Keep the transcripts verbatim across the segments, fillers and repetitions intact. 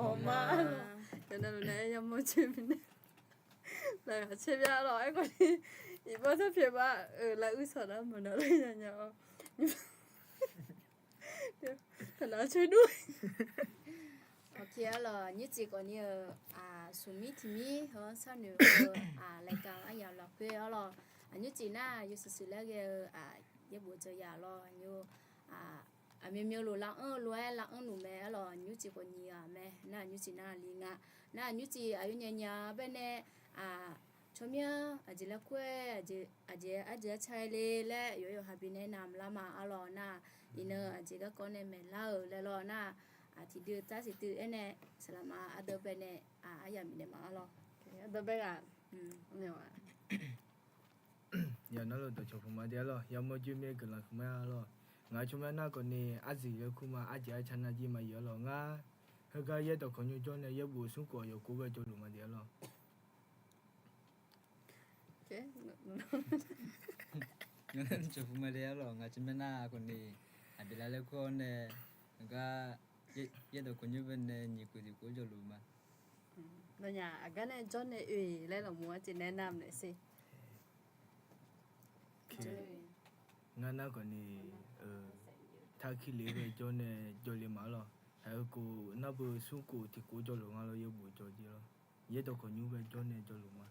Hawq ma. Yawqnan luf nae yamawr coer mirnae laqkhaq caer mya lawq. Aerkhawf ni, iqbax sarpyaeq ma-euq lavuir saqdar maqnaq lar nya nya-awr, taqnaq coer dur. Awq, arlawq, nymrcif khawf ni-euq, smqmir tiqmir heu-anr sharnoeq-eu, laeqkaq aryamq lafkhoer arlawq, nymrcif nar yawshuif shuif laer ghae-eu, yaerbof jawr ya lawr, aqmyanmyan lof lar anr-eu lof-aer lar anr luf mae arlawq, nymrcif khawf nyiq-aq mae nar, nymrcif nar li nga. Nar nymrcif aqyawfnyaf nyaf baenae, tsawrmyanr aqjeq laer kur-aer, aqjeq arjeuq arca le laer yawqha yawqha binae navmq lar ma arlawq nar, iqnan aqjeq garkawv nae maeqlar-euq laer lawr nar, tiqdui tavsiq dui aernae, saqlaqma ardeuv baenae, aryamq bifnaeq ma arlawq. Ardeuv bae ghaq, yawqnan luf dawqcawq puq ma de arlawq, yamawr joer mir-aer guiqlanq huiq ma arlawq. Ngaq tsawrmyanr nar khawf ni arziq laer kur ma, arjeq arca nar jir ma yawq arlawq. Ngar heugar yaerdawq kawq nymr jawr nae yaerbof smr khof yawqkov ghae jawrluf ma de arlawq. Ngaq tsawrmyanr nar khawf ni, aqbeqlav laer kur-awr nae, heugar yaerdawq kawq nymr baenae nyiq khof tiq khof jawrluf ma. Nawnyaf aqgar nae jawr nae oe laer lawqmur arjeq nae navmq naeq sher. Ngar nar khawf ni, taqkir le ghae jawr nae jawrle ma arlawq. Haiq-eu khof nar beu smr khof tiq khof jawrluf nga lawr, yaerbof jawr jir lawr. Yaerdawq kawq nymr ghae jawr nae jawrluf ma.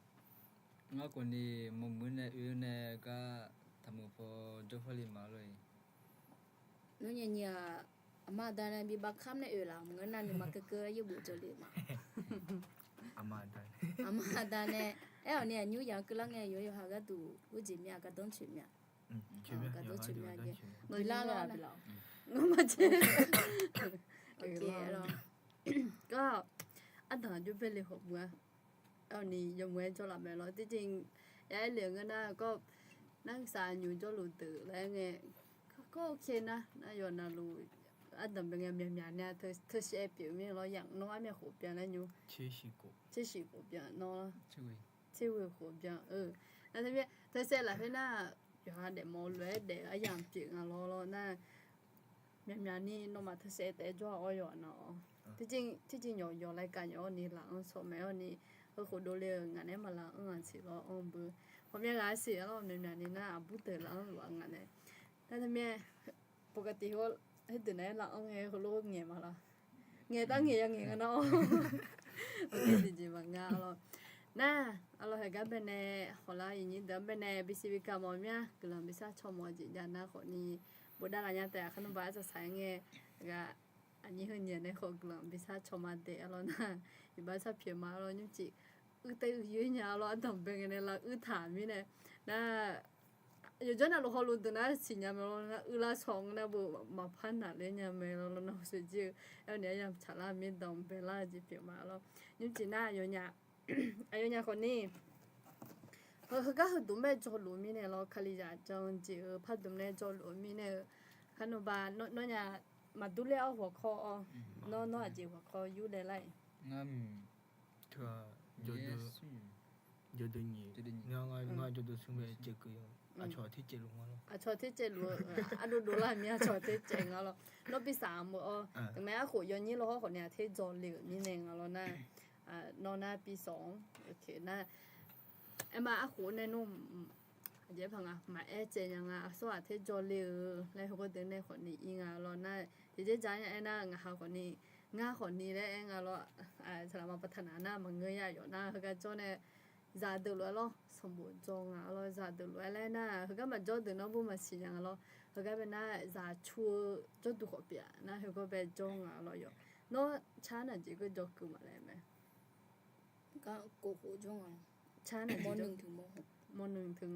Ngar khawf ni mawmuiq nae oe nae gar taqmeuq paw jawr parle ma lawr-iq. Nawnyaf nyiq-aq, aqma aqda nae bi bavkamr nae oe laf maqngeur nar, nuima keuvkeuv yaerbof jawrle ma. Aqma aqda nae aer-awq ni aqnymr yaq-anr keuvlar ngae yawqha yawqha gharduq urjeq mya gardanr coeq mya. Gardanr coeq mya jeq. Nawq lar lar-awr nar, ngeur ma jeq. Gar ardanq aqjox bae le khawf meuq-a. Aer-awq ni yawmuiq-aer jawrlaf mae lawr. Tiqjeq ya aer le-eu ngeur nar, kawr nar saq nymq jawrluf deuq laer ngae, kawr kawr nar nar yawqnavluf ardanq bae ngae myaqmyaq nar teu shaev pyeuf mir lawr. Yamq nawr armyav khof byan laer nymr, tser shiq khof byan nawr, tser ghoe khof byan-eu. Nar teu mir teu shaev lafkhoer nar, yawqha daefmawf-eu lof-aer daef-eu aryamq pyeuf nga lawr lawr nar, myaqmyaq ni nawmaf teu shaev taef-aer jawr-a awr yawqha nar-awr. Tiqjeq nyawq yawq laer kav nyawq-awr ni laf-anr shawr mae-awr ni, heu khof dovle-euq ngaq nae maqlaf-anr-aq siq lawr anr beu. Ghawqmya ghaq siq-a lawr, myaqmyaq ni nar aqbur deuq laf-anr luf-a ngaq nae. Nar teu mir pawqgaq tiq heu, khoerdeuq nae laf-anr ngae heulof ngaeq ma lawr. Ngaeq dar ngaeq ya ngaeq nga nar-awr. Tiqjeq maqnga lawr. Nar, arlawr heugar bae nae, khawflar iqnyir deuq-anr bae nae bisiq bikaq mawf mir-a, guiqlanq bishar caw mawf-eu jeq jav nar khawf ni, bofdav laf nya taef-a kharnmr ba arsaq saq-aer ngae, ghaq aqnyir heu nyiq nae khawf guiqlanq bishar caw ma daef arlawr nar, iqbax sharpyeuf ma arlawr nymrcif uir tae uir yoer nya arlawr ardanq bae ngae nae lavuir taq mirnae, nar yawqjawr navluf hawluf deuq nar siqnya mae lawr nar, uir lar shaw ngeur nar beu maqpar naqler nya mae lawr lawr nar sheuqjir-eu. Aer-awr ni aryamq tsaqlar mirdanq baelar-eu jeq pyeuf ma lawr. Nymrcif nar aqyawfnyaf khawf ni, heugar heudmq mae jawrluf mirnae lawr, kalizaq jan jeq-eu pardmq nae jawrluf-eu mirnae-eu, kharnmr ba nawnyaf maqdur ler-awr ghawqkawr-awr, nawr nawr aqjeq ghawqkawr yur dae lar-iq. Ngar, jawrduq nyiq, ngar jawrduq smr mae caevkeuv-a, aqcawq ter caevluf nga lawr. Aqcawq ter caevluf-eu ardov dovlar mir aqcawq ter caev nga lawr. Nawr bi saq-aq meuq-awr, teumae arkhof yawnyir lawr hawr khawf ni-aq ter dzaw le-euq mirnae nga lawr nar, nawr nar bi sawq-anr nar, aerma arkhof nae nmr, aqjeq paq nga maqaer caev nya nga, aqsur-aq ter dzaw le-eu laer heugar deuq nae khawf ni ir nga lawr nar, tiqjeq ja nya aernar ngaq ha khawf ni, ngar khawf ni laer aer nga lawr. Saqlaqma paqtaq naq nar maqngeur ya yawf nar heugar jawr nae, zaqdeuq lof-aer lawr sanqbof dzaw nga lawr, zaqdeuq lof-aer laer nar heugar maqjawr deuq nawr bur maqsiq nya nga lawr, heugar bae nar zaq cu-eu jawrduq khawf pyeuf-a nar heugar bae jawr nga lawr yawf. Nawr car naq jeq geur jawr keuv maqlaer mae. Car naq jeq mawrnoeq teu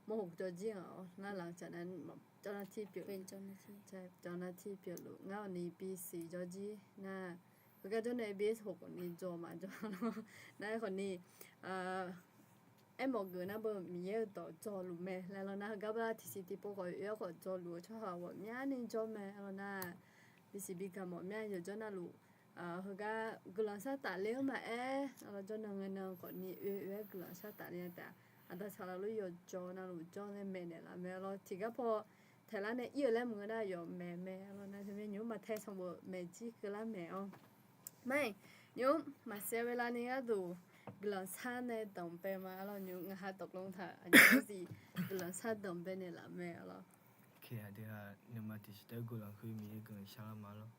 mawrhoq jawr jir nga-awr nar laqcaq nar, cawv nar tir pyeuf, cawv nar tir pyeufluf ngar-awq ni bisiq jawr jir nar, heugar jawr nae bisiq hoq khawf ni jawr maqjawr lawr nar khawf ni, aermawf geuf nar beu Miqyaer-euq dawq dzawluf mae laer lawr nar, heugar bar tiqsiq tiqpov khawf oe-aer khawf dzawluf-eu tsawrhaq ghawqmyani jawr mae laer lawr nar, bisiq bigaq mawf mya yawqjawr navluf, heugar guiqlanq shar tafler-anr maqaer, lawr jawr nan ngae nan khawfni oe oe-aer guiqlanq shar tafler-a taef-a. Aqda saqlaq lof yawqjawr navluf jawr nae maeqnaeq laf mae lawr. Tiqgar paw taeqlar nae ir-eu laer maqngeur nar yawf maeq mae lawr nar, teumirnae nymq-mr maqtae sanqbof maeq jir keuvlar maeq-awr. Mar-iq, nymq-mr maqsaev-eu lav ni gharduq guiqlanq shar nae danqbae ma lawr. Nymq-mr ngaq ha dawqkawv taq aqjeq-aer zif guiqlanq shar danqbae naeqlaf mae lawr. Aqdui-aq, nuima tiqsiq taef guiqlanq khoer Miqyaer guiqlanq shar lar ma lawr.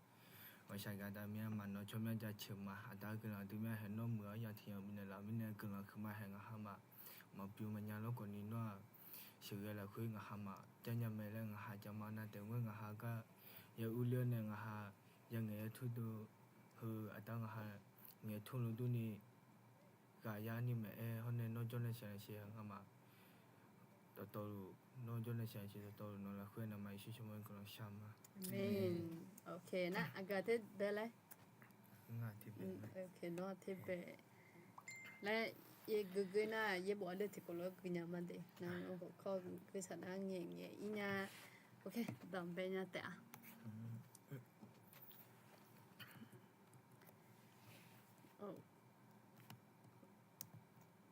Ghawqshaq gaqda mir-a maqnawv tsawrmyanr jaceuq ma. Aqda guiqlanq aqdui mir-a haeq nawr muiq-awr ya tiq yanq bifnaeq laf mirnae guiqlanq huiqma haeq ngaq ha ma. Maqbymr maqnya lawr khawfni nawr-aq sheuqghae lafkhoer ngaq ha ma. Jarnya mae laer ngaq ha jar ma nar taef-aer ngaq ha gar ya urler-awr nae ngaq ha ya ngaeq ya tmr dov heu aqda ngaq ha ngaeq tmr luf durni ghaq yar ni maeq-aer hawr nae nawr jawr nae shaq-aer shaq-aer ngamaf dawqtawvluf, nawr jawr nae shaq-aer shaq dawqtawvluf nawq lafkhoer navmaqsur shawrmawr guiqlanq shar ma. Nar aqgeu ter bae laer, nawr ter bae laer, yaerbof ardeuv tiqkawv lof-aer guinya ma de. Nar khawf kawr gui saq nar ngaeq ngaeq ir nya. Danqbae nya taef-a.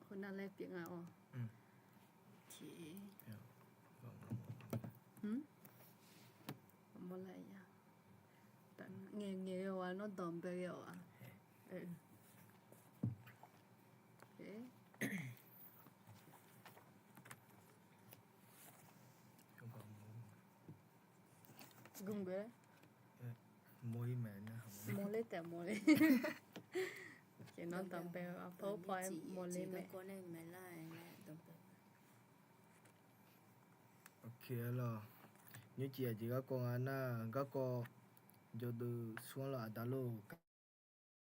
Heunar laer pyeuf nga-awq. Mawrlar-a. Ngaeq ngaeq ghae-awq-a, nawr danqbae ghae-awq-a. Gmq ghae. Mawrler taef mawrler. Nawr danqbae-eu aqpar-aer mawrler mae. Nymrcif aqjeq garkawv nga nar garkawv jawqdeuq smr-anr lawr aqda lor-eu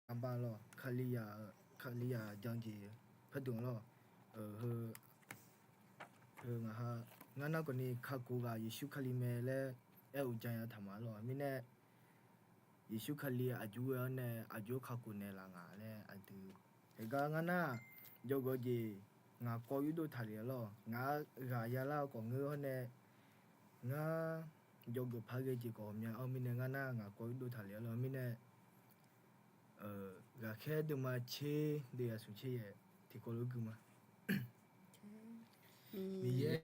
kaba lawr, Kalizaq, Kalizaq janjeq pardmq lawr, heu, heu ngaq ha, ngar nar khawfni kakhof ghaq Yeqsur Kali mae laer aer-eu jan ya taq ma lawr. Mirnae Yeqsur Kali aqjox ghae-awr nae aqjox kakhof naeqlaf nga laer aqdui. Heugar ngar nar jawrgawv jeq ngaq kawv yurdov taqlef-a lawr. Ngaq-anr ghaq yalar-eu khawf ngeur-awr nae ngar jawrgeuf par ghae jeq khawf ghawqmya-awr mirnae ngar nar ngaq kawv yurdov taqlef-a lawr. Mirnae ghaqkhaer deuvma tser deuv yasmq tser yaef tiqkawv lof gui ma. Miqyaer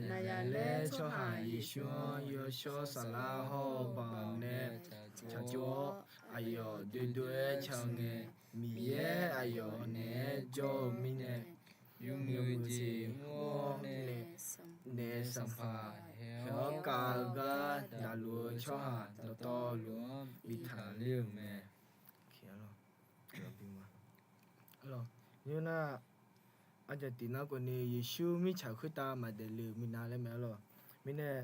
naqyaq laer tsawrhaq Yeqsur-anr yawshawr saflar hawr-eu baoq nae tsaqtsov-awr aqyawf doedov-aer ca-eu ngae, Miqyaer aqyawf naeq-aer jawr-eu mirnae, yawmuiq jeq mr-awr nae naef sanqpaq haeq-awr kav-eu gar daqluf-eu tsawrhaq dawqtawvluf-anr biftaq ler-euq mae. Nymr nar, arjaq tiq nar khawfni Yeqsur mirtsaq khoertav maqdaef le-euq minav laer mae-a lawr. Mirnae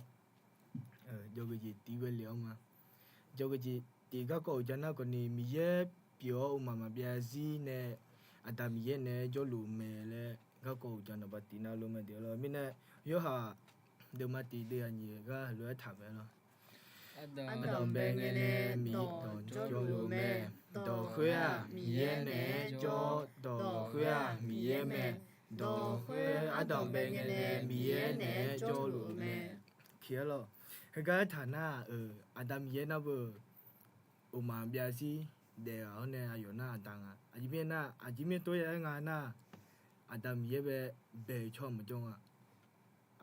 jawrgeujeq tiq ghae le-awr ma. Jawrgeujeq tiq garkawv uqdzan nar khawfni Miqyaer pyeuf-awr uqmaq maqbyav zarzir nae Aqda Miqyaer naeq-aer jawrluf-eu mae laer garkawv uqdzan nawqba tiq nar lof mae de-a lawr. Mirnae Yorhaq deuvma tiq deuv yaqnyir gar lof-aer taq mae-a lawr. Ardanqbae ngae nae Miqyaer dawq jawrluf-eu mae. Dawq khoer-aq Miqyaer naeq-aer jawr-awr dawq khoer-aq Miqyaer mae. Dawq khoer ardanqbae ngae nae Miqyaer naeq-aer jawrluf-eu mae. Tiq-aer lawr, heugar aertaq nar-aq, Aqda Miqyaer nar beu uqmaq byav zarzir daef-awr nae aqyawf nar Aqda nga. Aqjeq mirnae nar, aqjeq mirnae tov ya-aer nga nar, Aqda Miqyaer bae bae-eu tsawrhaq maqjawr nga.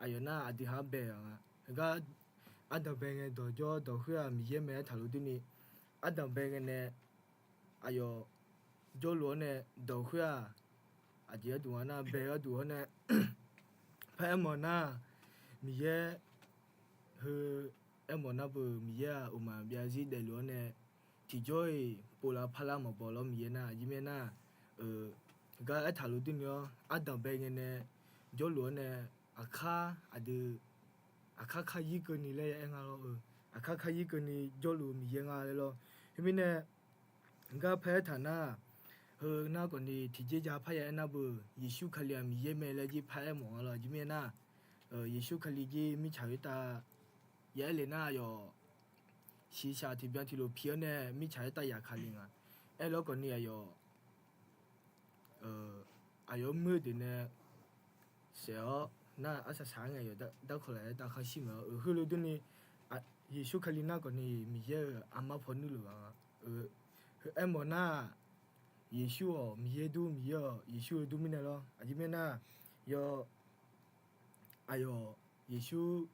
Aqyawf nar aqdui ha-anr bae-aq nga. Heugar ardanqbae ngae dawq jawr-awr dawq khoer-aq Miqyaer mae-aer taqlof durni, ardanqbae ngae nae aqyawf jawrluf-awr nae dawq khoer-aq, aqjeq gharduq nga nar bae gharduq-awr nae paraer mawf nar, Miqyaer heu aermawf nar beu Miqyaer-aq uqmaq byav zarzir daefluf-awr nae tiqjawr-iq povlar parlar maqbaw lawr Miqyaer nar. Aqjeq mirnae nar, gar aertaq lof durni-awr ardanqbae ngae nae jawrluf-awr nae aqkar aqdui aqkar kar yir keuvni laer ya aer nga lawr-eu. Aqkar kar yir keuvni jawrluf-eu Miqyaer nga laer lawr. Khoermirnae gar paraer taq nar, heu nar khawfni tiqjeq ja parya aer nar beu Yeqsur Kali-aq Miqyaer mae laer jir paraer mawf nga lawr. Aqjeq mirnae nar, Yeqsur Kali jir mirtsaq khoertav ya aer le nar aqyawf shiqshaq tiqbyan tiqlof pi-awr nae mirtsaq khoertav yaqkale nga. Aerlawr khawfni aqyawf aqyawf-anr muir-eu deuq nae saef-awr nar arsaq saq-aer ngae yawqdar kawqlaf-aer dav khanr shir maeq-awr, heulof durni, Yeqsur Kali nar khawfni Miqyaer-euq armar paw nuirluf-a. Aermawf nar, Yeqsur-awq Miqyaer dur, Miqyaer-awq Yeqsur-eu dur mirnae lawr. Aqjeq mirnae nar, yaw, aqyawf Yeqsur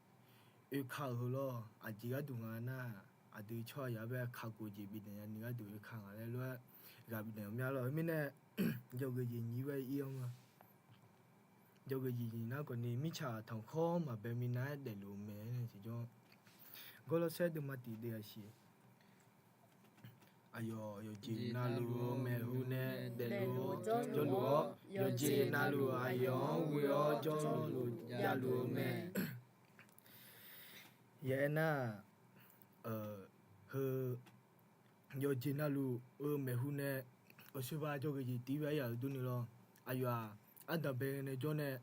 oeka-euq heu lawr, aqjeq gharduq nga nar, aqdui tsawrhaqzaq-anr bae kakhof jeq bifnaeq nya ni gharduq oeka ngaq laer lof-aer ghaq bifnaeq-eu mya lawr. Khoermirnae, yawqgeuf jeq nyiq bae ir-awr ma. Yawqgeuf jeq nyiq nar khawfni, mirtsaq tanqkhawr maqbae minav-aer daefluf-eu mae-aer nae tiqjawr, Gawrlawrsaer deuvma tiq deuvya shiq. Aqyawf yawqjeq navluf-eu maeqhu nae daefluf-eu jawrluf-awr, yawqjeq navluf aqyawf-anr ghoe-awr jawrluf javluf-eu mae. Yaer nar, heu yawqjeq navluf-eu maeqhu nae aqsurba jawrgeuf jeq tiv bae aryaq-eu durni lawr. Aqyawf-aq, ardanqbae nae jawr nae,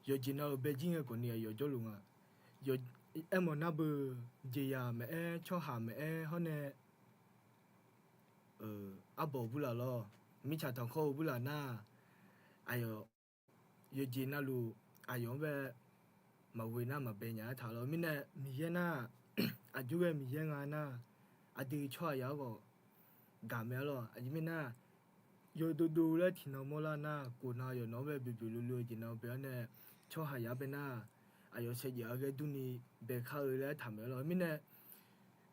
yawqjeq navluf bae jir ngae khawfni aqyawf jawrluf nga. Aermawf nar beu, jeqzaq maqaer, tsawrhaq maqaer hawr nae, arbawq burlaf lawr, mirtsaq tanqkhawr-eu burlaf nar, aqyawf yawqjeq navluf aqyawf-anr bae maqghoe nar maqbae nya-aer taq lawr. Mirnae Miqyaer nar, aqjox ghae Miqyaer nga nar, aqdui tsawrhaqzaq-anr khawf gaq mae-a lawr. Aqjeq mirnae nar, yawdov dov laer tiqnan mawrlar nar, khof nan yawqnan-anr bae boeqboeq lulu-eu jeq nan bae-awr nae, tsawrhaqzaq bae nar, aqyawf saevdzeuf-a ghae durni bae kar-eu laer taq maeq-a lawr. Mirnae,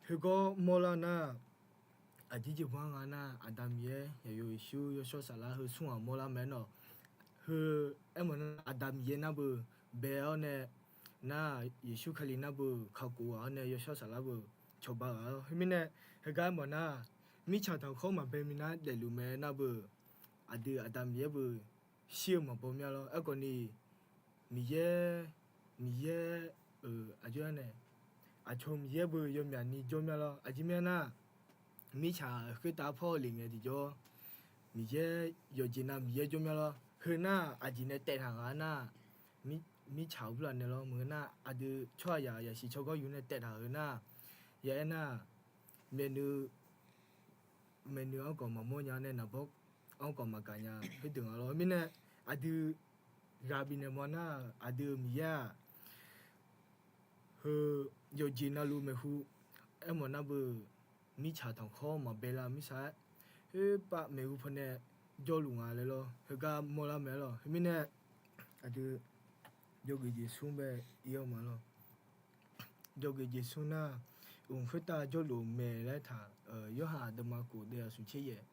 heugawr mawrlar nar, aqjeq jeq banr nga nar, Aqda Miqyaer, Yaqyo Yeqsur, Yawshawr Saflar heu smr-aq mawrlar mae nawq. Heu aermawf nar, Aqda Miqyaer nar beu bae-awr nae, nar Yeqsur Kali nar beu kakhof ghaq-awr nae Yawshawr Saflar beu cawba ghaq-awr. Khoermirnae, heugar aermawf nar, mirtsaq tanqkhawr maqbae minav daefluf mae nar beu, aqdui Aqda Miqyaer beu shir-eu maqbaw mya lawr. Aerkhawfni, Miqyaer, Miqyaer-euq aqjox-aer nae, aqcawq Miqyaer beu yawmyaq ni jawr mya lawr. Aqjeq mirnae nar, mirtsaq khoertav pawr-eu lef ngae tiqjawr, Miqyaer yawqjeq nav Miqyaer jawr mya lawr. Heu nar aqjeq nae taev taq nga nar, mirtsaq-euq burlaf nae lawr. Maqngeur nar, aqdui tsawrhaqzaq yasiq tsawrganr yur nae taev taq-euq nar, ya aer nar, maeqnui, maeqnui-anr khawf maqmawr nya nae naqbawr-anr khawf maqgaq nya khoerdeuq nga lawr. Mirnae, aqdui ghaq bifnaeq mawf nar, aqdui-euq Miqyaer-aq, heu yawqjeq navluf maeqhu, aermawf nar beu, mirtsaq tanqkhawr maqbae lar mirtsaq-aer, khoerpav maeqhu pawnae jawrluf nga laer lawr. Heugar mawrlar mae lawr. Khoermirnae, aqdui yawgeuf jeq smr bae ir-awr ma lawr. Yawgeuf jeq smr nar, mq khoertav jawrluf-eu mae laer taq, Yorhaq deuvma khof deuvya smq tser yaef.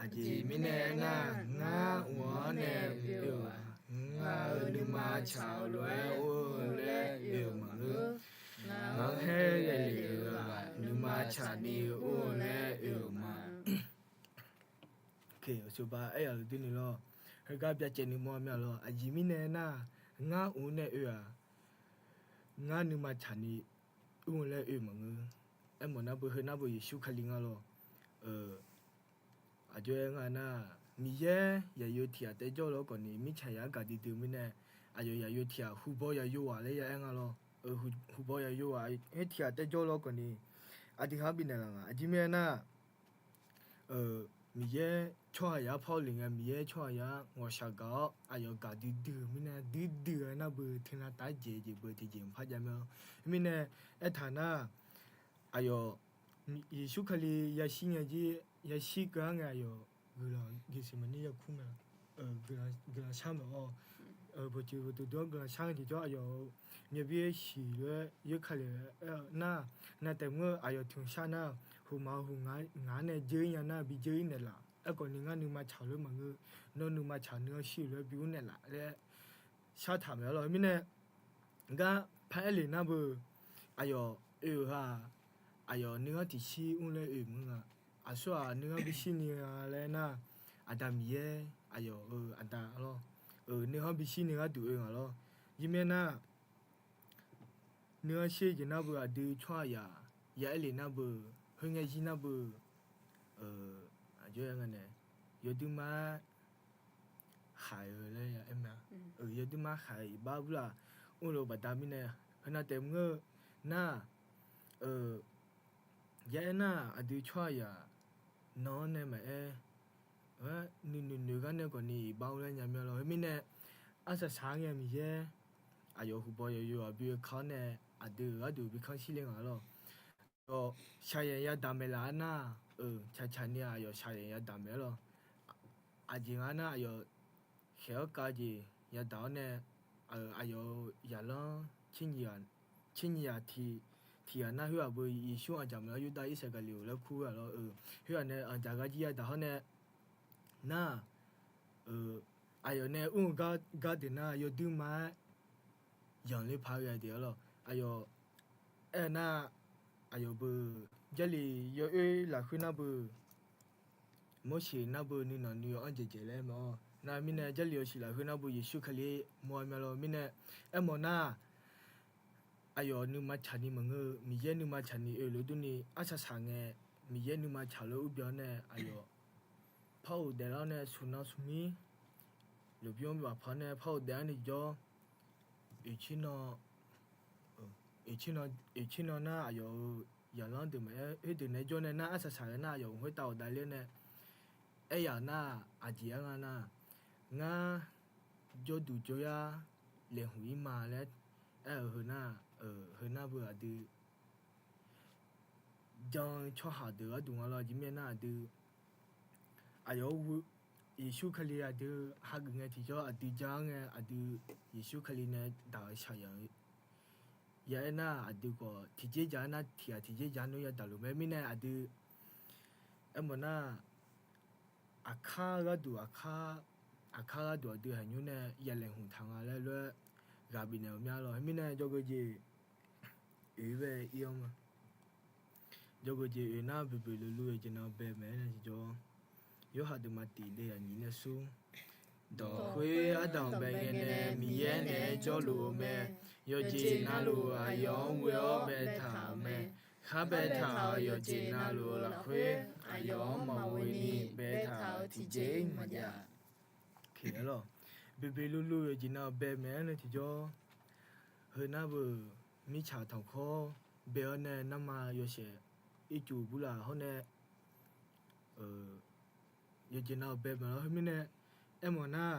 Aqjeq mirnae aernar, ngar mq-anr nae oe-euq-aq, ngar-euq nuima tsaq-euq lof-aer or-eu laer oe-euq maqngeur. Ngar-anr khaer ghae lef-euq-aq, nuima tsaqni or-eu laer oe-euq ma. Aqcawba aryaq-euq durni lawr, heugar byacaevni mawr mya lawr. Aqjeq mirnae aernar, ngar mq-anr nae oe-aq, ngar nuima tsaqni ur-eu laer oe maqngeur. Aermawf nar beu, heu nar beu Yeqsur Kali nga lawr. Aqjox-aer nga nar, Miqyaer yaqyo tiq ghaq taef jawr lawr khawfni mirtsaq yaq-aer gaqdui dui mirnae, aqyawf yaqyo tiq ghaq hubaw yaqyo ghaq laer ya aer nga lawr. Hubaw yaqyo ghaq-aer tiq ghaq taef jawr lawr khawfni, aqdui ha-anr bifnaeq laf nga. Aqjeq mirnae aernar, Miqyaer tsawrhaq yaq-aer par-awr lef ngae, Miqyaer tsawrhaq yaq-aer ngawqshaq gaq-awr aqyawf gaqdui dui-eu mirnae, duidui-eu nar beu teunav taf-aer jeq jeq beu tiqjeq mqpar jav mae-awr. Mirnae aertaq nar, aqyawf Yeqsur Kali yashir ngae jir, yashir keuv-ar ngae aqyawf guiqlanq geqseq maqnir yakur mae, guiqlanq shar mae-awr, bawqtsuif bawqtsuif dui-awr guiqlanq shar ngae tiqjawr aqyawf-euq myavbir siq lof-aer yoerkale-aer aer-eu nar, nav taef mr-eu aqyawf tiq hmq shar nar, huqmaq-eu huq ngaq-anr nae dzeur-ir nya nar bi dzeur-ir naeqlaf. Aerkhawfni ngar nuima tsaq lof-aer maqngeur, nawr nuima tsaq nuianr shir lof-aer bi ur naeqlaf laer shar taq maeq-awr lawr. Mirnae, gar paraer lef nar beu, aqyawf oe-euq ha, aqyawf nuianr tiqshir mr laer oe maqngeur nga. Aqsur-aq nuianr bishir ni nga laer nar, Aqda Miqyaer aqyawf-euq aqda lawr. Nuianr bishir ni gharduq oe nga lawr. Jir mir-aer nar, nuianr shir-eu jeq nar beu aqdui tsawrhaqzaq ya aer lef nar beu, khoerngae jir nar beu, aqjox-aer nga nae, yawduima-aer khaq-eu laer ya aer ma. Yawduima khaq-eu iqbax burlaf mrlof baqda mirnae, heunav taef mr-eu nar, ya aer nar aqdui tsawrhaqzaq nan-anr nae maqaer, nuinoeq noeq gar nae khawfni iqbax mr laer nya mir-a lawr. Khoermirnae, arsaq saq-aer ngae Miqyaer aqyawf huqbawq yawqyawq-aq bi oe ka-awr nae aqdui-euq gharduq bi kanr shir le nga lawr. Aqyawf shaqyaq yadaq maeqlaf-aer nar-aq, euq, tsaqtsaq ni aqyawf shaqyaq yadaq maeq-aer lawr. Aqjeq nga nar aqyawf khaeq-awr kav jeq yadaq-awr nae, aqyawf-euq zaqlanr tser nyiq ghaq tiq ghaq nar khoer-aq beu Yeqsur anqdzaq maeq-awr Yurdav Irsaqgaqliq-euq laer kur-aq lawr-eu, khoer-aq nae anqdzaq gar jir yadaq hawr nae nar-aq, aqyawf nae mr-eu gar deuq nar yawduir ma-aer yanqler paq-aer ghae deuq-a lawr. Aqyawf aer-eu nar, aqyawf beu Jarlif yawoer lafkhoer nar beu Morseq nar beu nuinanq nuiyanq-anr dzaeqdzaeq laer mae-awr nar mirnae Jarlif yawshuif lafkhoer nar beu Yeqsur Kali mawr-eu mae lawr. Mirnae aermawf nar, aqyawf nuima tsaqni maqngeur-eu, Miqyaer nuima tsaqni oe lof durni arsaq saq ngae, Miqyaer nuima tsaq lof urbyan-awr nae aqyawf par-euq daeflar-awr nae smq nan smq mir lmqbymr baqpaq-awr nae par-euq daef-awr nae jawr, oeq, oeqtser nan nar aqyawf-euq zaqlanr deuq maqaer khoerdeuq nae jawr nae nar arsaq saq-eu nar aqyawf khoertav ghawqdav ler-awr nae aer yaf nar, aqjeq-aer nga nar, ngar jawrduq jawryar laeqhmq ir ma laer aer-euq heu nar, heu nar beu aqdui jan-eu tsawrhaq deuq gharduq nga lawr. Aqjeq mirnae nar aqdui aqyawf-anr ghoe, Yeqsur Kali aqdui hageuf ngae tiqjawr aqdui jan-anr ngae aqdui Yeqsur Kali nae daq-euq shaqyaq-eu ya aer nar aqdui khawf tiqjeq ja-aer nar tiq ghaq tiqjeq ja nmr yadaq luf mae. Mirnae aqdui aermawf nar, aqkar gharduq aqkar, aqkar gharduq aqdui haqnymr nae ya laeqhmq taq nga laer lof-aer ghaq bifnaeq-eu mya lawr. Mirnae jawrgeuf jeq oeq bae ir-awr ma. Jawrgeuf jeq oeq nar boeqboeq luvluv yawqjeq nav bae maeq-aer nae tiqjawr, Yorhaq deuvma tiq deuvzaq nyiq nae smr. Dawq khoer ardanq bae ngae nae Miqyaer naeq-aer jawrluf-eu mae. Yawqjeq navluf aqyawf-anr ghoe-awr baetaq-euq mae. Khar baetaq-euq yawqjeq navluf-eu lafkhoer aqyawf-anr maqghoe ni baetaq-euq tiqjeq-ir maqjav. Boeqboeq luvluv yawqjeq nav bae maeq-aer nae tiqjawr, heu nar beu mirtsaq tanqkhawr bae-awr nae narma yawshaef ircuf burlaf hawr nae yawqjeq nav-euq bae maeq lawr. Heu mirnae aermawf nar,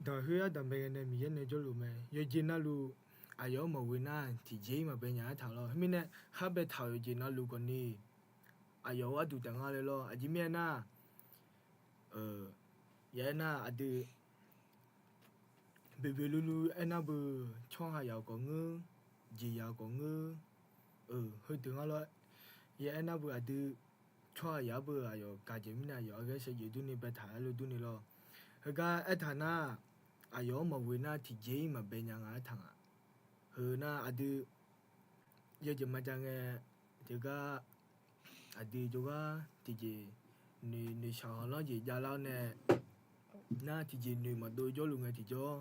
dawq khoer ardanq bae ngae nae Miqyaer nae jawrluf mae. Yawqjeq navluf aqyawf-anr maqghoe nar tiqjeq-ir maqbae nya-aer taq lawr. Heu mirnae khar baetaq-euq yawqjeq navluf khawfni aqyawf-euq gharduq taef nga le lawr. Aqjeq mirnae nar, ya aer nar aqdui boeqboeq luvluv aernar beu tsawrhaq yaq-euq khawf ngeur, jeqzaq-euq khawf ngeur, heudeuq nga lawr. Ya aernar beu aqdui tsawrhaq yaq-anr beu aqyawf gaqjeq mirnae aqyawf arghaer shaevdzeuf durni baetaq-aer lof durni lawr. Heugar aertaq nar, aqyawf-anr maqghoe nar tiqjeq-ir maqbae nya nga-aer taq nga. Heu nar aqdui yawjeq maqjav ngae, teugar aqdui jawrgar tiqjeq noeq, noeqshaq hawlanr jeq javlar-awr nae nar tiqjeq noeq maqdov jawrluf ngae tiqjawr,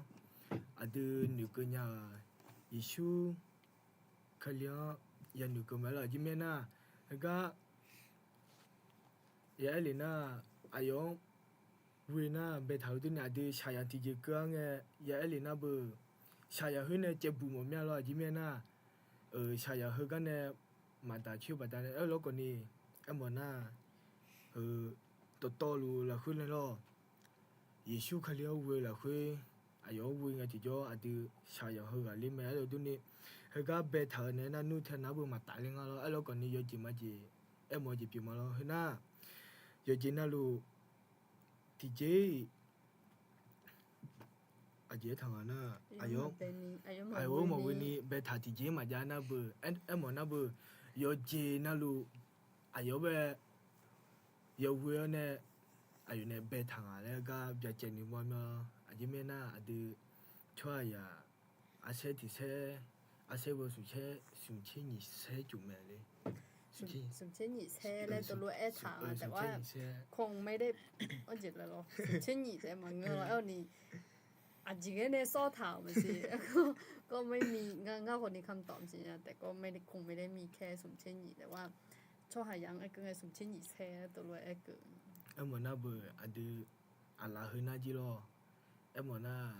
aqdui noeqkeuv nya-aq, Yeqsur Kali-anr yanoeq keuv mae lawr. Aqjeq mirnae nar, heugar ya aer lef nar, aqyawf-anr ghoe nar baetaq-eu durni aqdui shaqyaq tiqjeq keuv-ar ngae, ya aer lef nar beu shaqyaq khoer nae caevbuq mawf mya lawr. Aqjeq mirnae nar, shaqyaq heugar nae maqdaq coer baqdanae aer lawr khawfni, aermawf nar, heu dawqtawvluf lafkhoer nae lawr, Yeqsur Kali-anr ghoe-eu lafkhoer aqyawf-anr ghoe ngae tiqjawr aqdui shaqyaq heughaq ler mae aer lof durni, heugar baetaq-euq nae nar nmr tae nar beu maqtaf ler nga lawr. Aer lawr khawfni yawjeq majeq aermawf jeq pyeuf ma lawr. Heu nar yawqjeq navluf tiqjeq-ir aqjeq aertaq nga nar, aqyawf-anr maqghoe ni baetaq tiqjeq-ir maqjav nar beu, aermawf nar beu, yawqjeq navluf aqyawf-anr bae yawghoe-awr nae aqyawf nae baetaq nga laer gar byacaevni mawr mya. Aqjeq mirnae nar aqdui tsawrhaqzaq arsaer tiq saer, arsaer beu smqsaer, smqtser nyiq saer cuf mae le. Smqtser nyiq saer laer dawqlof aertaq-a taef-aer, smqtser nyiq saer, smqtser nyiq taef maqngeur-a aer-awr ni, aqjeq ghae nae sawr taq-euq maqsiq. Kawrmae ni ngar khawfni kamq tawf maqsiq nya taef, kawrmae ni kmqmae laer miqkaer smqtser nyiq taef-aer, tsawrhaqzaq-anr aer keuv ngae smqtser nyiq saer dawqlof aer keuv. Aermawf nar beu aqdui aqlaf heu nar jir lawr. Aermawf nar,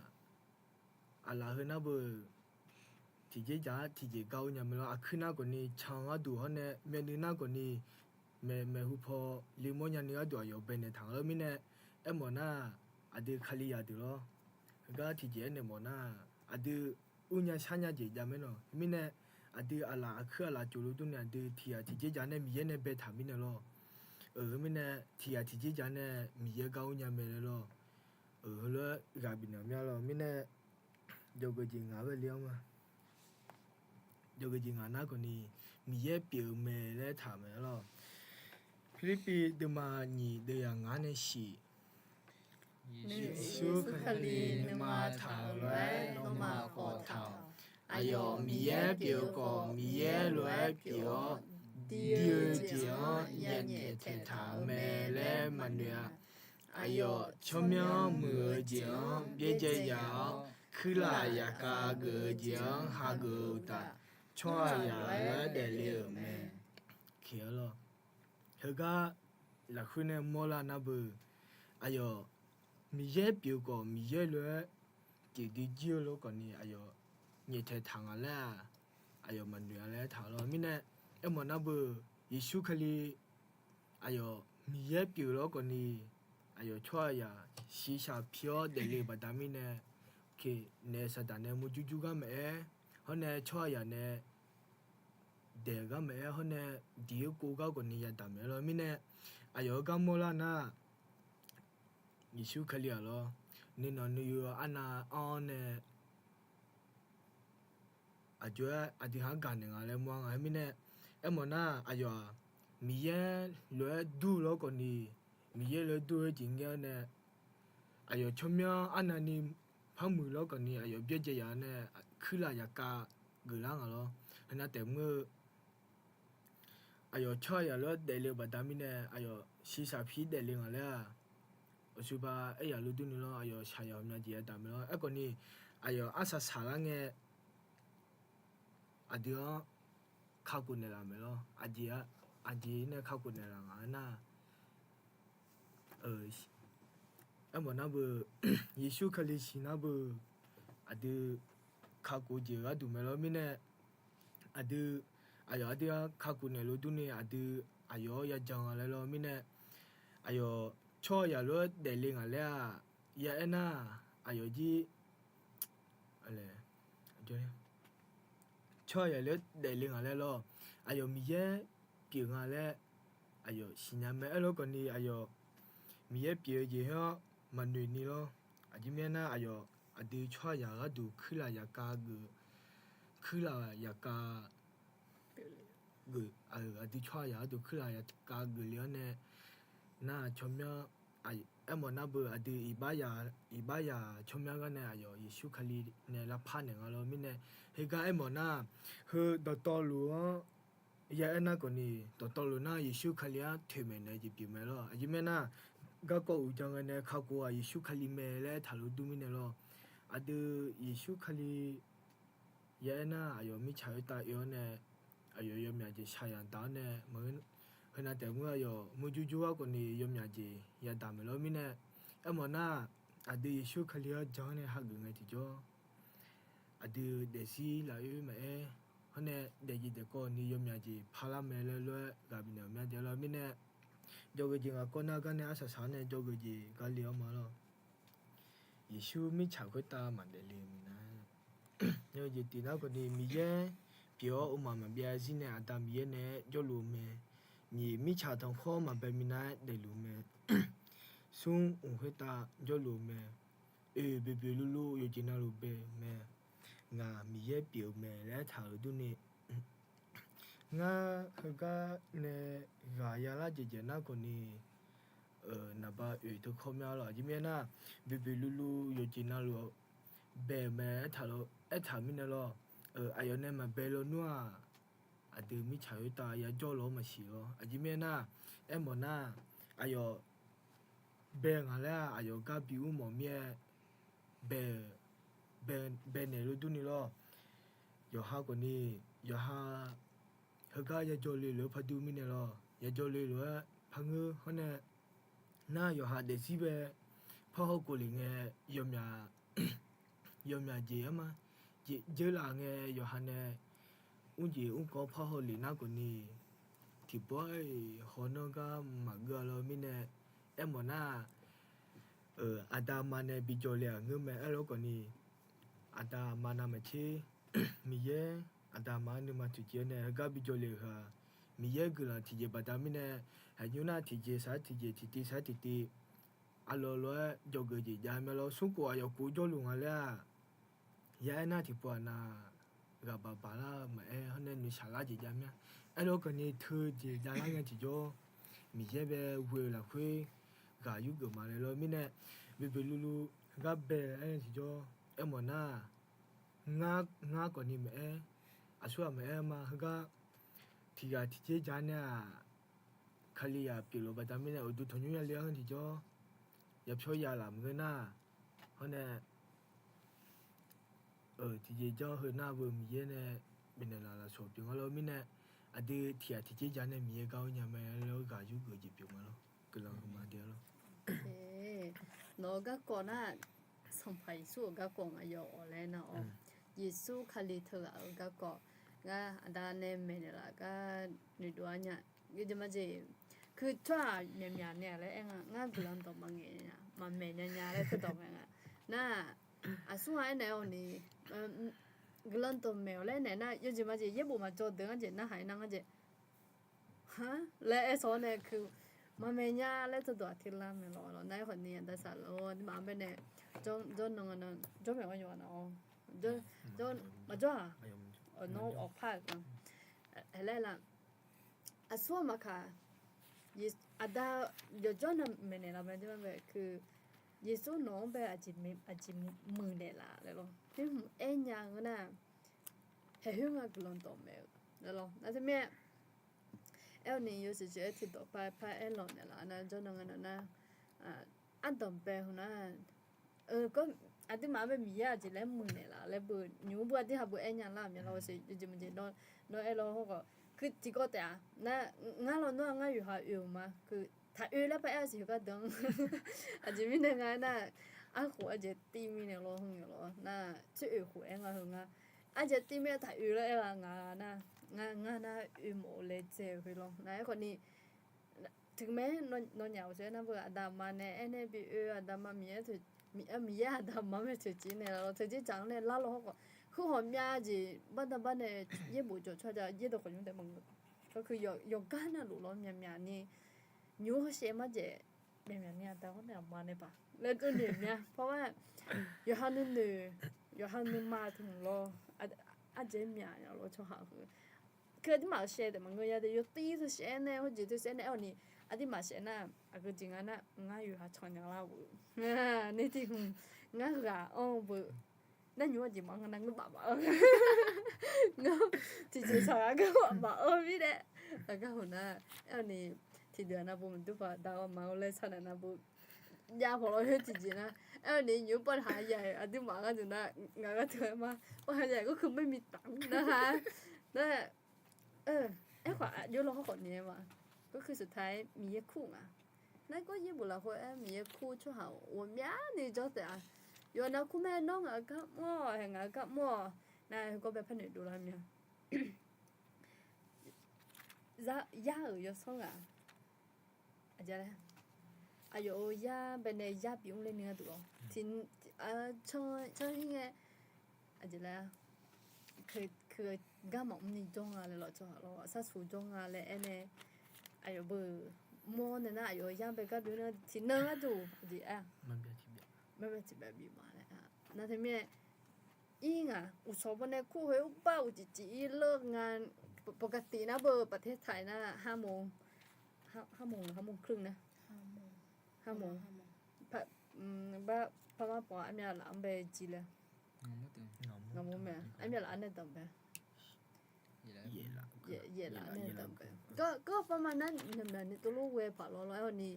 aqlaf heu nar beu tiqjeq jaq-ar tiqjeq gar-eu nya mae lawr. Aqkuir nar khawfni can gharduq hawr nae, myavnuiv nar khawfni maeqhu paw limawr nyani gharduq aqyawf baenaeq taq nga lawr. Mirnae aermawf nar, aqdui Kalizaq deuq lawr. Gar tiqjeq aernaeq mawf nar, aqdui urnya sharnya jeq jav maernawq. Mirnae aqdui aqlaf aqkuir aqlaf tsofluf durni aqdui tiq ghaq tiqjeq jav nae Miqyaer nae baetaq mirnae lawr. Mirnae tiq ghaq tiqjeq jav nae Miqyaer gar urnya mae laer lawr. Heulof-aer ghaq bifnaeq mya lawr. Mirnae jawrgeuf jeq ngaq-anr bae le-awr ma. Jawrgeuf jeq ngaq nar khawfni, Miqyaer pyeuf-eu mae laer taq-euq mae lawr. Pirlirpiv deuvma nyiq deuv yaq ngaq nae shiq. Yeqsur Kali nuima taq-euq lof-aer nawmaf khawf taq-awq. Aqyawf Miqyaer pyeuf-eu khawf, Miqyaer lof-aer pyeuf-awr, diq-eu jeq-anr nyaeftaeq taq-euq mae laer maqnoeq-a. Aqyawf tsawrmyanr muiq-eu jeq-anr byaerdzae yaf-awr, kuirlaf yaf kav geuf-eu jeq-anr hageuf-eu uqtaf, tsawrhaqzaq lof-aer daefle-euq mae. Heugar lafkhoer nae mawrlar nar beu, aqyawf Miqyaer pyeuf-eu khawf, Miqyaer lof-aer tiqdui jir-eu lof khawfni aqyawf nyaeftaeq taq nga laer-aq, aqyawf maqnoeq-a laer taq-awr lawr. Mirnae aermawf nar beu, Yeqsur Kali aqyawf Miqyaer pyeuf-eu lof khawfni, aqyawf tsawrhaqzaq shiqshaq pi-awr daefle-eu baqda mirnae, naef saqdaq nae murjur jur gar maqaer, hawr nae tsawrhaqzaq nae daeq gar maqaer, hawr nae diq-eu kov gar khawfni yadaq maeq-aer lawr. Mirnae aqyawf-eu gar mawrlar nar, Yeqsur Kali-aq lawr, nuinanq nuiyu-eu arnav anr-awr nae aqjox-aer aqdui ha-anr gaqnaeq nga laer mawr-a nga. Mirnae aermawf nar, aqyawf-aq Miqyaer lof-aer dur-eu lof khawfni, Miqyaer lof-aer dur-eu jeq ngaer-awr nae, aqyawf tsawrmyanr arnavni par muiq lof khawfni aqyawf byaerdzae yaf-awr nae kuirlaf yaf kav geuflar nga lawr. Heunav taef mr-eu aqyawf tsawrhaqzaq lof-aer daefle-eu baqda mirnae aqyawf shiqshaq pi daefle nga laer-aq, aqsur ba aer yaf luf durni lawr, aqyawf shaqyaq ghawqmya jeq yadaq maeq lawr. Aerkhawfni aqyawf arsaq saqlar ngae aqdui-anr kakhof naeqlaf maeq lawr. Aqjeq nae kakhof naeqlaf nga aernar, aermawf nar beu, Yeqsur Kali siq nar beu, aqdui kakhof jeq-eu gharduq mae lawr. Mirnae aqdui, aqyawf aqdui-anr kakhof naeqluf durni aqdui aqyawf-anr yajan nga laer lawr. Mirnae aqyawf tsawrhaqzaq lof-aer daefle nga laer-aq, ya aernar, aqyawf jir tsawrhaqzaq lof-aer daefle nga laer lawr. Aqyawf Miqyaer pyeuf nga laer aqyawf siqnya mae. Aerlof khawfni aqyawf Miqyaer pyeuf-eu jeq-anr maqnoeq ni lawr. Aqjeq mirnae aernar, aqyawf aqdui tsawrhaqzaq gharduq kuirlaf yaf kav geuf, kuirlaf yaf kav geuf, aqdui tsawrhaqzaq gharduq kuirlaf yaf kav geuf le-awr nae, nar tsawrmyanr, aermawf nar beu aqdui iqbaxzaq tsawrmyanr gar nae aqyawf Yeqsur Kali nae lavpar naeq nga lawr. Mirnae heugar aermawf nar, heu dawqtawvluf-anr ya aer nar khawfni, dawqtawvluf nar Yeqsur Kali-anr toeqmaeq naeq-eu jeq pyeuf mae lawr. Aqjeq mirnae aernar, garkawv uqdzan ngae nae kakhof-aq Yeqsur Kali mae laer aertaq luf dur mirnae lawr. Aqdui Yeqsur Kali ya aer nar, aqyawf mirtsaq khoertav oe-awr nae, aqyawf yawmyaq jeq shaqyaq daq-awr nae, heunav taef mr aqyawf murjur jur-awr khawfni yawmyaq jeq yadaq maeq lawr. Mirnae aermawf nar, aqdui Yeqsur Kali-anr jan-awr nae hageuf ngae tiqjawr, aqdui daefzir lafkhoer maqaer, hawr nae daefjeq daefkawv ni yawmyaq jeq parlar mae laer lof-aer ghaq bifnaeq-euq mya dae lawr. Mirnae jawrgeuf jeq ngaq kawv nar gar nae arsaq saq-awr nae jawrgeuf jeq gar le-awr ma lawr. Yeqsur mirtsaq khoertav maqdaef le-eu minav, yawjeq tiq nar khawfni Miqyaer pyeuf-awr mqmaq maqbyav zir nae Aqda Miqyaer naeq-aer jawrluf-eu mae. Nyiq, mirtsaq tanqkhawr maqbae minav-aer daefluf-eu mae. Smr, mq khoertav jawrluf-eu mae. Oeq, boeqboeq luvluv yawqjeq navluf bae-eu mae. Ngaq Miqyaer pyeuf-eu mae laer aertaq-euq durni, ngar heugar nae ghaq yalar jeq jaeq nar khawfni, naqba oeq teu kawr mya lawr. Aqjeq mirnae aernar, boeqboeq luvluv yawqjeq navluf bae-euq mae aertaq mirnae lawr. Aqyawf nae maqbae lawnmr-aq, aqdui mirtsaq khoertav yajawr lawr maqsiq lawr. Aqjeq mirnae aernar, aermawf nar, aqyawf bae ngaq laer-aq, aqyawf gar bi ur mawf mir-aer bae-eu, bae naeq luf durni lawr. Yawqha khawfni, yawqha heugar yajawr le lof-aer par dur mirnae lawr, yajawr le lof-aer par ngeur hawr nae, nar yawqha daefzir bae parhaw kov lef ngae, yawmyaq jeq-anr ma, jeq dzeurlaf ngae yawqha nae mrjeq mrkawv parhaw lef nar khawfni, tiqpov-aer hawnar gar maqgeur-a lawr. Mirnae aermawf nar, aqda aqma nae bijawr le-aq ngeur mae. Aerlof khawfni, aqda aqma navmaqtser, Miqyaer aqda aqma-anr nuima toeqciv-awr nae heugar bijawr le-euq heu-aq, Miqyaer guiqlanq tiqjeq baqda mirnae, haqnymr nar tiqjeq sar tiqjeq, tiqtiv sar tiqtiv, aqlawq lof-aer jawrgeuf jeq jav mae lawr. Smrkhof aqyawf khof jawrluf nga laer-aq, ya aernar tiqpov-aq nav ghaq baq baq lar-eu maqaer, hawr nae noeqshaq lar jeq jav mir-a. Aerlof khawfni teujeq javlar ngae tiqjawr, Miqyaer bae ghoe-eu lafkhoer ghaq yurgeuf ma laer lawr mirnae, boeqboeq luvluv heugar bae-eu aer ngae tiqjawr, aermawf nar, ngar khawfni maqaer, aqsurghaq maqaer ma heugar, tiqghaq tiqjeq ja nae-aq, Kalizaq pyeuflof baqda mirnae uqduq tanqnymr yale-anr tiqjawr, yapyawr ya laf maqngeur nar, hawr nae, tiqjeq janr heu nar beu Miqyaer nae bifnaeq laf lafsawq pyeuf nga lawr mirnae, aqdui tiqghaq tiqjeq ja nae Miqyaer gar-eu nya mae laer ghaq yurgeuf jeq pyeuf nga lawr. Guiqlanq heu ma de-a lawr. Nawq-eu garkawv nar, Sanqpaq Yeqsur-euq garkawv nga yawf-awq laer nar-awr, Yeqsur Kali teughaq-euq garkawv, ngar aqda nae maeqnaeq laf gar noeqdov-a nya. Yawjeq majeq, keu tsawrhaq myaqmyaq nae laer aer nga, ngar guiqlanq dawq maqngaeq nya, maqmaeq nya nya laer teudawq ngae nga. Nar, aqsur-aq aernaeq-awq ni, guiqlanq dawq maeq-awq laer naeq nar, yawjeq majeq yaerbof maqjawr deuq-anr jeq narhaq-ir nar ngar jeq, ha laer aer sawr-awr nae keu maqmaeq nya laer teudawq aqtir lar maeq lawq lawr. Nar aerkhawfni aqda saqlaq-awr aqduimaf-anr baenae jawr nan jawr maeq-awr yawqghaq nar-awr, jawr, maqjawr-aq, nawr awqpar-eu laer la. Aqsur-aq maqkaq, aqda yawqjawr nar maeqnaeq laf mae, keu Yeqsur nawq-anr bae aqjeq muiqnaeq laf laer lawr. Khoerhmq aer nya ngeur nar, haeq khoer nga guiqlanq dawq maeq-eu laer lawr. Nar teumirnae, aer-awq ni yawshuif shuif-aer tiqdawq par par aer lawq naeq laf nar jawr nan nga nar, ardanq bae heu nar, aqduimaf-anr bae Miqyaer aqjeq laer muiqnaeq laf laer beu nymq-mr beu aqdui ha beu aer nya lar-euq mya lawr. Yawjeq maqjeq nawr aer lawr hawr khawf, keu tiqkawv taef-a nar, ngar lawnmr-aq ngar yawqha oe-euq ma. Keu taq oe laer par aer-eu siq heugar deuq-anr, aqjeq mirnae nga aernar, arkhof aqjeq tiv mirnae lawr hmq lawr nar, tsoer oe khof-aer nga heu ngar, aqjeq tiv mirnae taq oe laer aer-a nga nar, ngar nar oe mawf-eu laer dzae-eu khoer lawr nar. Aerkhawfni, teumae nawnyaf-euq tsoer nar beu aqda aqma nae aernae bi oe, aqda aqma Miqyaer, Miqyaer aqda aqma mae toeqciv naeq laf lawr, teujeq dzaq-anr nae lar lawr hawr khawf, heu hawq myav jeq barda bar nae yaerbof jawq tsawrhaq ja yaerdawq khawqnymr taef maqngeur. Hawr khawf yawqgar navluf lawr myaqmyaq ni, nymq-mr hawshaev marjaeq, myaqmyaq ni aqda hawr nae aqma nae paq laer dovni mya. Parmar yawqha nuinoeq, yawqha nuima tmq lawr, ardzaeq-aer myaq nya lawr tsawrhaq heu. Keu aqduimaf-euq shaev taef maqngeur ya de, yawtiv teu shaev-aer nae hawjeq teu shaev-aer nae aer-awq ni, aqduimaf shaev nar aqgeu jeq nga nar, ngar yawqha can nya lar ghof-eu ni tiq hmq, ngar ghaq anr-eu beu nar nymr aqjeq maqanr nga nar ngeur baf baf-eu, ngar tiqjeq saqghaq gar baf baf-eu mirnae, aqgar hawq nar, aer-awq ni, tiqdeuq-aq navbov maqdur paq da-awr ma-awr laer sar naeq navbov jav pawq lawr khoer tiqjeq nar, aer-awq ni nymq-mr pawnaha ya-euq aqduimaf gharduq nar ngaq gharduq-aer ma, pawnaha ya-euq gharkeuv maermi taf nar ha, nar, aerkhawf aqjox lawr hawr khawf ni-aer ma, gharkeuv สุดท้าย Miqyaer kur nga. Nar gawr yaerbof lafkhoer-aer Miqyaer kur tsawrhaq ghawqmyani jawr taef-a. Yawqha nav kur mae, nawr ngaq-euq gar mr-awq, hae ngaq-euq gar mr-awq. Nar heugawr bae par noeqdov lar mya. Yar-euq yawsanr ghaq, aqjeq laer, aqyawf-euq yar baenae yar bimr ler ni gharduq-awr, can-ir ngae, aqjeq laer, keu gar maqmr ni jawr nga laer lawr tsawrhaq lawr, sharsuq jawr nga laer aernae, aqyawf beu mawr nae nar aqyawf-euq yar bae gar bimr ler tiqnan gharduq aqjeq aer-a, marbyav tiqbyav bif ma laer. Nar teumirnae, ir ngaq uqshawq bawnae kur khoer urbar uqcif cif ir ler nga, ปกติ nar beu ประเทศไทย nar ห้าโมง ห้าโมงหรือ ห้าโมงครึ่ง nar, ห้าโมง bar, parmar pawq armyav laf-anr bae jir laer, ngaq mawr mae, armyav laf-anr nae danqbae, yaeqlaf nae danqbae, gar parmar nar naqmyaq ni tov lof ghae paq lawr lawr aer-awq ni,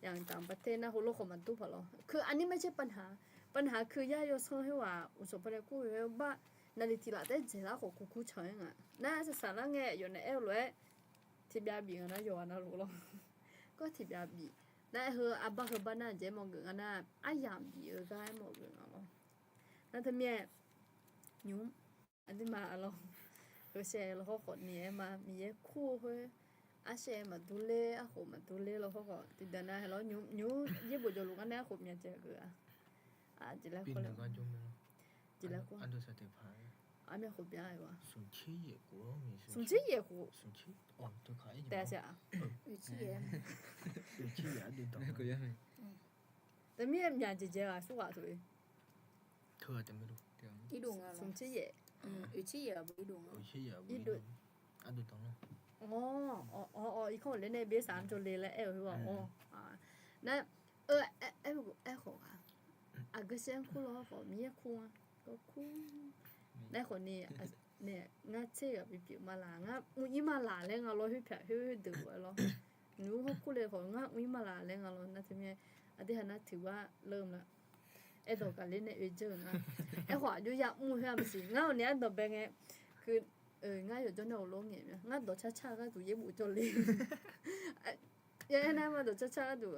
yaqdaq ประเทศ nar heulof khawf maqdur paq lawr. Keu aqnyir ไม่ใช่ปัญหา, ปัญหา keu yar yawsanr khoerghaq uqshawq bawnae kur khoer bar, naqliq tiq laf taef dzaeqlar khawf kur kur can-aer nga. Nar saqsaq lar ngae aqyawf nae aer-eu lof-aer tiqbyav bif nga nar yawqghaq navluf lawr, gar tiqbyav bif. Nar heu arbar heu bar nar aqjeq aer mawf geuf nga nar, aryamq bif-eu gar aer mawf geuf nga lawr. Nar teumirnae, nymq aqduimaf lawr, heusaeq lawr hawr khawf ni-aer ma, Miqyaer kur-eu khoer Arshaev maqdur ler, arkhof maqdur ler lawr hawr khawf tiqdaq nav hae lawr nymr nymr yaerbof jawrluf ngar nae arkhof myaq dzaeq geuf-a. Jeq laer khawf laer, jeq laer khawf, armyav khof byan-a. Smq tser yaef khof, taef-a. Teumirnae myaq dzaeq dzaeq ghaq surghaq teu-e. Smq tser yaef, irkanr ghawqler nae byaer saq-anr jawrle laer aer-eu heu-aq. Nar, aerkhawf ghaq, aqgeu shaer-anr kur lawr khawf Miqyaer kur-a. Kur nae khawf ni, ngar tser ghaq bipyeuf ma laq, ngar mr-ir ma laq laer nga lawr, khoerpyaq khoer deuq-aer lawr. Nymq-mr hawr kur le khawf ngar mr-ir ma laq laer nga lawr. Nar teumirnae aqdui ha nar tiq ghaq lawr mq la. Aerdawq gaqler nae oe dzeur-eu nga. Aerkhawf aqjox ya mr khoer-a maqsiq, ngar-awq ni ardawq bae ngae, ngar yawqjawr nae ghawqlof ngaeq mya, ngar dawq carcar gharduq yaerbof jawrle. Ya aernar ma dawq carcar gharduq,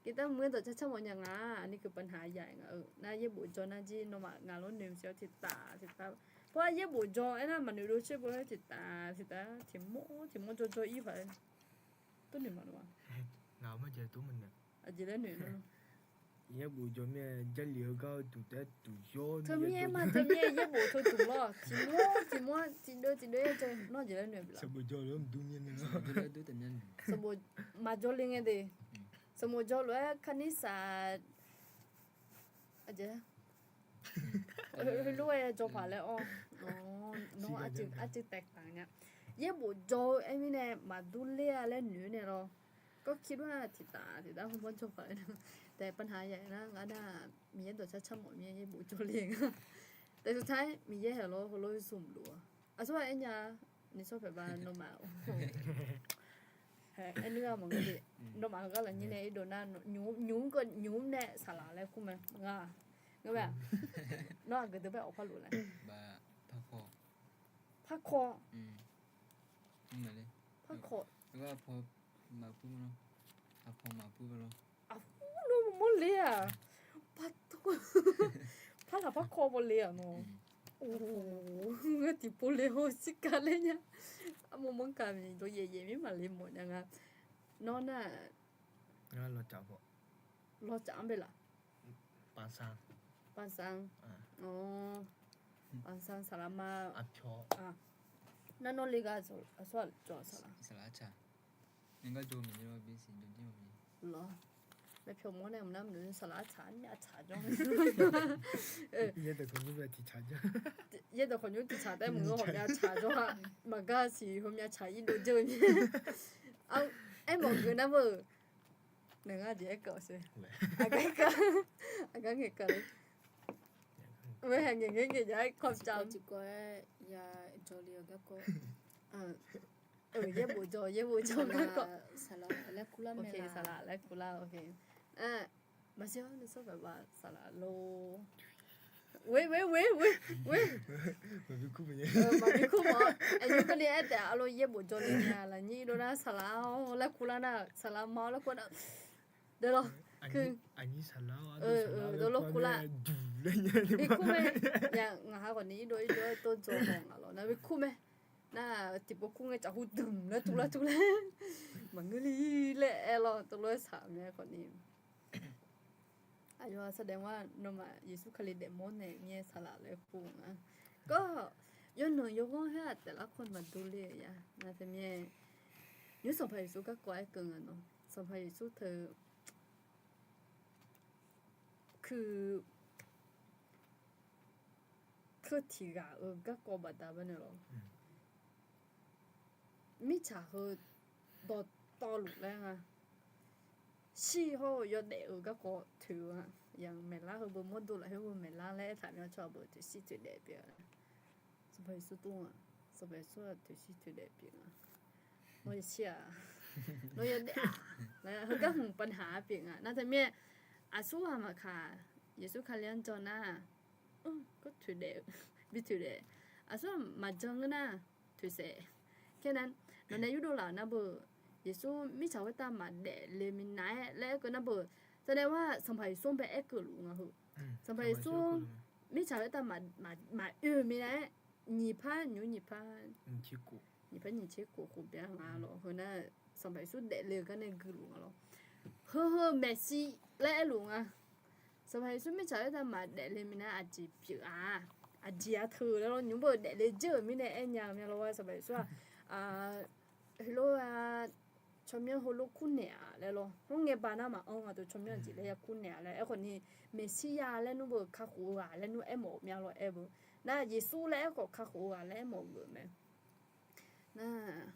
geqtar mr-aer dawq carcar mawfnya nga, aqnikuiq pavnaq yaq nga-eu nar yaerbof jawr nar jir nawmaf ngaq lawr noeq maqsiq-awr tiqtaf tiqtaf. Par yaerbof jawr aernar maqnoeq dov coer bo-aer tiqtaf tiqtaf tiqmawr tiqmawr jawrjawr-ir paq-aer. Tov noeq maqnoeq-a. Aqjeq laer noeq-a. Yaerbof jawr mir-aer Jarlif-eu gar-eu duq taef-aer duq yawr. Teumirnae ma teumirnae yaerbof teu duq lawr, tiqmawr tiqmawr tiqdeuv tiqdeuv-aer jawr nawr jeq laer noeq-a. Sanqbof maqjawr le ngae de. Sanqbof jawr lof-aer kar nir saq, aqjeq heulof-aer jawr paq laer-awr, nawr arcuiv taeqtaq nya. Yaerbof jawr-eu aer mirnae maqdur ler-a laer noeq-eu nae lawr. Gawrkir lof-aer tiqtaf tiqtaf hawmawr jawr paq-aer, taef pavnaq yaq nar ngar nar, Miqyaer dawq carcar mawf mir-aer yaerbof jawr le nga. Taef saqtae-aer Miqyaer haeq lawr heulof-aer zmq luf-a. Aqsur-aq aernya, nishawr paeqba nawmaf aernuir-a maqngeur de. Nawmaf heugar lafnyir nae irdov nar nymq-mr nae saqlaq laer kur mae nga. Ngeur mae-aq, nawr aqgeu deuq bae awq par luf laer. Parkawv. Parkawv. Parkawv. Aqpawr mawrmawr le-aq. Par, parlaq parkawv baw le-aq nawr. Ngar tiqpov le haw sirkav laer nya. Armawr mawrkav miq dov yaef yaef mir maqle mawf nya nga. Nawr nar, lawcaf-anr bae laf. Paqsar. Paqsar saqlaq ma. Nar nawr le gar aqsur-aq cawv saqlaq. Lawr, laer pyawq mawr nae mqnar mq saqlaq artsaq armyav tsaq jawr. Yaerdawq khawqnymr tiqtsaq taef mq-eu ghawqmyav tsaq jawr-a. Maqgar siq heumyav tsaq irdov dzeur-eu mir. Aermawf geuf nar beu. Naeq ngar jeq aerkeuv-awq sher. Aqgar ngaeq keuv le. Ghae ngaeq ngaeq ngaeq ja-aer kawv cam. Yaerbof jawr yaerbof jawr garkawv. Saqlaq laer kur lar, maqshir-awr nuisar paq ba saqlaq lor. Maqbi kur mawf-awr aqyawf keuvle-aer taef-a lor, yaerbof jawr le nya lafnyir irdov nar saqlaq-awr laer kur lar nar, saqlaq ma-awr laer kur nar. Deuq lawr, deuq lawr kur lar. Bi kur mae. Ngaq ha khawfni irdov irdov-aer tov dzaw haw ngaq lawr nar bi kur mae. Nar tiqpov kur ngae caqhu dmq laer tuvlar tuvlar. Maqngeur li laer aer lawr, tov lof-aer saq mae khawfni. Aqyawf-aq saqdaef-a nawmaf Yeqsur Kali daefmawr naeq mir-aer saqlaq laer kur nga. Gawr, yawqnan yawghanr khoer-aq taef larkawv maqdur le-euq ya. Nar teumirnae nymr Sanqpaq Yeqsur garkawv aerkeuv nga nawr, Sanqpaq Yeqsur teu, ku, teu tiq ghaq-euq garkawv baqda bae nae lawr. Mirtsaq heu dawqtawvluf laer nga. Shir hawr-eu yawdaef-euq garkawv toeq-eu nga. Yamq maeqlar heu beu mawrdo lafkhoer beu maeqlar laer aertaq mya tsawrhaq beu toeqshir toeqdaef pyeuf-a. Sanqpaq Yeqsur tov nga. Sanqpaq Yeqsur-aq toeqshir toeqdaef pyeuf nga. Nawr yashir-aq, nawr yadaef-aq laer heugar hmq pavnaq-a pyeuf nga. Nar teumirnae aqsur ghaq maqkaq, Yeqsur Kali-anr jan nar, toeqdaef-eu, bi toeqdaef. Aqsur ghaq maqjan ngeur nar, toeqsaef. Khaernar, nawqnae yurdov laf-euq nar beu, Yeqsur mirtsaq khoertav maqdaef le minav-aer laer aerkeuv nar beu, saqdaef-a Sanqpaq Yeqsur-anr bae aerkeuv luf nga heu. Sanqpaq Yeqsur mirtsaq khoertav maqoe-eu minav-aer, nyiq par nymr nyiq par nyiq par nyiq tser khof khof byan nga lawr. Heu nar Sanqpaq Yeqsur daefle-eu gar nae guiluf nga lawr. Heu heu maeqshi laer aerluf nga. Sanqpaq Yeqsur mirtsaq khoertav maqdaefle minav aqjeq pyeuf-a. Aqjeq-a teu laer lawr, nymr beu daefle dzeur-euq mirnae aernya-eu mya lawr. Sanqpaq Yeqsur-aq, heulof-a, tsawrmyanr heulof kurnaeq-aq laer lawr, hawr ngae ba nar maqanr nga teu, tsawrmyanr jeq laer ya kurnaeq-aq laer. Aerkhawf ni, Meqsirya laer nmr beu kakhof-eu ghaq laer nmr aermawf-eu mya lawr aer beu. Nar Yeqsur laer aerkhawf kakhof-eu ghaq laer aermawf-eu geuf mae. Nar,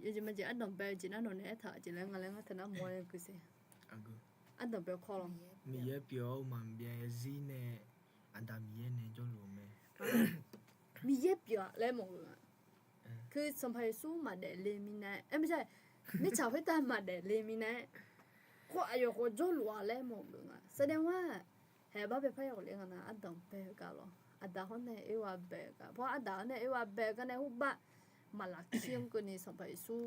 yawjeq majeq ardanq bae-eu jeq nar nawq nae aertaq-eu jeq laer nga laer ngar teu nar mawr-aer gui se. Ardanq bae kawr lawr. Miqyaer pyeuf-awr maqbyav zir nae, Aqda Miqyaer nae jawrluf-eu mae. Miqyaer pyeuf-a laer mawf-eu nga. Keu Sanqpaq Yeqsur maqdaefle minav, aer, mirtsaq khoertav maqdaefle minav-aer, khawf aqyawf khawf jawrluf-a laer mawf-eu nga. Saqdaev nar, haeq bar bae par yawf le nga nar, ardanq bae-eu gar lawr, Aqda hawr nae Erwa bae-eu gar, par Aqda hawr nae Erwa bae-eu gar nae hawr bar maqlaqkir-anr keuvni Sanqpaq Yeqsur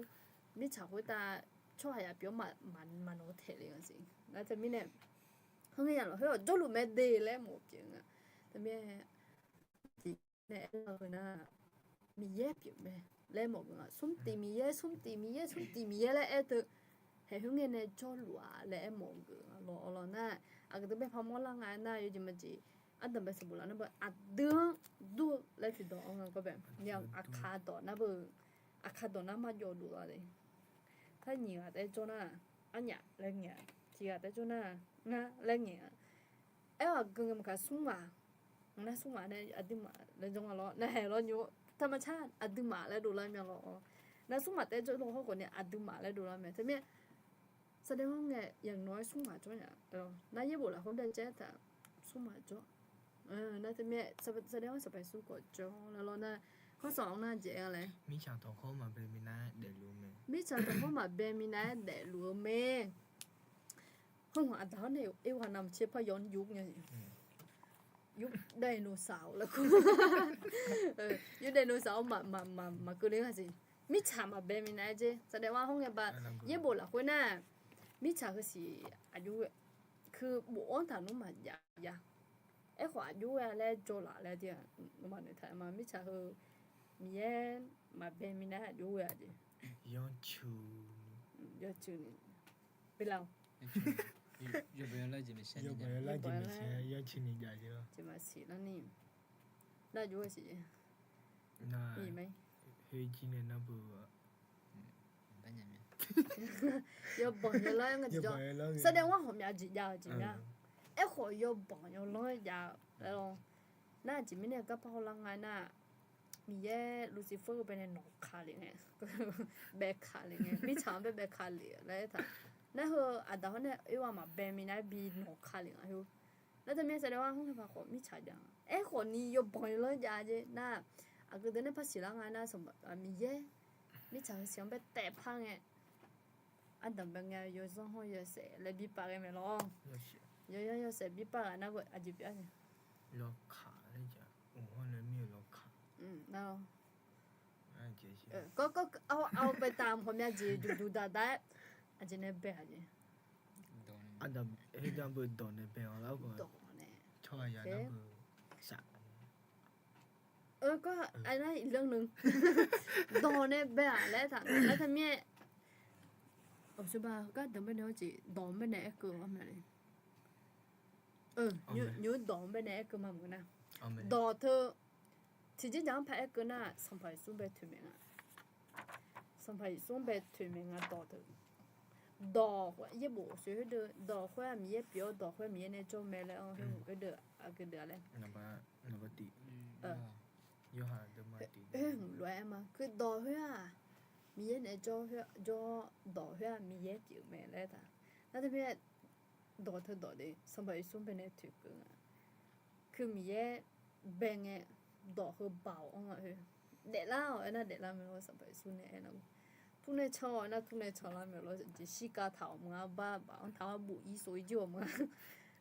mirtsaq khoertav tsawrhaq ya pyeuf-awr maqnawq taeq le nga siq. Nar teumirnae, hawr ngae ya lawq khoer-awq jawrluf mae de laer mawf pyeuf nga. Teumirnae, nae aer-eu nar, Miqyaer pyeuf mae laer mawf-eu nga. Smrtiq Miqyaer, Smrtiq Miqyaer, Smrtiq Miqyaer laer aer teu, haeq khoerngae nae jawrluf-a laer aermawf-eu geuf nga lawr. Awr lawr nar, aqgeu deuq bae par mawrlar nga aernar, yawjeq majeq ardanq bae sanqbof laf nar beu aqdui-anr dur-eu laer tiqdawq-anr nga gar bae, aqkaq dawq nar beu, aqkaq dawq nar marjawv dov la le. Par nyiq ghaq taef jawr nar, arnyaf laer ngaeq-a. Tiq ghaq taef jawr nar, ngar laer ngaeq-a. Aer-awq aqgeu ngae maqkaq smrmaf, nar smrmaf nae aqduimaf laer janr nga lawr, nar haeq lawr nymr, taqmaqtsar aqduimaf laer dovlar mya lawr-awr. Nar smrmaf taef jawr lawr hawrkhawf ni aqduimaf laer dovlar mae. Teumirnae, Saqdaev-anr ngae yaqnawr-aer smrmaf jawr nya. Nar yaerbof lafkhoer byacaer taq smrmaf jawr. Nar teumirnae Saqdaev-anr Sanqpaq Yeqsur khawf jawr laer lawr nar, khanrsanq-anr nar jaev-a laer, mirtsaq tanqkhawr maqbae minav-aer daefluf-eu mae. Mirtsaq tanqkhawr maqbae minav-aer daefluf-eu mae. Hawr-aq, aqda hawr nae Erwa navmaqtser par yaw-anr yur nya. Yur daef noeqsaq-awr laer kur. Yur daef noeqsaq-awr maqkeuv le nga siq. Mirtsaq maqbae minav-aer jer. Saqdaev-anr hawr ngae ba, yaerbof lafkhoer nar, mirtsaq heusiq aqjox-aer, keubof-anr taqnmr maqjav ya. Aerkhawf aqjox-aer laer jawrlaf laer dir-aq, nawmaf noeqtaq ma. Mirtsaq heu Miqyaer maqbae minav-aer aqjox-aer-a jeq. Yawcuini, belar-awq. Yawbae yawlar jeq maeqshi, yawcuini jav jeq lawr. Jeq maqsiq larni, nar aqjox-aer siq jeq. Nar, khoerjir nae nar beu yawbanq yawlanr nga jeq jawr. Saqdaev-anr ghawqmya jeq jav-eu jeq mya. Aerkhawf yawbanq yawlanr jav-eu laer lawr. Nar aqjeq mirnae garpar hawlar nga nar, Miqyaer Lucifer-eu bae nae nawq ka lef ngae, bae ka lef ngae, mirtsaq-anr bae bae ka lef laer aertaq. Nar heu aqda hawr nae Erwa maqbae minav-aer bi nawq ka lef nga heu. Nar teumirnae Saqdaev-anr hawr ngae ba khawf mirtsaq jav-a. Aerkhawf ni yawbanq yawlanr jav jer nar, aqgeu deuq nae par siqlar nga nar, Miqyaer mirtsaq heusiq-anr bae taef par ngae, ardanq bae ngae yawzanr hawr yawshaef laer bi pav ghae mae lawr. Yawzanr yawshaef bi pav ghaq nar beu aqjeq pyeuf-a. Lawkaq laer ja, uq hawr nae mir-eu lawkaq. Nar-awr Kawr, kawr, a, a, baetaq mq hawqmya jeq duqduq daqdaq-aer, aqjeq nae bae-aq jeq. Aqda, heudaq beu dawq nae bae-awq lar-awr, tsawrhaqzaq nar beu shaq. Kawr, aernar iqlanr nui dawq nae bae-aq laer taq, aer taq mir-aer, aqsur ba gardanq bae nae-awr jeq dawq bae nae aerkeuv-awr mae. Nymr dawq-anr bae nae aerkeuv ma meuq nar, dawq teu tiqjeq dzaq-anr par aerkeuv nar, Sanqpaq Yeqsur-anr bae toeqmaeq nga. Sanqpaq Yeqsur-anr bae toeqmaeq nga dawq teu. Dawq yaerbof soeq khoerdeuv dawq khoer-aq Miqyaer pyeuf-awr dawq khoer Miqyaer nae jawr mae laer-anr khoerdeuv aqgeu deuq-a laer. Lof-aer aer ma, keu dawq khoer-aq Miqyaer nae jawr, jawr-awr dawq khoer-aq Miqyaer pyeuf mae laer taq. Nar teumirnae dawq teu dawq de Sanqpaq Yeqsur-anr bae nae toeqkeuv nga. Keu Miqyaer bae ngae dawq heu baoq-anr nga khoer. Daeflar-awq aernar daeflar mae lawr, Sanqpaq Yeqsur nae aernar. Turnae can-awq aernar turnae canlar mae lawr, jeq shirkav taq-awq maqnga, bar baf-anr taq-awr bof-ir sof-ir jir-awq maqnga.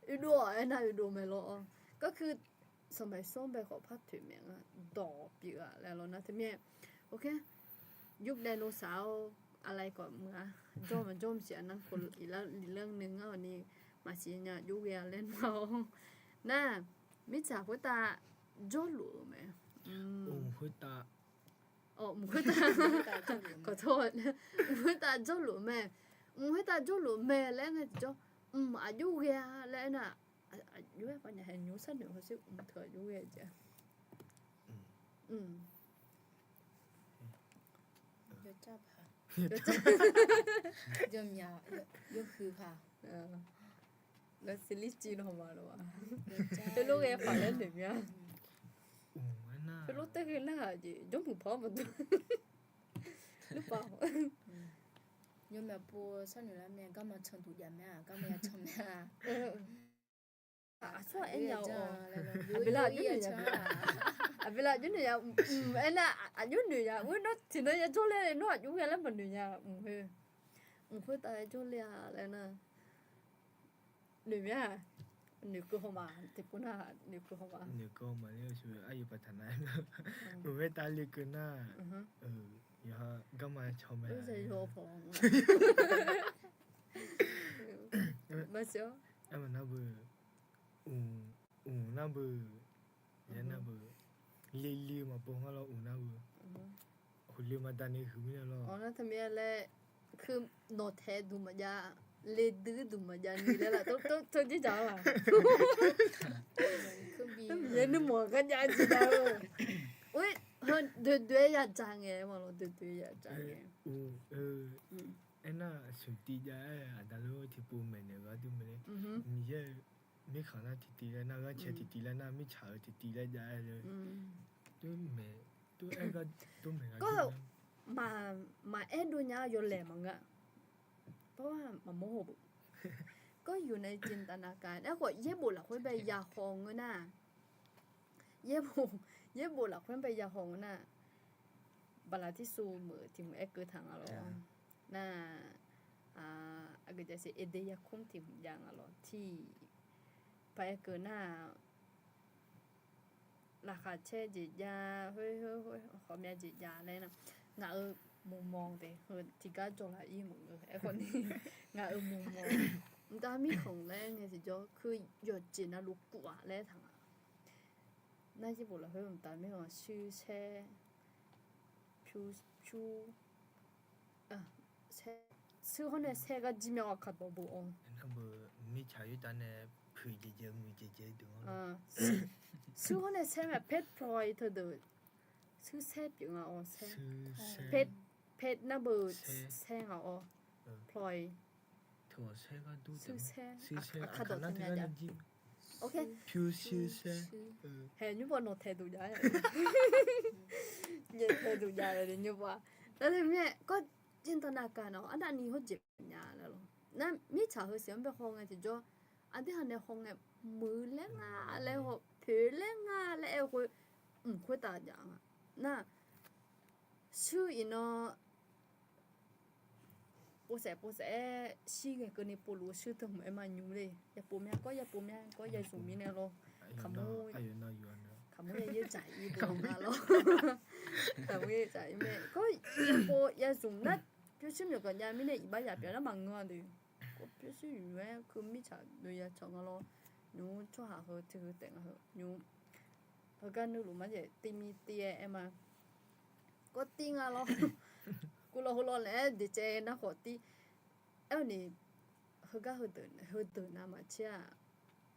Oedov-awq aernar oedov mae lawr-awr. Garkeu Sanqpaq Yeqsur-anr bae khawf par toeqmaeq nga dawq pyeuf-a laer lawr nar teumirnae. Yur daef nov saq-awr aqlai khawf meuq-a. Jawr maqjawr maqsiq-a nar, iqlanr nui ngar-awq ni maqsiq nya jov ghae-a laer nmr-awr. Nar, mirtsaq khoertav jawrluf-euq mae. Khoertav Awq, mq khoertav, khoertav jawrluf mae. Mq khoertav jawrluf mae. Mq khoertav jawrluf mae laer ngae tiqjawr, mq aqjox ghae-a laer aernar, aqjox-aer pavnya hae nymr sharnoeq hawsher, mq teu aqjox ghae jeq-a. Yawhuiq paq. Nar series civ nawmaf lof-a. Khoerlof ghae paq laer noeq mya. Khoerlof taef ghae nar-aq jeq jawrmuiq paq-awr maqdur. Nuirpaq-awq. Yawmyaq pov sharnoeq lar mae, garma canduq jav mae-a, garma ya can mae-a. Aqsur-aq aernya-awq. Aqbeqlar aqjox noeq ya. Aqbeqlar aqjox noeq ya. Aernar aqjox noeq ya. Ur, nawr tiqnan ya jawrler-a, nawr aqjox ghae laer maqnoeq nya. Mq khoer, mq khoertav ya jawrler-a laer nar, noeq mya. Noeqkeuv haw ma, tiqpov nar noeqkeuv haw ma. Noeqkeuv haw ma laer, aryu paq taq nar, mq khoertav lekeuv nar, yawqha garma can mae. Maqsiq-awr, aernar beu, uq nar beu, yaer nar beu, leli maqpov ngar lawr uq nar beu. Huiqle maqdaq ni huiq mirnae lawr. Awq, nar taqmir-a laer, keuv nawqtaeq duq maqjav, le duidui duq maqjav ni laer laf teu jirdzaq-a. Miqyaer nuirmanq gar jav jiqda-eu. Oe, heu doedoe-aer yadzaq ngae maqlawr, doedoe-aer yadzaq ngae. Aernar smq tiv jav-aer aqda lof tiqpov maeqnaeq gharduq mae le. Miqyaer-eu mirkhanq nar tiqtiv laer nar, ghanrcae tiqtiv laer nar, mirtsaq-eu tiqtiv laer jav-aer le. Tov maeq, tov aer gar, tov maeq gar. Maqaer dov nya yawlaeq maqngeur. Par maqmawr haw beu. Gawr yuf nae jeq taf nav ka aerkhawf, yaerbof lafkhoer bae yahaw ngeur nar, yaerbof, yaerbof lafkhoer bae yahaw ngeur nar, baqlaqtirsuv meuq tiq hmq aer keuv taq nga lawr. Nar, aqgeujeq siq Aqde yarkmr tiq hmq jav nga lawr. Tiq paq aer keuv nar, laqkhaq caer jeq jav, khoer, khoer, khoer, ghawqmya jeq jav laer nar, ngaq-euq muqmawq de heu tiqgar jawr laf-ir maqngeur. Aerkhawf ni, ngaq-euq muqmawq, mqtav mirkhanq laer ngae tiqjawr, keuv yawqjeq navluf kuf-aq laer taq nga. Nar yaerbof lafkhoer mqtav mirkhanq shuir saer, pyur, pyur, shuir hawr nae saer gar jir mya-awr kaqdawq bof-awr. Mirtsaq yurtav nae puiq jeq jeq muiq jeq jeq deuq anr. Shuir hawr nae saer mae, pet ploy teudeuq. Shuir saer pyeuf nga-awr saer. Pet, pet nar beu saer nga-awr. Ploy. Shuir saer. Kaqdawq taq mya jav. Hae nymrpov nawq taeq duq jav-aer. Nyaef taeq duq jav-aer nymrpov-a. Nar teu mirnae gawr jeq taf nav ka nar-awr arnavni hawr jeq nya laer lawr. Nar mirtsaq heu siq-anr bae haw ngae tiqjawr, aqdirhaq nae haw ngae muiq laer nga laer haw, poeq laer nga laer aer-eu khoer, mq khoertav jav nga. Nar, shuir iqnan povsaef povsaef-aer shir ghae keuvni povluf-eu shuir teu hmq aer ma nymr le. Yapov mya gawr, yapov mya gawr, yazmq mirnae lawr. Kaqmur, kaqmur yaer dzaq-ir deuq nga lawr. Kaqmur yaer dzaq-ir mae. Gawr yapov yazmq nar, pyurshuir myawqganq jav mirnae iqbax yaq pyeuf nar maqngeur-a de. Gawr pyurshuir yuf-aer keuv mirtsaq dov ya cawq nga lawr. Nymr tsawrhaq heu teu heu taef nga heu nymr. Heugar nuiluf mar jaeq tiv mir tiv-aer aer ma. Gawr tiv nga lawr. Guv lawr heu lawr laer-aer deuq caev nar khawf tiv. Aerkhawf ni, heugar heudeuq, heudeuq navmaqtser-aq,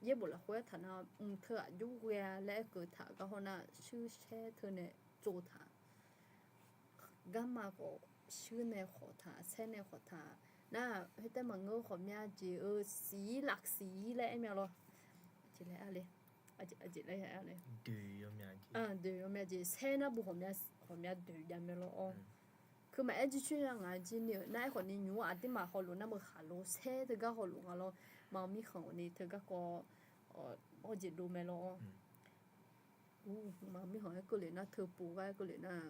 yaerbof lafkhoer aertaq nar, mq teu aqjox ghae-a laer aerkeuv taq gar hawr nar, shuir saer teu nae tsov taq. Garma khawf shuir nae khawf taq, saer nae khawf taq. Nar, khoertav maqngeur khawf mya jeq-eu siq-ir laf siq-ir laer aer mya lawr. Jeq laer ar le. Aqjeq laer ar le. Doeq yawmya jeq saer nar bu ghawqmya doeq jav mae lawr-awr. Keuv maqaer jircoer-a ngaq jir ni-euq nar aerkhawf ni nymr aqdirmaf hawluf nar meuq khaqlo saer teugar hawluf nga lawr. Maqmir khanq ni teugar kawv, awr jeq dov mae lawr-awr. Maqmir khanq-aer keuvle nar teu pov gar aer keuvle nar,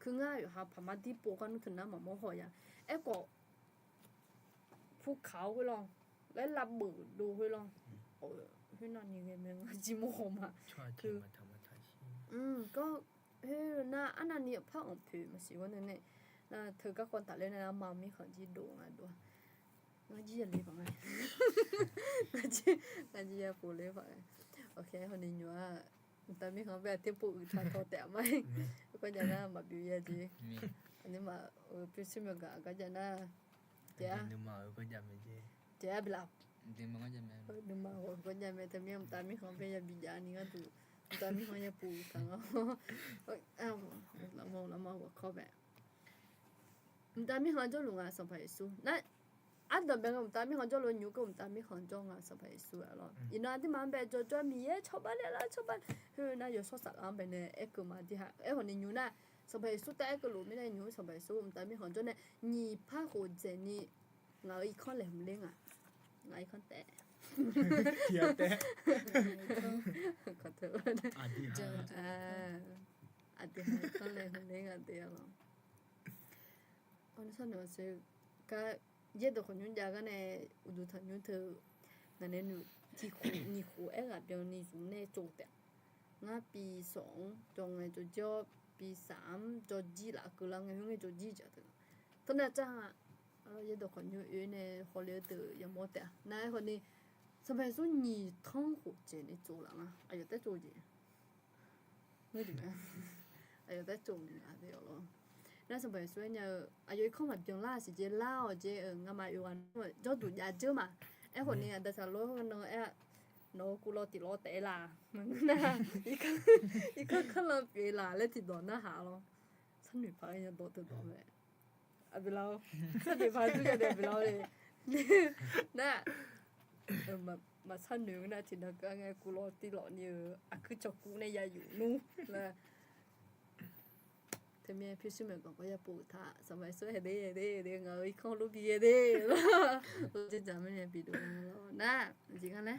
keuv ngar yawqha paqmar dir pov gar nmr teu nar maqmawr haw ya. Aerkhawf, pukaq-awr khoer lawr, laer lavbeuf dov khoer lawr. Khoernav ni ghae mae ngar jir mawr haw ma. Gawr, khoernar arnavni par anqpoeq maqsiq ghawr nae nae, nar teugar kawv tafler nae nar maqmir khanq jir dov nga dov-a. Ngar jir ya le paq nga. Ngar jir ya pov ler paq nga. Awq, hawni nymr-aq, Mqtav mirkhanq bae aqter pov uiqtaq tawq taef ma. Khoerjav nar maqbif ya jeq. Aqnyir ma, pyurshuir myawqgaq garjav nar, tiqbila, nuima ghawq garjav mae. Teumirnae mqtav mirkhanq bae yabi jav ni gharduq, mqtav mirkhanq yapov uiqtaq nga. Lafma lafma ghawqkawr bae mqtav mirkhanq jawrluf nga Sanqpaq Yeqsur nar, ardanqbae nga mqtav mirkhanq jawrluf nymr keuv mqtav mirkhanq jawr nga Sanqpaq Yeqsur-a lawr. Iqnan aqduimaf-anr bae jawrjawr Miqyaer cawba naeqlar cawba, khoernar yawshawr saflar-anr baenae aerkeuv ma. Aerkhawf ni nymr nar, Sanqpaq Yeqsur taef aerkeuv luf mirnae nymr Sanqpaq Yeqsur mqtav mirkhanq jawr nae nyiq par khof dzaeq ni ngaq-euq irkanr laeqhmq ler nga. Ngaq irkanr taef. Aqdui ha irkanr laeqhmq ler nga de-a lawr. Gar yaerdawq khawqnymr jav gar nae uqduq tanqnymr teu ngaq nae noeq tiq khof nyiq khof aerghaq byanni zmq nae tsov taef. Ngar pi sawq-anr jawr ngae jawrjir-awr, pi saf-anr jawrjir laf keuvlar ngae khoerngae jawrjir jeq teu. Tawrnav car-a. Yaerdawq khawqnymr oe nae hawle-eu deuq yamawr taef-a. Nar aerkhawf ni Sanqpaq Yeqsur nyiq tanr khof dzaeq nae tsov laf nga. Aqyawf taef tsov jeq. Aqyawf taef tsov ni-a de-a lawr. Nar Sanqpaq Yeqsur aernya-eu aqyawf irkanr maqbyan lar siqjeq lar-awq jeq-euq ngamaf oeq ghaq nar jawrduq jav dzeur ma. Aerkhawf ni aqda saqlor nan aer-a, nawq-eu kuv law tiq law taef-aer laf maqngeur nar, irkanr kanr lan pyeuf laf laer tiqdawq narhaq lawr. Sharnoeq paq-aer nya dawq teudawq mae. Aqbeqla-or, sharnoeq paq-aer dur ya de aqbeqla-or le. Nar maqsharnoeq-eu nar tiqnan keuv-a ngae kuv law tiq law ni-eu aqkuir cawqkuv nae ya yuf nmr laer. Teumirnae pyurshuir maeqganq kawv yapov-euq ta Sanqpaq Yeqsur hae de hae de de ngaq-euq irkanr lof bi ghae de. Lawr, dzerdzaq mirnae bidov lawr nar, jeq gar laer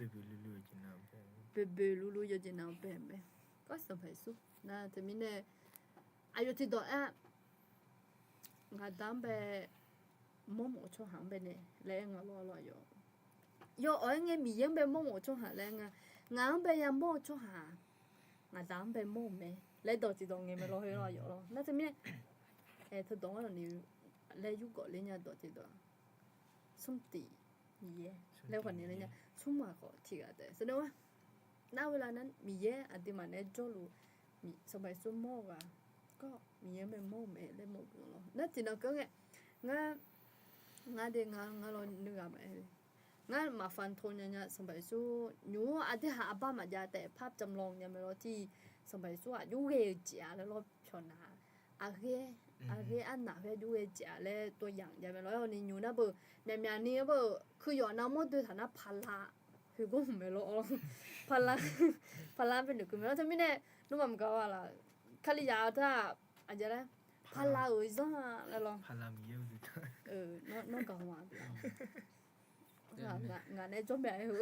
boeqboeq luvluv yawjeq nav-eu bae mae. Kar Sanqpaq Yeqsur nar teumirnae aqyawf tiqdawq aer-a. Ngaqda-anr bae mawrmawf-eu tsawrhaq-anr bae nae laer aer nga lawr lawr aqyawf. Yawawq-aer ngae Miqyaer-anr bae mawrmawf-eu tsawrhaq laer nga. Ngaq-anr bae yamawr-eu tsawrhaq, ngaqda-anr bae mawr-eu mae laer dawq tiqdawq ngae mae lawr khoer lawr aqyawf lawr. Nar teumirnae teudawq-anr ni laer yurgawf ler nya dawq tiqdawq smr tiq Miqyaer laer khawf ni ler nya smr maq khawf tiq ghaq taef sar nar-a. Nar khoerlar nar Miqyaer aqduimaf naeq-aer jawrluf Sanqpaq Yeqsur mawr-eu ghaq, kawr Miqyaer mae mawr-eu mae laer mawr-eu lawr. Nar tiqnan keuv ngae, ngar, ngar de ngar ngar lawr nuighaq maqaer, ngar maqfanq tov nya nya Sanqpaq Yeqsur nymr aqdui haq aqbar maqjav taef par jamlawq nya mae lawr tiq. Sanqpaq Yeqsur aqjox ghae-eu jeq-a laer lawr pyawq na. Aqghae, aqghae arnaq khoer aqjox ghae jeq-a laer dawq yamq jav mae lawr. Aerkhawf ni nymr nar beu myaqmyaq ni beu kuv yawf nav mawr doe taq nar pala khoergawr hmq mae lawr. Pala, pala bae noeqkeuv mae lawr teumirnae, nmrma maqgaq-a laf, Kalizaq-eu teu-aq, aqjeq laer, pala-euq zanr-a laer lawr. Nawr gaq ma. Ngaq nae jawr mae-eu.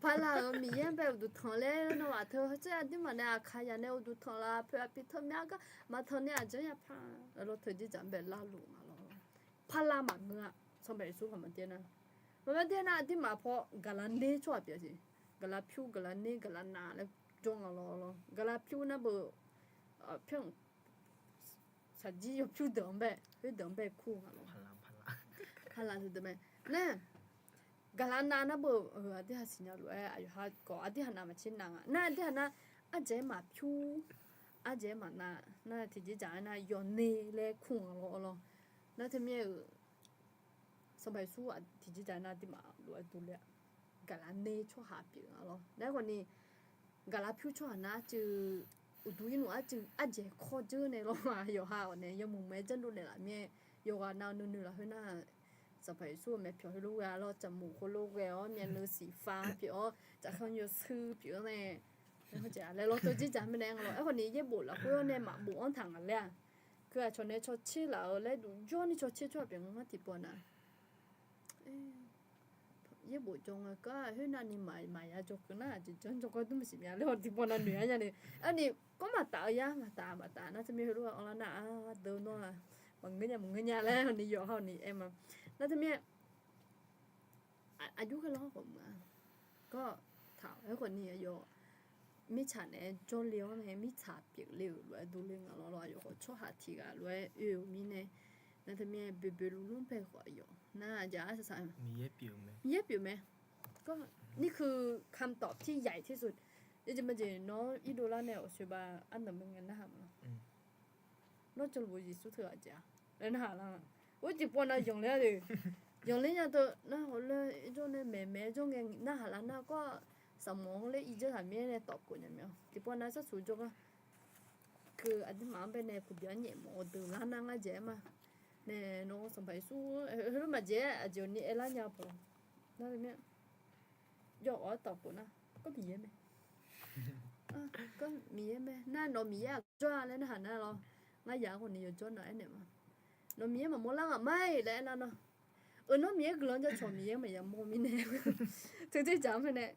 Pala-euq Miqyaer-anr bae uqduq tanq laer nawmaf teu heucaer aqduimaf nae aqkaqyaq nae uqduq tanq laf poeq aqpiq teu myav gar maqtanq ni aqjeq-anr yapar laer lawr teu jirdzaq-anr bae larluf nga lawr. Pala maqngeur-a. Sanqpaq Yeqsur khawf maqdae nar, maqdae nar aqduimaf paw gaqla ner tsawrhaq pyeuf-a siq. Gaqla pyur gaqla ner gaqla nav laer jawr nga lawr lawr. Gaqla pyur nar beu pyur shaqjir yawpyur deuq-anr bae, khoerdeuq-anr bae kur nga lawr. Pala teu deuq mae. Nar gaqla nav nar beu aqdui haq siqnya lof-aer aqyawf ha kawf aqdui haq nav maqtser nav nga. Nar aqdui haq nar ardzaeq-aer maqpyur, ardzaeq-aer maqnav nar tiqjir dzaq-aer nar yawner laer kur nga lawr lawr. Nar teumirnae-euq Sanqpaq Yeqsur tiqjir dzaq nar aqduimaf lof-aer durler-a. Gaqla ner tsawrhaq pyeuf nga lawr. Nar aerkhawf ni gaqla pyur tsawrhaq nar arcuiv uqduq irnmf arcuiv ardzaeq kawr dzeur nae lawr ma. Yawqha-awq nae yawmuiq muiq-aer janrdov naeqlaf mir-aer yawqghaq nav nuinoeq lafkhoer nar Sanqpaq Yeqsur-euq maeqpyawq heulof ghae-a lawr, caqmoq heulof ghae-awr myavnuiv siqfav pyeuf-awr, tsafkhanr yawshuir pyeuf-awr nae, laer lawr teu dzerdzaq mirnae nga lawr. Aerkhawf ni yaerbof lafkhoer-awr nae maqbof-anr taq ngaq laer-aq, keuv aqcawq nae cawtser laf-euq laer duf jawr ni cawtser tsawrhaq pyeuf nga ngar tiqpov na. Yaerbof jawr nga kar khoernav ni maqya jawr keuv nar aqjeq janr jawr gar dur maqsiq mya laer-awq tiqpov na noeq-ar nya ni. Arni kawr maqtaf-eu yar maqtaf maqtaf nar teumirnae heulof-aer anrlar nar-aq deuq nawr-aq maqngeur nya maqngeur nya laer ni yawqha-awq ni aer ma. Nar teumirnae aqjox ghae lawr khawf maqngeur-a. Kawr taq-awq aerkhawf ni aqyawf mirtsaq naeq-aer jawrle-awr nae mirtsaq pyeufle-euq lof-aer durle nga lawr lawr. Aqyawf khawf tsawrhaq tiq ghaq lof-aer oe-euq mirnae, nar teumirnae boeqboeq luvlur bae khawf aqyawf nar aqjeq arsaq saq-a. Miqyaer pyeuf mae. นี่คือคำตอบที่ใหญ่ที่สุด Yawjeq majeq nawr irdov lar nae awqsoeq ba arnanq mae ngae narhaq ma lawr. Nawr jawrluf-eu Yeqsur teughaq jeq-a laer narhaq lar-a. Or tiqpov nav yanqler-a de. Yanqler nya teu nar hawlaer jawr nae maeqmaeq jawr ngae narhaq lar nar kawr-aq, saqmawq-anr laer irdzeur taq mir-aer nae tawfkhof nya mae-awr tiqpov nav sarsuq jawrgar keuv aqduimaf-anr bae nae puqbya-anr nyaef mawf-eu deuq lar nar ngar jeq-aer ma. Nae nawr Sanqpaq Yeqsur heulof maqjeq-aer aqjeq awqni aerlar nya-eu paq lawr. Nar teu mir-a, jawr-awr tawfkhof nar, kawr Miqyaer mae. Kawr Miqyaer mae nar, nawq Miqyaer aqjawr-a laer narhaq nar lawr. Ngar yaq-anr khawf ni yawjawr nawq aernaeq ma. Nawq Miqyaer maqmawr lar ngaq ma-iq laer aernar nawr, eu nawr Miqyaer guiqlanq jacawq Miqyaer maqya mawr mirnae. Teujeq dzaq-anr mae nae,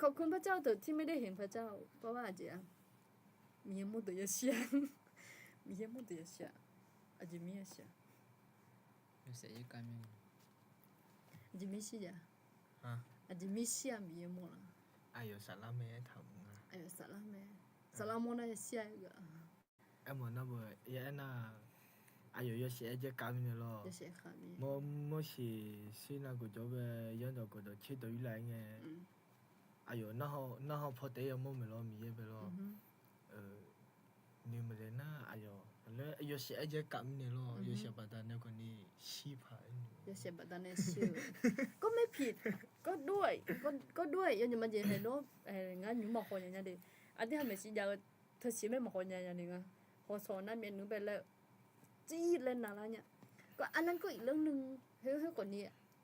ขอบคุณพระเจ้าเถอะที่ไม่ได้เห็นพระเจ้า เพราะว่า aqjeq-a, Miqyaer mawrdeuq yashir-a. Miqyaer mawrdeuq yashir-a. Aqjeq mir yashir-a. Aqjeq mir shir-a. Aqjeq mir shir-a Miqyaer mawr la. Aqyawf saflar mae-aer taq-euq nga. Aqyawf saflar mae. Saflar mawr nar yashir-a gaq. Aermawf nar beu ya aernar, aqyawf yawshaef-aer jaer kav mirnae lawr. Mawr, mawr siq sir nav gawqjawq bae yanr dawq gawqdawq tser dawq yurlaf-aer ngae. Aqyawf narhaq paw taef-aer yamawr maeq lawr Miqyaer bae lawr. Noeq maqlaeq nar aqyawf laer yawshaef-aer jaer kav mirnae lawr. Yawshaef baqdanae khawf ni shir paq-aer noeq. Yawshaef baqdanae shir-eu. Kawr maer piq, kawr dov-aq, kawr dov-aq yawjeq majeq haeq nawr, ngar nymr maqhaw nya nya de. Aqdui ha maeqshi jav-eu teusiq maer maqhaw nya nya de nga. Hawsawq nar myav nmr bae laer jir laer navlar nya. Kawr arlar kawr iqlanr nui khoer khoer khawf ni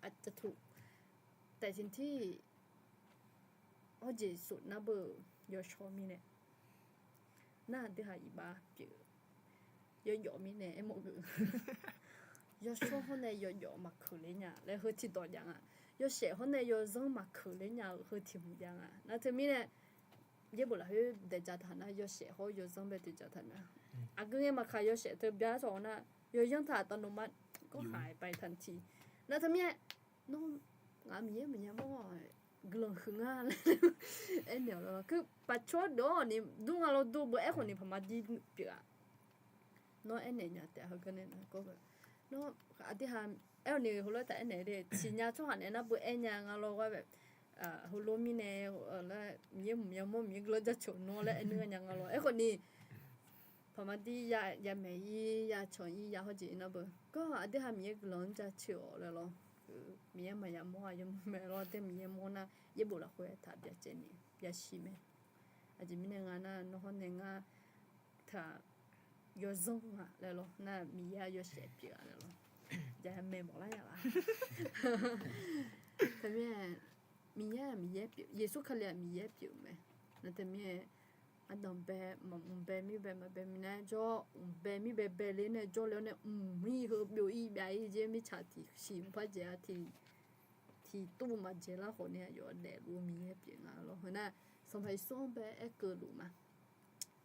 aqcawq tuq taef sin tir hawjeq sof nar beu yawshawr mirnae nar aqdui ha iqbax pyeuf-eu yawjawf mirnae aermawf geuf. Yawshawr hawr nae yawjawf maqkeuq ler nya laer heu tiqdawq jav nga. Yawshaef hawr nae yawzanr maqkeuq ler nya-euq heu tiq hmq jav nga. Nar teumirnae yaerbof lafkhoer daeq dzaq taq nar yawshaef hawr yawzanr bae daeq dzaq taq nar, aqgeu ngae maqkaq yawshaef teu bya tawq nar yawzanr taq tawv nmr ma. Gawr haq-aer bae taq tiq nar teumirnae nawr ngaq Miqyaer maqya mawr guiqlanq huiq nga laer aernaeq-awq lawr. Keuv paqcawr dawq-awq ni dur nga lawr dur beu aerkhawf ni paqma dir pyeuf-aq. Nawr aernaeq nya taef heugar nae nar gawr-eu. Nawr aqdui ha aer-awq ni heulof-aer taq aernaeq de siqnya tsawrhaq naeq nar beu aer nya nga lawr gar bae. Heulof mirnae laer Miqyaer maqya mawr Miqyaer guiqlanq jaceuq nawr laer aer nui nya nga lawr. Aerkhawf ni paqma dir ya maeq-ir ya cawq-ir ya hawjeq nar beu gawr aqdui ha Miqyaer guiqlanq-anr jaceuq-awq laer lawr. Miqyaer maqya mawr-aq yawmuiq mae lawr. Aqdui ha Miqyaer mawr nar yaerbof lafkhoer taq byacaevni byashiq mae. Aqjeq mirnae nga nar nawr hawr nae ngar taq yawzanr nga laer lawr nar Miqyaer-aq yawshaef pyeuf-a laer lawr. Jamaeq mawf lar nya laf. Teumirnae Miqyaer-aq Miqyaer pyeuf, Yeqsur Kali-aq Miqyaer pyeuf-eu mae. Nar teumirnae ardanqbae maqmr bae mirbae maqbae mirnae jawr mqbae mirbae bae ler nae jawrle-awr nae mqmir heu byov-ir byav-ir jer mirtsaq tiqsiq mqpar dzaeq-a tiq tiqtuv maqdzaeq lar khawf ni aqyawf daefluf-eu Miqyaer pyeuf nga lawr. Heu nar Sanqpaq Yeqsur-anr bae aerkeuv luf ma.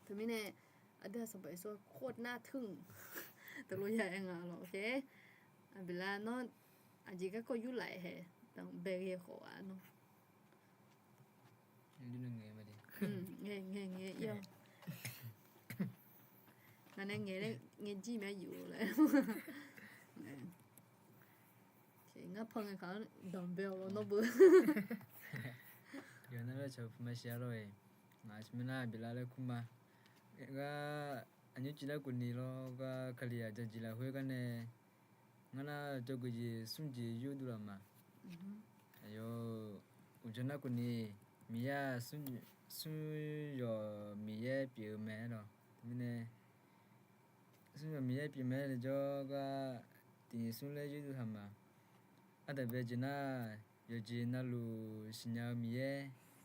Teumirnae aqdui ha Sanqpaq Yeqsur khof nar teu teulof ya aer nga lawr. Aqbeqlar nawr aqjeq garkawv yurlaf-aer hae danqbae ghae khawf-a nawr. Ngae ngae ngae ir-awr. Ngaq nae ngaeq laer ngae jir myav yuf-eu laer. Ngar pan ngae kaq-anr danqbae-awq lawr nawr beu. Yawqnan laer cawq puq ma siq-a lawr-eq. Ngaq siq myav nar aqbeqlar laer kur ma. Gar aqnymr civ nar khawf ni lawr gar Kali-aq janjeq lafkhoer gar nae ngar nar jawrgeuf jeq smr jeq yurdov laf ma. Aqyawf uqdzan nar khawf ni Miqyaer-aq smr yawq Miqyaer pyeuf-eu mae lawr. Teumirnae smr yawq Miqyaer pyeuf mae laer jawr gar tiq nyiq smr laer yurdov taq ma. Ardanqbae jeq nar yawqjeq navluf siqnya-eu Miqyaer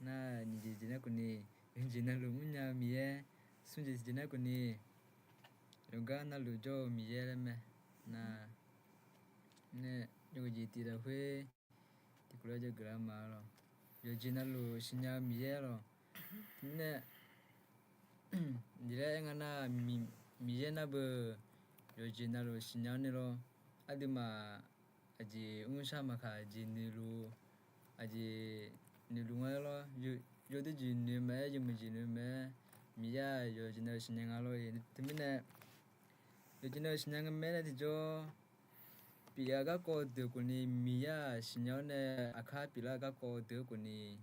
nar nyiq jeq jeq nar khawf ni yawqjeq navluf mrnya-eu Miqyaer, smr jeq tiqjeq nar khawf ni yawqgar navluf jawr-eu Miqyaer laer mae. Nar nae yawqjeq tiq lafkhoer tiq kov laer jawrgeuf lar ma lawr. Yawqjeq navluf siqnya-eu Miqyaer lawr. Teumirnae jeq laer aer nga nar Miqyaer nar beu yawqjeq navluf siqnya-awr nae lawr. Aqduimaf aqjeq mrshar maqkaq aqjeq noeqluf, aqjeq noeqluf nga lawr. Yawdui jeq noeq mae-aer yawmuiq jeq noeq mae-aer Miqyaer-aq yawqjeq navluf siqnya nga lawr-eq. Teumirnae yawqjeq navluf siqnya nga mae-aer nae tiqjawr pyeuflar garkawv deuq khawfni Miqyaer-aq siqnya-awr nae, aqkar pyeuflar garkawv deuq-eu khawfni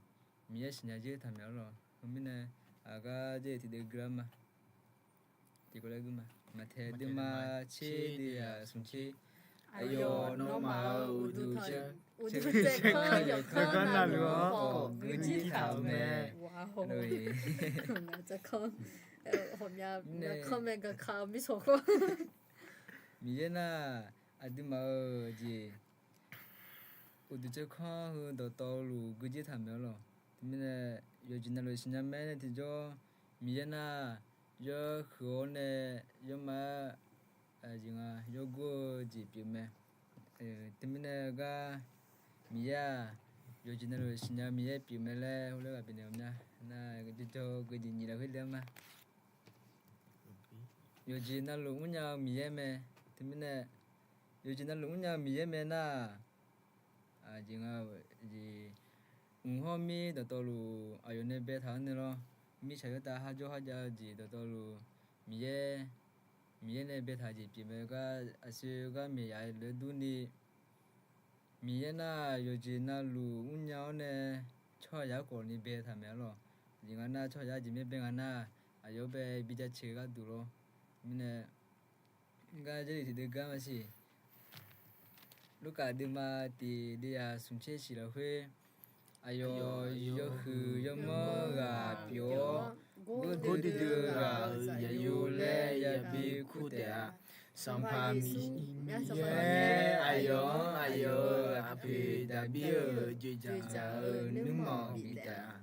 Miqyaer siqnya jer taqmaeq-awr lawq. Heu mirnae, aqgar Jarlif tiqdeuv gui-ar ma. Tiqkawv laer gui ma. Maqtaeq deuvma tser deuv-aq smq tser. Aqyawf nawmaf-euq uqduq tsaevkanr yawqkawr navluf-anr khawf guijir taq-euq mae. Miqyaer nar, aqduimaf-euq jeq uqduq tsaevkanr heu dawqtawvluf guijir taq maeq-awr lawq. Teumirnae yawqjeq navluf siqnya mae nae tiqjawr, Miqyaer nar, yawhuiq-awr nae yawrmar, jeq nga yawgur-eu jeq pyeuf mae. Teumirnae gar Miqyaer-aq, yawqjeq navluf siqnya Miqyaer pyeuf mae laer heulof-aer ghaq bifnaeq-eu mya. Nar, jawrjawr geujeq nyiq lafkhoer le-ar ma. Yawqjeq navluf mrnya-eu Miqyaer mae. Teumirnae yawqjeq navluf mrnya-eu Miqyaer mae nar, jeq nga, jeq, mq hawr mir dawqtawvluf aqyawf nae baetaq-anr nae lawr. Mirtsaq khoertav kharjawr kharjav-eu jeq dawqtawvluf, Miqyaer, Miqyaer nae baetaq jeq pyeuf mae gar aqsur gar maeq yaf-eu lof-aer durni, Miqyaer nar yawqjeq navluf mrnya-awr nae tsawrhaqzaq-anr khawfni baetaq maeq-awr lawq. Jeq nga nar tsawrhaqzaq jeq myaer bae nga nar, aqyawf-anr bae bijaceuq-eu gharduq lawr. Mirnae, gar Jarlif tiqdeuv gar maqsiq. Lurkaf deuvma tiq deuv-aq smq tser shiq lafkhoer, aqyawf yawhuiq yawmanr ghaq pyeuf-awr, gordui dui-eu ghaq-euq zaqyo laer yabi kur taef-a. Sanqpaq Miqyaer aqyawf-anr aqyawf-euq aqpoeq Daqbir-euq dzoeqdzaq-euq nuirmanq bif taef-a.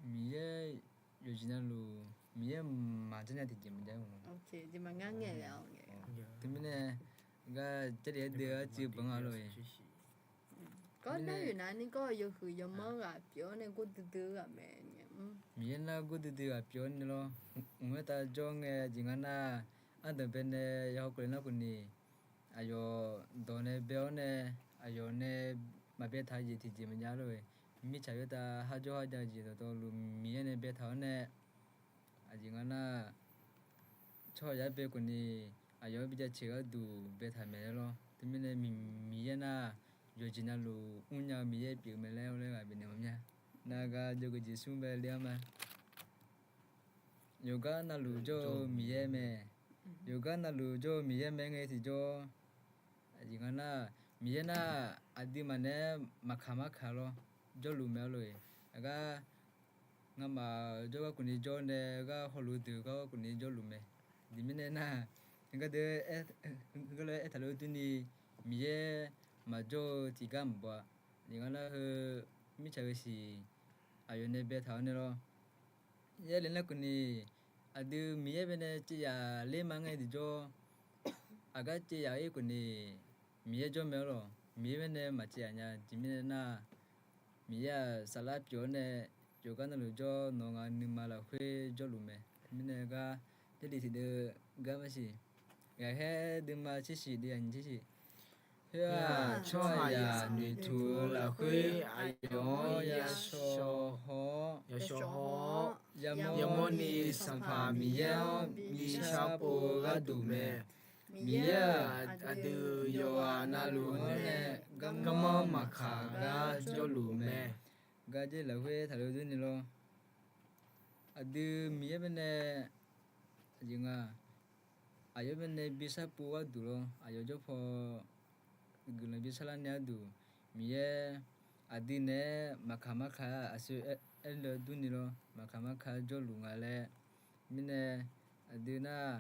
Miqyaer yawqjeq navluf Miqyaer maqjanr nya tiqjeq maqjav-a. Teumirnae, gar Jarlif-aer deuv-eu arcuiv banq-a lor-e. Mirnae, Miqyaer nar gordui dui ghaq pyeuf-awr nae lawr. Mq khoertav jawr ngae jeq nga nar, ardanqbae nae yahaw keuv le nar khawfni, aqyawf dawq nae bae-awr nae, aqyawf nae maqbaetaq jeq tiqjeq maqjav lor-e. Mirtsaq khoertav kharjawr kharjav jeq dawqtawvluf Miqyaer nae baetaq-awr nae, aqjeq nga nar, tsawrhaqzaq-aer bae khawfni aqyawf-anr bijaceuq gharduq baetaq maeq-aer lawr. Teumirnae Miqyaer nar, yawqjeq navluf mrnya-eu Miqyaer pyeuf mae laer heulof-aer ghaq bifnaeq mawf mya. Nar gar jawrgeuf jeq smr bae le-ar ma. Yawqgar navluf jawr-eu Miqyaer mae. Yawqgar navluf jawr-eu Miqyaer mae ngae tiqjawr, aqjeq nga nar, Miqyaer nar, aqduimaf naeq-aer maqkaq markaq lawr, jawrluf mae-awr lor-e. Aqgar ngamaf jawrgar khawfni jawr nae, gar hawluf deuq gar khawfni jawrluf mae. Aqjeq mirnae nar, gardeuv, garlof-aer aertaq lof durni, Miqyaer maqjawr-eu tiqgar maqbaw-a. Aqjeq nga nar heu, mirtsaq heu siq aqyawf nae baetaq-awr nae lawr. Yaerle nar khawfni, aqdui Miqyaer bae nae caev yaf ler ma ngae tiqjawr, aqgar caev yaf-ir khawfni, Miqyaer jawr mae-awr lawq. Miqyaer bae nae maqcaev yaf nya jeq mirnae nar, Miqyaer-aq saflar pyeuf-awr nae, yawqgar navluf jawr nawq nga nuima lafkhoer jawrluf mae. Mirnae gar, Jarlif tiqdeuv gar maqsiq. Ghaqkhaer deuvma tser shiq deuv-aq nyiq tser shiq. Khoer-aq, tsawrhaqzaq noeqtmq-eu lafkhoer aqyawf-anr yashawr haw-awr, yashawr haw-awr, yamawrni Sanqpaq Miqyaer-anr bi sharpov-eu gharduq mae. Miqyaer-aq, aqdui yawqghaq navluf-anr nae garmanr maqkaq gar jawrluf mae. Gar Jarlif lafkhoer taqlof durni lawr. Aqdui Miqyaer bae nae, aqjeq nga, aqyawf bae nae bi sharpov gharduq lawr, aqyawf jawr paw guiqlanq bi sarlar nae gharduq, Miqyaer aqdui naeq-aer maqkaq markaq aqsur aer, aerle durni lawr, maqkaq markaq jawrluf nga laer. Mirnae, aqdui nar,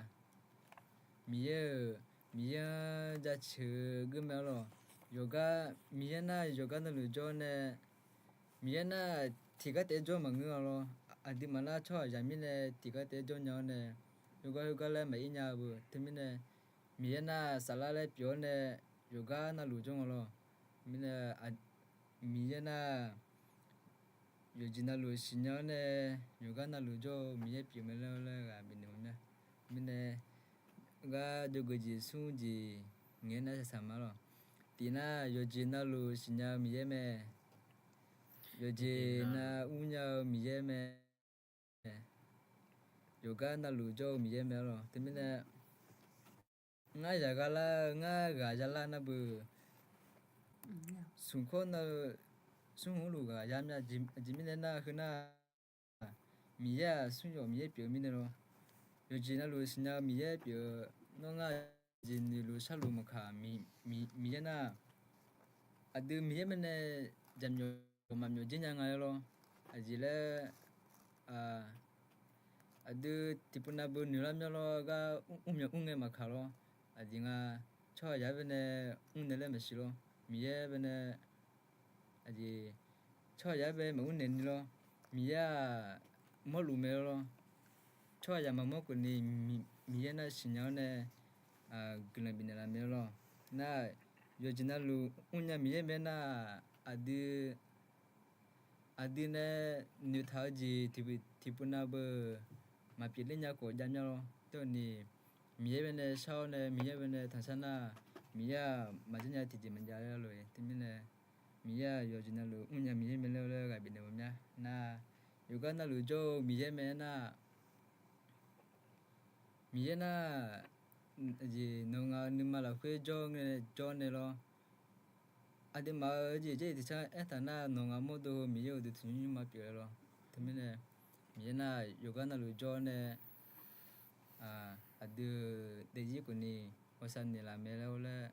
Miqyaer-euq, Miqyaer-anr jaceuq-eu geur mae-awr lawq. Yawqgar, Miqyaer nar yawqgar navluf jawr nae, Miqyaer nar tiqgar taef-aer jawr maqngeur-a lawr. Aqduimaf nar tsawrhaqzaq mirnae tiqgar taef-aer jawr nya-awr nae, yawgar khoergar laer maqir nya-eu beu. Teumirnae, Miqyaer nar saflar laer pyeuf-awr nae, yawqgar navluf jawr nga lawr. Mirnae, Miqyaer nar yawqjeq navluf siqnya-awr nae, yawqgar navluf jawr-eu Miqyaer pyeuf mae laer laer ghaq bifnaeq mawf mya. Mirnae, gar jawrgeuf jeq smr jeq ngaeq-aer nar saqsaq ma lawq. Tiq nar, yawqjeq navluf siqnya-eu Miqyaer mae. Yawqjeq nav mrnya-eu Miqyaer mae. Yawqgar navluf jawr-eu Miqyaer mae lawq. Teumirnae, ngar zaqgha lar-eu, ngar ghaq za lar nar beu, smq kawr nar-eu, smr hmq luf ghaq za mya. Aqjeq mirnae nar, heu nar, Miqyaer-aq smr yawf Miqyaer pyeuf-eu mirnae lawr. Yawqjeq navluf siqnya-eu Miqyaer pyeuf-eu, nawr ngar jeq noeqluf sharluf maqkaq, Miqyaer nar, aqdui Miqyaer mirnae jaqmyawf maqmyawf jir nya nga laer lawr. Aqjeq laer, aqdui tiqpov nav beu noeq lar myanr lawr, gar mrmyawf mr ngae maqkaq lawr. Aqjeq nga, tsawrhaqzaq-aer baenae mrnaeq laer maqsiq lawr. Miqyaer baenae, aqjeq, tsawrhaqzaq-aer bae maqmr naeq ni lawr. Miqyaer-aq mawrluf mae lawr. Tsawrhaqzaq maqmawr keuvni, Miqyaer nar siqnya-awr nae guiqlanq bifnaeq laf mae lawr. Nar, yawqjeq navluf mrnya Miqyaer mae nar, aqdui aqdui nae noeqtaq-eu jeq tiqpov nav beu maqpyeuf ler nya khawf jav myanr lawr. Teumirnae, Miqyaer baenae shar-awr nae, Miqyaer baenae tanqshar nar, Miqyaer-aq maqjanr nya tiqjeq maqjav laer lof-aer. Teumirnae, Miqyaer-aq yawqjeq navluf mrnya Miqyaer mae laer laer ghaq bifnaeq mawf mya nar, yawqgar navluf jawr-eu Miqyaer mae nar, Miqyaer nar, jeq nawq ngaq-eu nuima lafkhoer jawr ngae jawr nae lawr. Aqduimaf-euq jeq jarlif tiqcar aertaq nar, nawq ngaq mawrdo heu Miqyaer-euq duq tanqnymr nymrma pyeuf-eu lawr. Teumirnae, Miqyaer nar yawqgar navluf jawr nae, aqdui-euq daefzir khawfni hawsav naeqlaf mae laer laer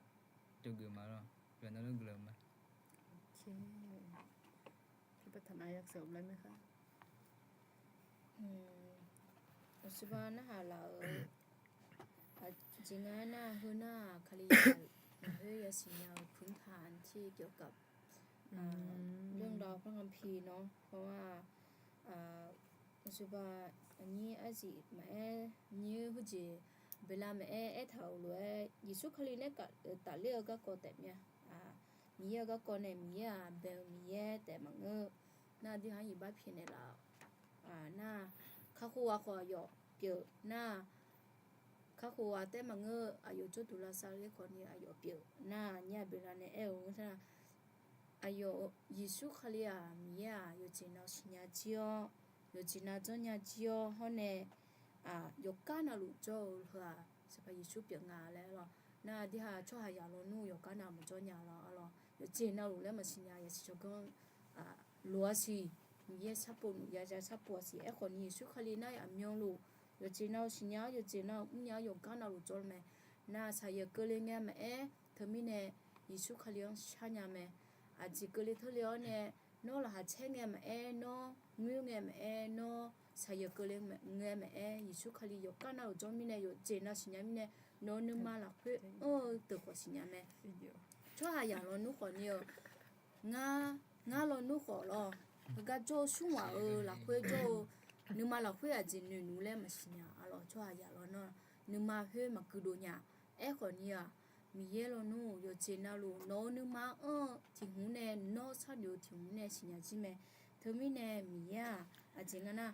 jawrgeuf ma lawr. Yawqnan lor guiqlanq ma. Aqsurba narhaq laf-euq, aqjeq nga nar, heu nar-aq, Kalizaq lafkhoer yasiq nya-euq พื้นฐานที่เกี่ยวกับ เรื่องราวพระคัมภีร์เนาะ เพราะว่า aqsurba aqnyir arzif maqaer, nyir heujeq beuqla maqaer aertaq-euq lof-aer, Yeqsur Kali nae tafler-eu garkawv taef mya. Miqyaer-euq garkawv nae Miqyaer-aq bae-eu Miqyaer taef maqngeur. Nar, dirhaq iqbax pyaeqnaeq laf-awq. Nar, kakhof ghaq khawf aqyawf pyeuf nar, kakhof ghaq taef maqngeur. Aqyawf jawrduq lavsav ler khawfni aqyawf pyeuf nar, nyir-aq beuqla nae aer-eu ngeur nar, aqyawf Yeqsur Kali-aq Miqyaer-aq yawqjeq nav siqnya jir-awr, yawqjeq nav janrnya jir-awr hawr nae, yawqgar navluf jawr-eu heu-aq Sanqpaq Yeqsur pyeuf nga laer lawr. Nar, dirhaq tsawrhaqzaq lawnmr yawqgar nav maqjawr nya lawr, lawr yawqjeq navluf laer maqsiq nya, yasiq tsawrganr loq-a siq, Miqyaer sharpov nmr ya za sharpov-a siq. Aerkhawfni Yeqsur Kali nar aqmyanluf yawqjeq nav-eu siqnya-awr, yawqjeq nav-eu mrnya-awr, yawqgar navluf jawr mae. Nar, saqyeuq keuvle ngae maqaer, teumirnae Yeqsur Kali-anr sharnya mae. Aqjeq keuvle teurle-awr nae, nawr laqkhaq caer ngae maqaer, nawr ngoer ngae maqaer, nawr saqyeuq keuvle ngae maqaer, Yeqsur Kali yawqgar navluf jawr mirnae, yawqjeq nav siqnya mirnae, nawq-eu nuima lafkhoer anr-eu deuq khawf siqnya mae. Tsawrhaqzaq lawnmr khawfni-eu, ngar, ngar lawnmr khawf lawr, heugar jawr-eu smrghaq-eu lafkhoer jawr-eu, nuima lafkhoer aqjeq noeqnmr laer maqsiq nya-a lawr. Tsawrhaqzaq lawnmr nuima khoer maqgui dov nya. Aerkhawfni-aq, Miqyaer lawnmr yawqjeq navluf nawq-eu nuima-anr anr-eu tiq hmq nae, nawr sharnoeq-eu tiq hmq nae siqnya jir mae. Teumirnae Miqyaer-aq aqjeq nga nar,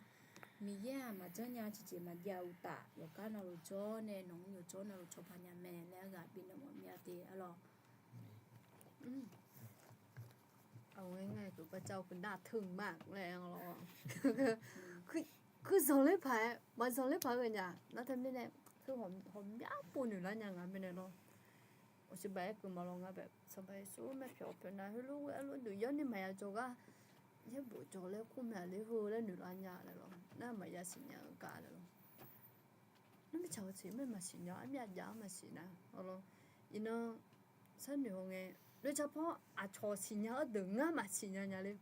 Miqyaer-aq maqjanr nya tiqjeq maqjav uqtaf, yawqgar navluf jawr nae nawq-anr yawqjawr navluf cawba nya mae laer ghaq bifnaeq mawf mya de-a lawr. Aqghae ngae พระเจ้าคือน่าทึ่งมาก laer-a lawr. Kuir zanqler paq-aer maqzanqler paq-aer ghae nya nar teumirnae, kuir ghawqmya pov noeqlar nya nga mirnae lawr. Aqsurba aer keuv ma lawr, ngar bae Sanqpaq Yeqsur maeq pyawq pyawq nav heulof ghae-a lor, duq yawr ni maqya jawrgar, yaerbof jawq laer kur maeq ler heu laer noeqlar nya laer lawr. Nar maqya siqnya-eu gar laer lawr. Nar mirtsaq-eu tiq mae maqsiq nya, armyav jav-anr maqsiq nar-a lawr. Iqnan sharnoeq haw ngae, noeqtsaq paw aqcawq siqnya-anr deuq ngar maqsiq nya nya le.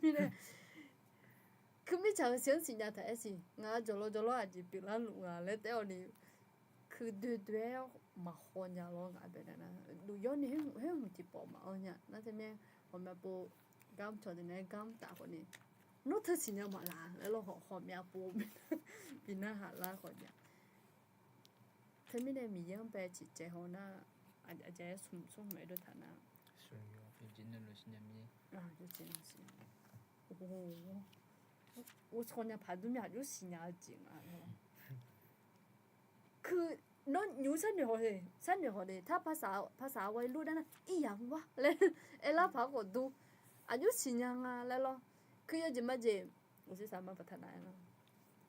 Mirnae, keuv mirtsaq-eu siq-anr siqnya taq-aer siq, ngaq jawqlawr jawqlawr aqjeq pyeuflar luf nga laer taef-awq ni, keuv doe doe-aer maqhaw nya lawr. Ngaq bae nar, duq yawr ni khoer hmq tiqpawf maqanr nya nar teumirnae, ghawqmya pov gar mr cawq deuq nae gar mr taf khawf ni, nawr teu siqnya maqlaq laer lawr, ghawqmya pov bi narhaq lar khawf nya. Teumirnae Miqyaer-anr bae ciqcaev haw nar, aqjeq-aer smr smr hmq-aer dov taq nar, yawqjeq navluf siqnya, yawqjeq navluf siqnya. Ghovshaw nya paq dur myav aqjox siqnya-eu jeq nga. Keuv, nawr nymq sharnoeq haw le, sharnoeq haw le, tar ภาษา ภาษาวัยรุ่น nar nar, อีหยังวะ laer aerlar paq-aer khawf dur. Aqjox siqnya nga laer lawr. Keuv yawjeq majeq, uqsir saqma baqtaq nav-aer nga.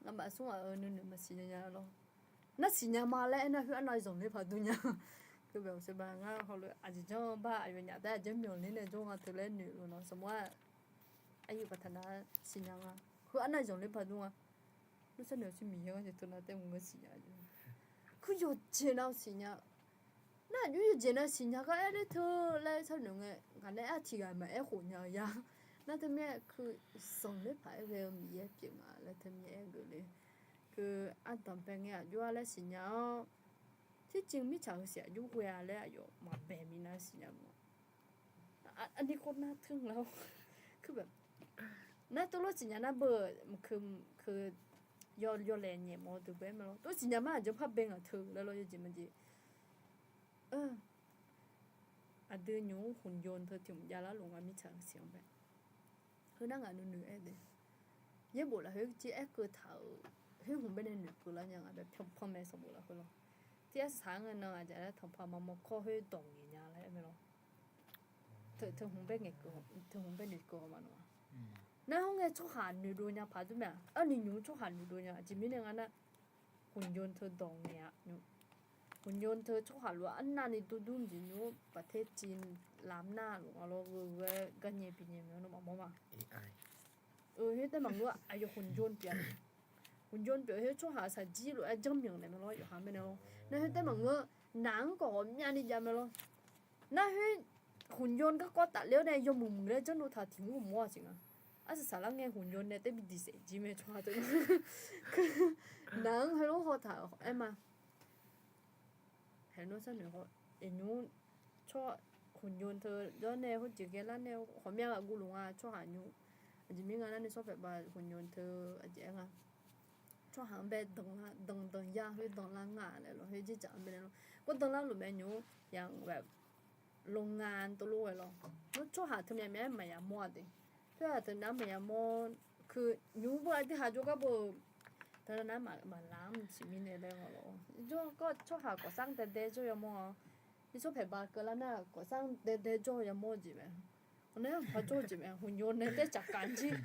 Ngamaf smr ghaq-euq nuinoeq maqsiq nya nya lawr. Nar siqnya ma laer aernar, khoer arnav zanqler paq dur nya. Keuv bae uqsir ba ngar hawle aqjeq janr bar aqyawf nyaf taef-aer aqjeq myanq ler nae jawr nga teu laer noeq luf nawr saqma-aq, aqyuif baqtaq nav siqnya nga. Khoer arnav zanqler paq dur nga. Nuisar noeq-awr sir Miqyaer-anr jeq teu nav taef maqngeur siqnya. Keuv yawjeq nav siqnya. Nar aqjox yawjeq nav siqnya gar aer ler teu laer sharnoeq ngae, ngaq nae aer tiq ghaq maqaer khof nya-eu ya. Nar teumirnae keuv zanqler paq-aer ghae-eu Miqyaer pyeuf nga laer teumirnae aer geuf le. Keuv ardanq bae ngae aqjox-a laer siqnya-awr, tircin mirtsaq-euq siq aqjox ghoe-a laer aqyawf maqbae minav siqnya ma. Aqni khawf nar teu lar-awr, nar teulof siqnya nar beu, keuv, yawlaeq nyaef mawf-eu deuq bae-aer mae lawr. Tov siqnya ma aqjeq par bae ngaq teu laer lawr yawjeq majeq. Aqdui nymq-mr khmqjawr teu tiq hmq javlar luf nga mirtsaq-euq siq-anr bae. Khoernar ngaq nuinoeq aer de. Yaerbof lafkhoer jir aer keuv taq-euq, khoer hmq bae nae noeqkeuv lar nya nga bae pyanrmae sanqbof lafkhoer lawr. Tir arsaq-anr ngae nan aqjeq laer tanqpaq maqmawr kawr khoer dawq ngaeq nya laer aer mae lawr. Teu hmq bae noeqkeuv-awq ma nawr-a. Narhaq ngae tsawrhaq noeqdov nya paq dur mae-aq, arni nymq-mr tsawrhaq noeqdov nya aqjeq mirnae nga nar, khmqjawr teu dawq ngaeq-a nymq. Khmqjawr teu tsawrhaq lof-aer arnavni durdur mqjeq nymq-mr baqter civ lamq nar luf nga lawr, gheu-aer garnyae binyae myanr nawr maqmawr ma. Khoer taef maqngeur aqyawf khmqjawr pyeuf-a. Khmqjawr pyeuf khoer tsawrhaq saqjir lof-aer janrmyanq naeq mae lawr yawqha mirnae lawr. Nar khoer taef maqngeur, naq-anr khawf ghawqmyavni jav mae lawr. Nar khoer khmqjawr garkawv tafler-awr nae yawmuiq muiq laer janrdov taq tiq hmq mawr-a siq nga. Arsaq saqlar ngae khmqjawr nae taef bi diq saef jir mae tsawrhaq teu. Naq-anr heulof haw taq aer ma. Haeq nawr sharnoeq haw, eqnymr tsawr khmqjawr teu jawr nae khoerjeq ghae lar nae ghawqmya ghaq guv luf nga tsawrhaq nymr. Aqjeq mirnae nga nar ni tsawrpaeq ba khmqjawr teu aqjeq aer nga. Tsawrhaq-anr bae danqlar danqdanq ya khoer danqlar nga laer lawr, khoer jirjaq-anr bae nae lawr. Gawr danqlar luf mae nymr-mr yaq-anr bae โรงงาน tov lof ghae lawr. Nawr tsawrhaq teu myavmyav-aer maqya mawr-a de. Tsawrhaq teu nav-anr maqya mawr. Keuv nymr-mr beu aqdui haq jawrgar beu-eu teu nav-anr maqlar-anr maqsiq mirnae laer nga lawr. Jawrgar tsawrhaq ก่อสร้าง daedae jawr yamawr-a. Ni tsawrpaeq ba keuvlar nar ก่อสร้าง daedae jawr yamawr-eu jeq mae. Awq nae aqpar jawr-eu jeq mae, khmqjawr nae taef tsafkaf jir.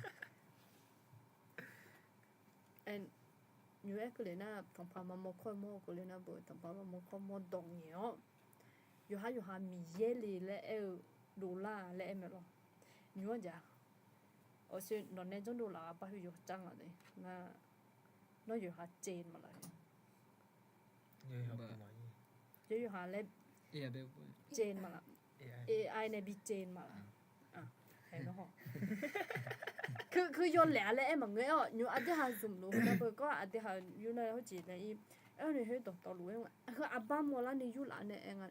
Nymq-aer keuvle nar tanqpaq maqmawr kawr mawr keuvle nar beu tanqpaq maqmawr kawr mawr dawq ngaeq-awr, yawqha yawqha Miqyaer le laer aer-eu dovlar laer aer mae lawr. Nymq-anr jaq, awqshoe nawq nae janrdov laf-a bar khoer yawqcar nga de. Ngar nawr yawqha caev maqlaf. Yawqha laer caev maqlaf. AI nae bi caev maqlaf. Keuv yawlaeq-a laer aer maqngeur-awq. Nymq aqdui haq zmq luf heu nar beu gawr aqdui haq yur nar hawjeq nae ir. Aer-awr ni khoer dawqtawvluf-aer heu aqbar mawrlar ni yurlaf nae aer nga.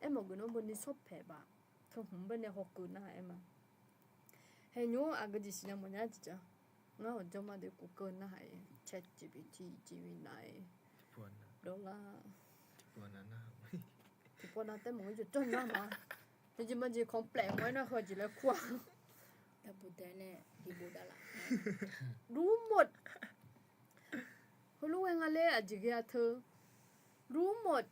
Aer mawf geuf nawr beu ni tsawrpaeq baf teu hmq bae nae hawkeuv nar aer ma. Haeq nymr aqgeu jeq siqnya mawfnya jeq ja. Ngar hawq janrma de kuvkeuv narhaq-ir ChatGPT, Gemini, dawrlar. Tiqpov nav taer maqngeur jeq janr nar ma. Yawjeq majeq ของแปลก mawf-aer nar heu jeq laer kur-a. Lurmot. Heulof ghae nga ler aqjeq ghae-a teu. Lurmot.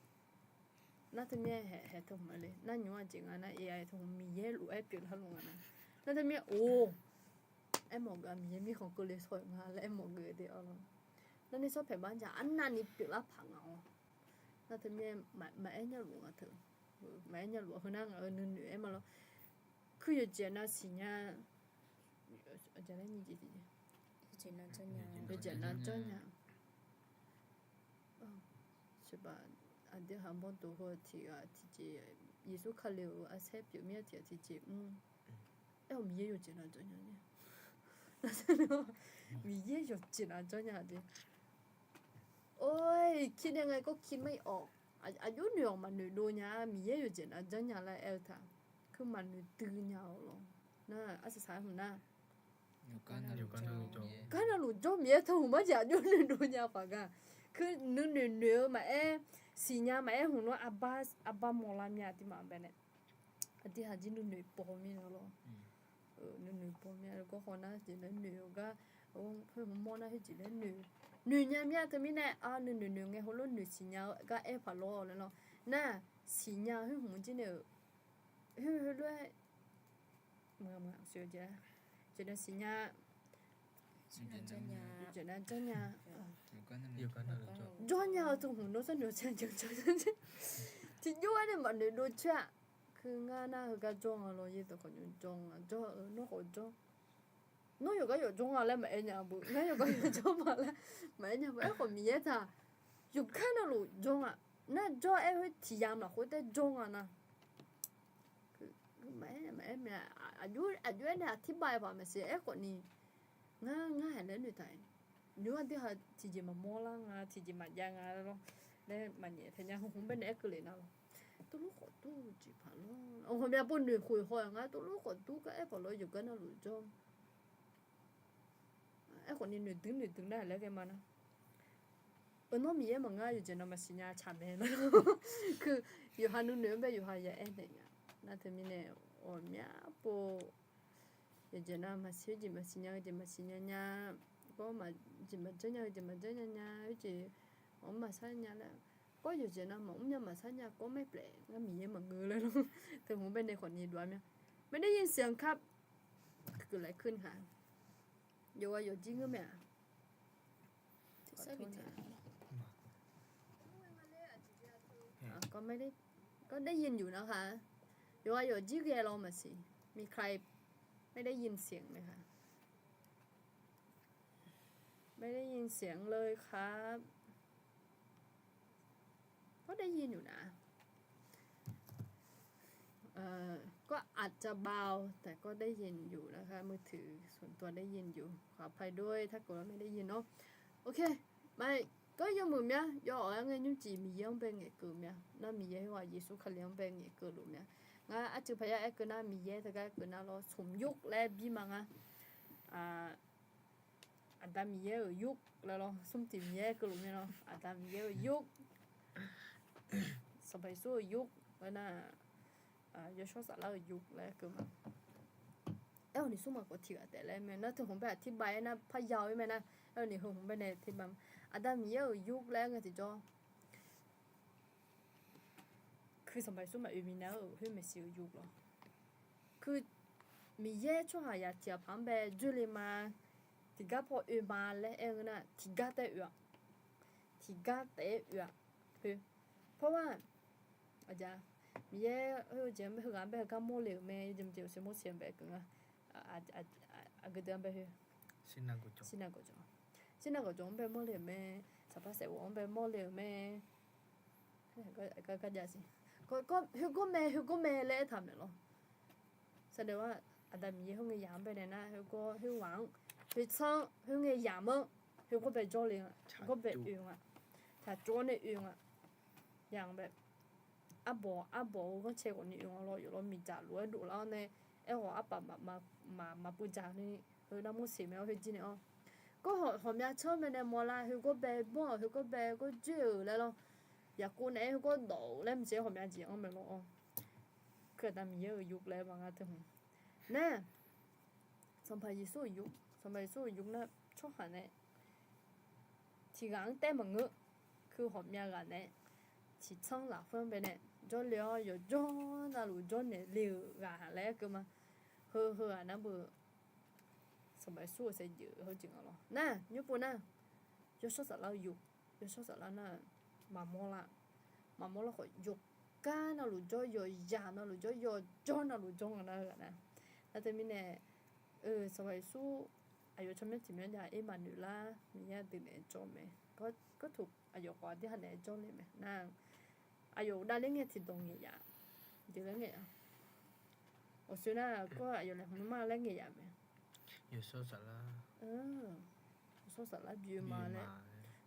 Nar teumirnae haeq teu hmq-aer le nar nymr aqjeq nga nar AI teu hmq Miqyaer lof-aer pyeuflar luf nga nar. Nar teumirnae or, aermawf geuf-a Miqyaer mirkhanq keuvle shawr-euq nga laer aermawf geuf de-awr lawr. Nar ni tsawrpaeq bar jaq arnavni pyeuflar paq nga-awr. Nar teumirnae maqaer nya luf nga teu. Maqaer nya luf-a heu nar ngaq-euq nuinoeq aer ma lawr. Kuir yawqjeq nav siqnya. Yawqjeq nav janrnya. Aqdui haq mawrdo heu tiq ghaq tiqjeq, Yeqsur Kali-euq arsaer pyeuf mir-a tiq ghaq tiqjeq mr. Aer-awq Miqyaer yawqjeq nav janrnya. Miqyaer yawqjeq nav janrnya de. Or, kir nae ngae kawr kir mar-ir-awq. Aqjox noeq-awq maqnoeq dov nya-a Miqyaer yawqjeq nav janrnya laer aer-eu taq. Kuir maqnoeq dui nya-awq lawr. Nar arsaq saq-aer hmq nar gar navluf jawr Miqyaer teu hmq mar jeq aqjox noeq dov nya paq gar. Kuir nuinoeq noeq-eu maqaer, siqnya maqaer hmq nar arbar mawrlar mir-a tiq maf bae nae. Aqdui haq jir nuinoeq baw mir-a lawr. Nuinoeq baw mir-a gawr haw nar jeq laer noeq-eu gar, khoer hmq mawr nar khoer jeq laer noeq. Noeq nya mir-a teumirnae, a nuinoeq noeq ngae heulof noeq siqnya-eu gar aer paq lawr laer lawr. Nar siqnya khoer hmq jir nae-euq, khoer heulof-aer Maqsiq, jeq na siqnya, jeq na janrnya, jawrnya-eu teu hmq nawr sharnoeq-eu tiqjawr-aer nae maqnoeq dov coer-aq. Keu ngar nar heugar jawr nga lawr, yaerdawq khawf nymr jawr nga, jawr-eu nawr khawf jawr. Nawr yawqgar yawf jawr nga laer maqaer nya beu, ngar yawqgar yawf jawr ma laer maqaer nya beu. Aerkhawf Miqyaer taq yawqgar navluf jawr nga. Nar jawr-aer khoer tiq yamq lafkhoer taef jawr nga nar. Maqaer, maqaer mae, aqjox-aer nae aqtirbav-aer paq maqsiq. Aerkhawf ni, ngar, ngar haiq laer noeqtaq-aer, nymr-aq aqdui ha tiqjeq maqmawr lar nga, tiqjeq maqjav nga lawr laer maqnyaef tae nya. Heu hmq baenae aer keuvle nar lawr, tuvlof khawf dur jeq paq lawr, ghawqmya pov noeq khoeq haw-aq nga, tuvlof khawf dur gar aer paq lawr, yawqgar navluf jawr. Aerkhawf ni noeqdui noeqdui nar laer ghae ma nar. Eunawr Miqyaer maqngeur, yawqjeq nav maqsiq nya tsaq mae nar. Keu yawqha nuinoeq-anr bae yawqha ya aer naeq nga. Nar teumirnae ghawqmya pov yawqjeq nav maqsiq, jeq maqsiq nya, jeq maqsiq nya nya, gawr jeq maqjanr nya, jeq maqjanr nya nya, jeq maqmr maqsar nya laer, gawr yawqjeq nav maqmr nya maqsar nya gawr mae plaef ngar Miqyaer maqngeur laer lawr. Teu hmq baenae khawf ni dov-ar mya. ไม่ได้ยินเสียงครับ Keuvlaer keuvni ha. Yawqghaq yawqjir ngeur mae-aq. Gawr ได้ยินอยู่นะคะ Yawqghaq yawqjir ghae lawr maqsiq. มีใครไม่ได้ยินเสียงไหมคะ ไม่ได้ยินเสียงเลยครับ ก็ได้ยินอยู่นะ ก็อาจจะเบา แต่ก็ได้ยินอยู่นะคะ มือถือส่วนตัวได้ยินอยู่ ขออภัยด้วยถ้าเกิดว่าไม่ได้ยินเนาะ โอเค Maqaer, gawr yawmuiq mya, yawawq-aer ngae nymrcif Miqyaer-anr bae ngaeqkeuv mya. Nar Miqyaer heughaq Yeqsur Kali-anr bae ngaeqkeuv luf mya. Ngar arcuiv paqya aer keuv nar Miqyaer teugar aer keuv nar lawr, smq yur laer bir ma ngar. Aqda Miqyaer-euq yur laer lawr, smr tiq Miqyaer aer keuv luf mae lawr, Aqda Miqyaer-euq yur, Sanqpaq Yeqsur-euq yur laer nar, Yawshawr Saflar-euq yur laer aer keuv ma. Aerkhawf ni smr maqkawv tiqghaq taef laer mae nar, teu hmq bae aqtirbav-aer nar parya-eu-ir mae nar, aerkhawf ni heu hmq baenae tirbav ma. Aqda Miqyaer-euq yur laer aer ngae tiqjawr, keu Sanqpaq Yeqsur maqoe minav-euq khoer maeqshi-euq yur lawr. Keu Miqyaer tsawrhaqzaq tiqghaq paq-anr bae dzoerle ma, tiqgar paw oe ma laer aer-eu nar tiqgar taef oe-aq, tiqgar taef-aer oe-aq. Heu, เพราะว่า Miqyaer heughaq-anr bae heugar mawrle-euq mae, yawjeq jeq-euq seuq mawr siq-anr bae keuv nga. Aqgeu deuq-anr bae heu, sirnav gawqjawq, sirnav gawqjawq-anr bae mawrle-euq mae, saqpar saef ghof-anr bae mawrle-euq mae. Garjav siq, heugawr mae, heugawr mae laer aertaq maeq lawr. Saqdaeq-aer Aqda Miqyaer khoerngae yamq-anr bae nae nar, heugawr khoerghaq-anr, khoertsanr khoerngae yamq-anr, heugawr bae jawrle nga, gawr bae oe nga, taqtsov-awr nae oe nga. Yamq-anr bae arbawq arbawq-eu ghanrcae ghawqni oe nga lawr, yawf lawr miqdzaq lof-aer dovlar-awr nae, aerkhawf arpaf maqpuiv dzaq ni, heu nar mawr siq mae-awr khoerjir nae-awr, gawr hawqmya tsanr mae nae mawrlar, heugawr bae banr-euq, heugawr bae gawr dzoer-euq laer lawr, yaqkov naeq-aer heugawr dawq-euq laer maqsiq, hawqmya jeq-anr mae lawr-awr. Keu Aqda Miqyaer-euq yur laer maqnga teu hmq nar, Sanqpaq Yeqsur-euq yur, Sanqpaq Yeqsur-euq yur nar tsawrhaq nae tiqghaq-anr taef maqngeur. Keu hawqmya ghaq nae tiqtsanr lafkhoer-anr bae nae jawrle-awr yawqjawr navluf jawrnaeq le-euq ghaq laer aer keuv ma. Heu heughaq nar beu Sanqpaq Yeqsur-euq saevdzeuf heujeq nga lawr nar, nymr pov nar, Yawshawr Saflar-eu yur, Yawshawr Saflar nar maqmawr lar, maqmawr lar khawf yawqgar navluf jawr, yawqyaq navluf jawr, yawqjawr navluf jawr nga nar-eu ghaq nar. Nar teumirnae, Sanqpaq Yeqsur aqyawf tsawrmyanr tiqmyanr jav-ir maqnoeq lar, Miqyaer aqdui naeq-aer jawr mae. Gawr toq aqyawf khawf aqdir ha naeq-aer jawrle mae nar. Aqyawf uqdav ler ngae tiqdawq ngaeq yaf, jeq laer ngaeq yaf. Awqsoe nar gawr aqyawf laeqhmq nmr ma laer ngaeq yaf mae. Yawshawr Saflar, Yawshawr Saflar bi oe ma laer,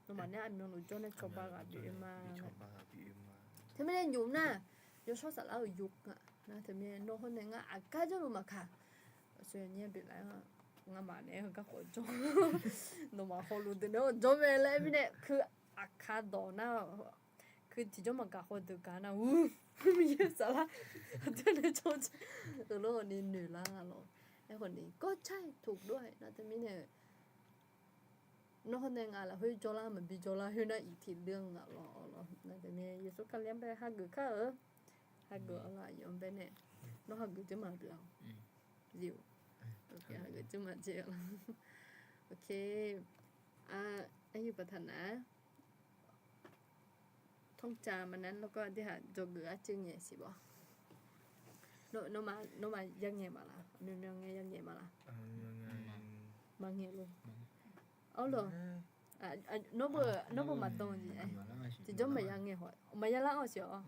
nawmaf nae aqmyanluf jawr nae cawba ghaq bi oe ma. Teumirnae nymq nar, Yawshawr Saflar-euq yur nga nar, teumirnae nawr hawr nae ngar aqgar jawrluf maqkaq, awqsoe nyir-aer beqlar-a, ngamaf naeq-aer heugar khawf jawr, nawmaf hawluf deuq naeq-aer jawr mae laer mirnae keu aqkar dawq nar, keu tiqjawr maqgaq hawdeuq gaq nar-ur, Miqyaer-euq Saflar aqdui nae jawr-eu lawr ni noeq lar nga lawr. Aerkhawf ni gawr car-aer toq dov-aer nar teumirnae nawr hawr nae nga lafkhoer jawrlar maqbi jawrlar khoer nar iqtiq dui-anr nga lawr. Nar teumirnae Yeqsur Kali-anr bae hageuf kar-eu, hageuf-awr lar aqyawf-anr bae nae nawr hageuf dzer maqbi-awq. โอเค อายุประธานะ ท่องจำอันนั้น แล้วก็ที่หา dzawgeuf arcuiv ngaeq siq bawr. Nawmaf yangaeq maqlaq? Myav myav ngae yangaeq maqlaq? Maqngaeq lor. Awr lawq. Nawr beu maqdan jeq. Tiqjawr maqya ngae haw, maqya lar-awr siq-awr.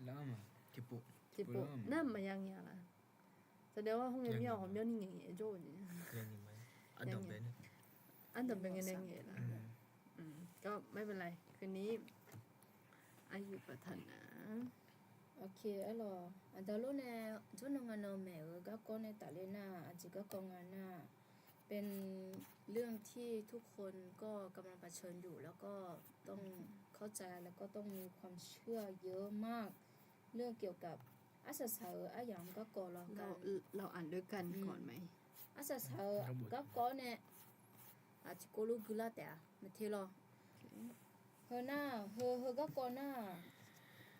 Tiqpov nar maqya ngae-a laf? Saqdaef-awr khoerngae mir-awq, hawmyanr ni ngaeq ngaeq jawr-eu jeq. Ardanqbae ngae nae ngaeq laf. ก็ไม่เป็นไร คืนนี้ อายุประธานะ โอเค arlawq, aqda lor nae jawrnan nga nan maeq-eu garkawv nae tafler nar, aqjeq garkawv nga nar, เป็นเรื่องที่ทุกคนก็กำลังเผชิญอยู่ แล้วก็ต้องเข้าใจ แล้วก็ต้องมีความเชื่อเยอะมาก เรื่องเกี่ยวกับ arsaq saq-euq aryamq garkawv lawr. เราอ่านด้วยกันก่อนไหม? Arsaq saq-euq garkawv nae tiqkawv lof guilar taef-a maqte lawr. Heu nar, heu heu garkawv nar,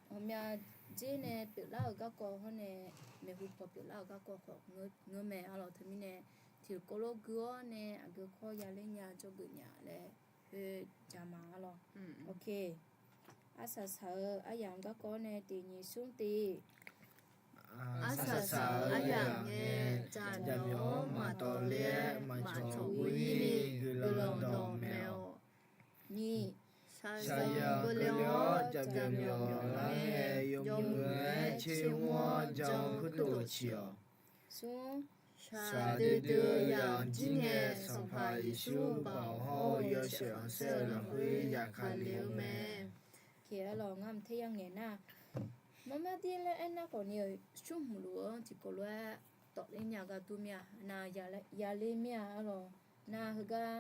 ghawqmya dzer nae pyeuflar-euq garkawv hawr nae, maeqhu paw pyeuflar-euq garkawv khawf ngeur mae. Arlawq, teumirnae tiqkawv lof gui-awr nae aqgeu kawr yaler nya dzawgeuf nya laer khoer jama. Arlawq, arsaq saq-euq aryamq garkawv nae tiq nyiq smr tiq. Arsaq saq-euq aryamq ngae, jaqmyawf-anr maqtawv ler-aer maqcawq guv-ir ni guiqlanq dawqmaeq-awq. Nyiq, shaqzanq keuvle-awr jaqmyawf lar ngae, yawmuiq-aer tser mr-awr jan-eu khoertof ciq-awq. Smr, shaqdui dui-eu yamq jir ngae, Sanqpaq Yeqsur baoq hawr-eu yawshaef khanqsaer-eu lafkhoer yaqkaq lef-eu mae. Arlawq, ngar mq ter ya ngaeq nar, marmar dir laer aernar khawfni-euq smrhmq luf-anr tiqkawv lof-aer tawfler nya gar dur mir-a. Nar, yaler mir-a. Arlawq, nar heugar,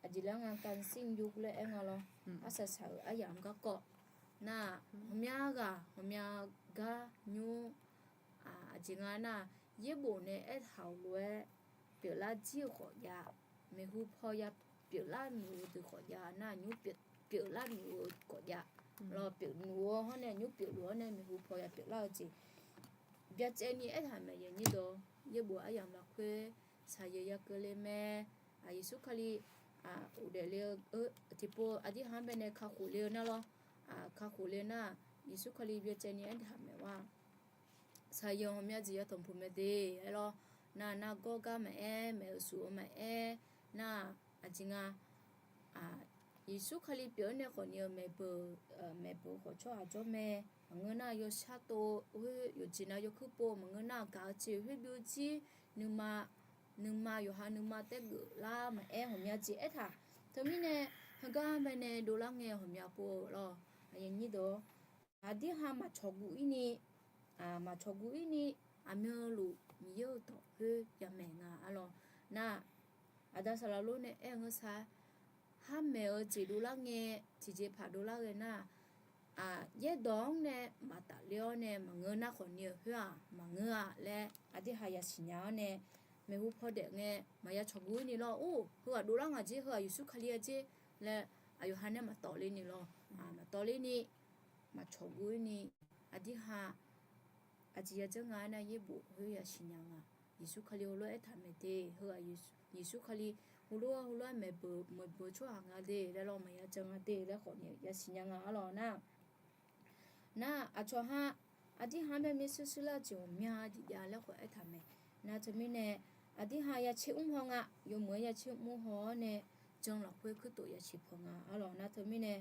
aqjeq laer nga การสิ้นยุค laer aer nga lawr. Arsaq saq-euq aryamq garkawv nar, ghawqmya ghaq ghawqmya gar nymr, aqjeq nga nar, yaerbof nae aertaq-euq lof-aer pyeuflar jir-eu khawf jav, maeqhu paw ya pyeuflar nuf-eu deuq khawf jav nar, nymr pyeuflar nuf-eu khawf jav. Lawr, pyeuf nuf-eu hawr nae nymr pyeufluf-awr nae maeqhu paw ya pyeuflar-eu jeq byacaevni aertaq maeq yaeq nyir dawq. Yaerbof aryamq lafkhoer shaqzanq ya keuvle mae. Yeqsur Kali ghofdaef le-eu tiqpov aqdirhaq-anr bae nae kakhof le-eu nar lawr. Kakhof le nar, Yeqsur Kali byacaevni aertaq maeq-a. Shaqzanq ghawqmya jeq ya tanqpuq mae de. Aer lawr, nar nargawr gar maqaer, maeq-eu suf-eu maqaer, nar aqjeq nga, Yeqsur Kali pyeuf-awr nae khawfni-eu maeqbeuq, maeqbeuq khawf tsawrhaq jawr mae. Maqngeur nar yawshar tov-eu khoer yawqjeq nav yawkuir pov, maqngeur nar gaq-eu jeq khoer byov jir, nuima, nuima yawqha nuima taergeuf lar maqaer ghawqmya jeq aertaq. Teumirnae heugar bae nae dovlar ngae ghawqmya pov-eu lawr. Aqyuif nyir dawq, aqdirhaq maqcawq guv-ir ni, maqcawq guv-ir ni, aqmyanluf Miqyaer-euq dawq khoer yamaeq nga. Arlawq, nar aqda saqlaq lor nae aer-eu ngeur sar, har maeq-eu jeq dovlar ngae, tiqjeqpaq dovlar ghae nar, yaerdawq-anr nae maqtafler-awr nae maqngeur nar khawfni-eu khoer-aq maqngeur-a laer aqdirhaq yasiq nya-awr nae, maeqhu paw daef ngae maqya cawq guv-ir ni lawr. Or, heughaq dovlar ngaq jer, heughaq Yeqsur Kali-a jer laer aqyawf ha nae maqtawf ler ni lawr. Maqtawf ler ni, maqcawq guv-ir ni, aqdirhaq aqjeq ya dzeur nga aernar yaerbof khoer yasiq nya nga. Yeqsur Kali heulof-aer aertaq maeq de. Heughaq Yeqsur Kali heulof-aer heulof-aer maeqbeuq maeqbeuq tsawrhaq nga de laer lawr, maqya jan nga de laer khawfni yasiq nya nga. Arlawq, nar nar aqcawq ha aqdirhaq-anr bae maershuir shuir lar-eu jeq ghawqmya jeq jav laer khawf aertaq maeq. Nar teumirnae aqdirhaq ya tser mr haw nga. Yawmuiq-aer ya tser mr haw-awr nae jan lafkhoer kuirtof ya ciq pawq nga. Arlawq, nar teumirnae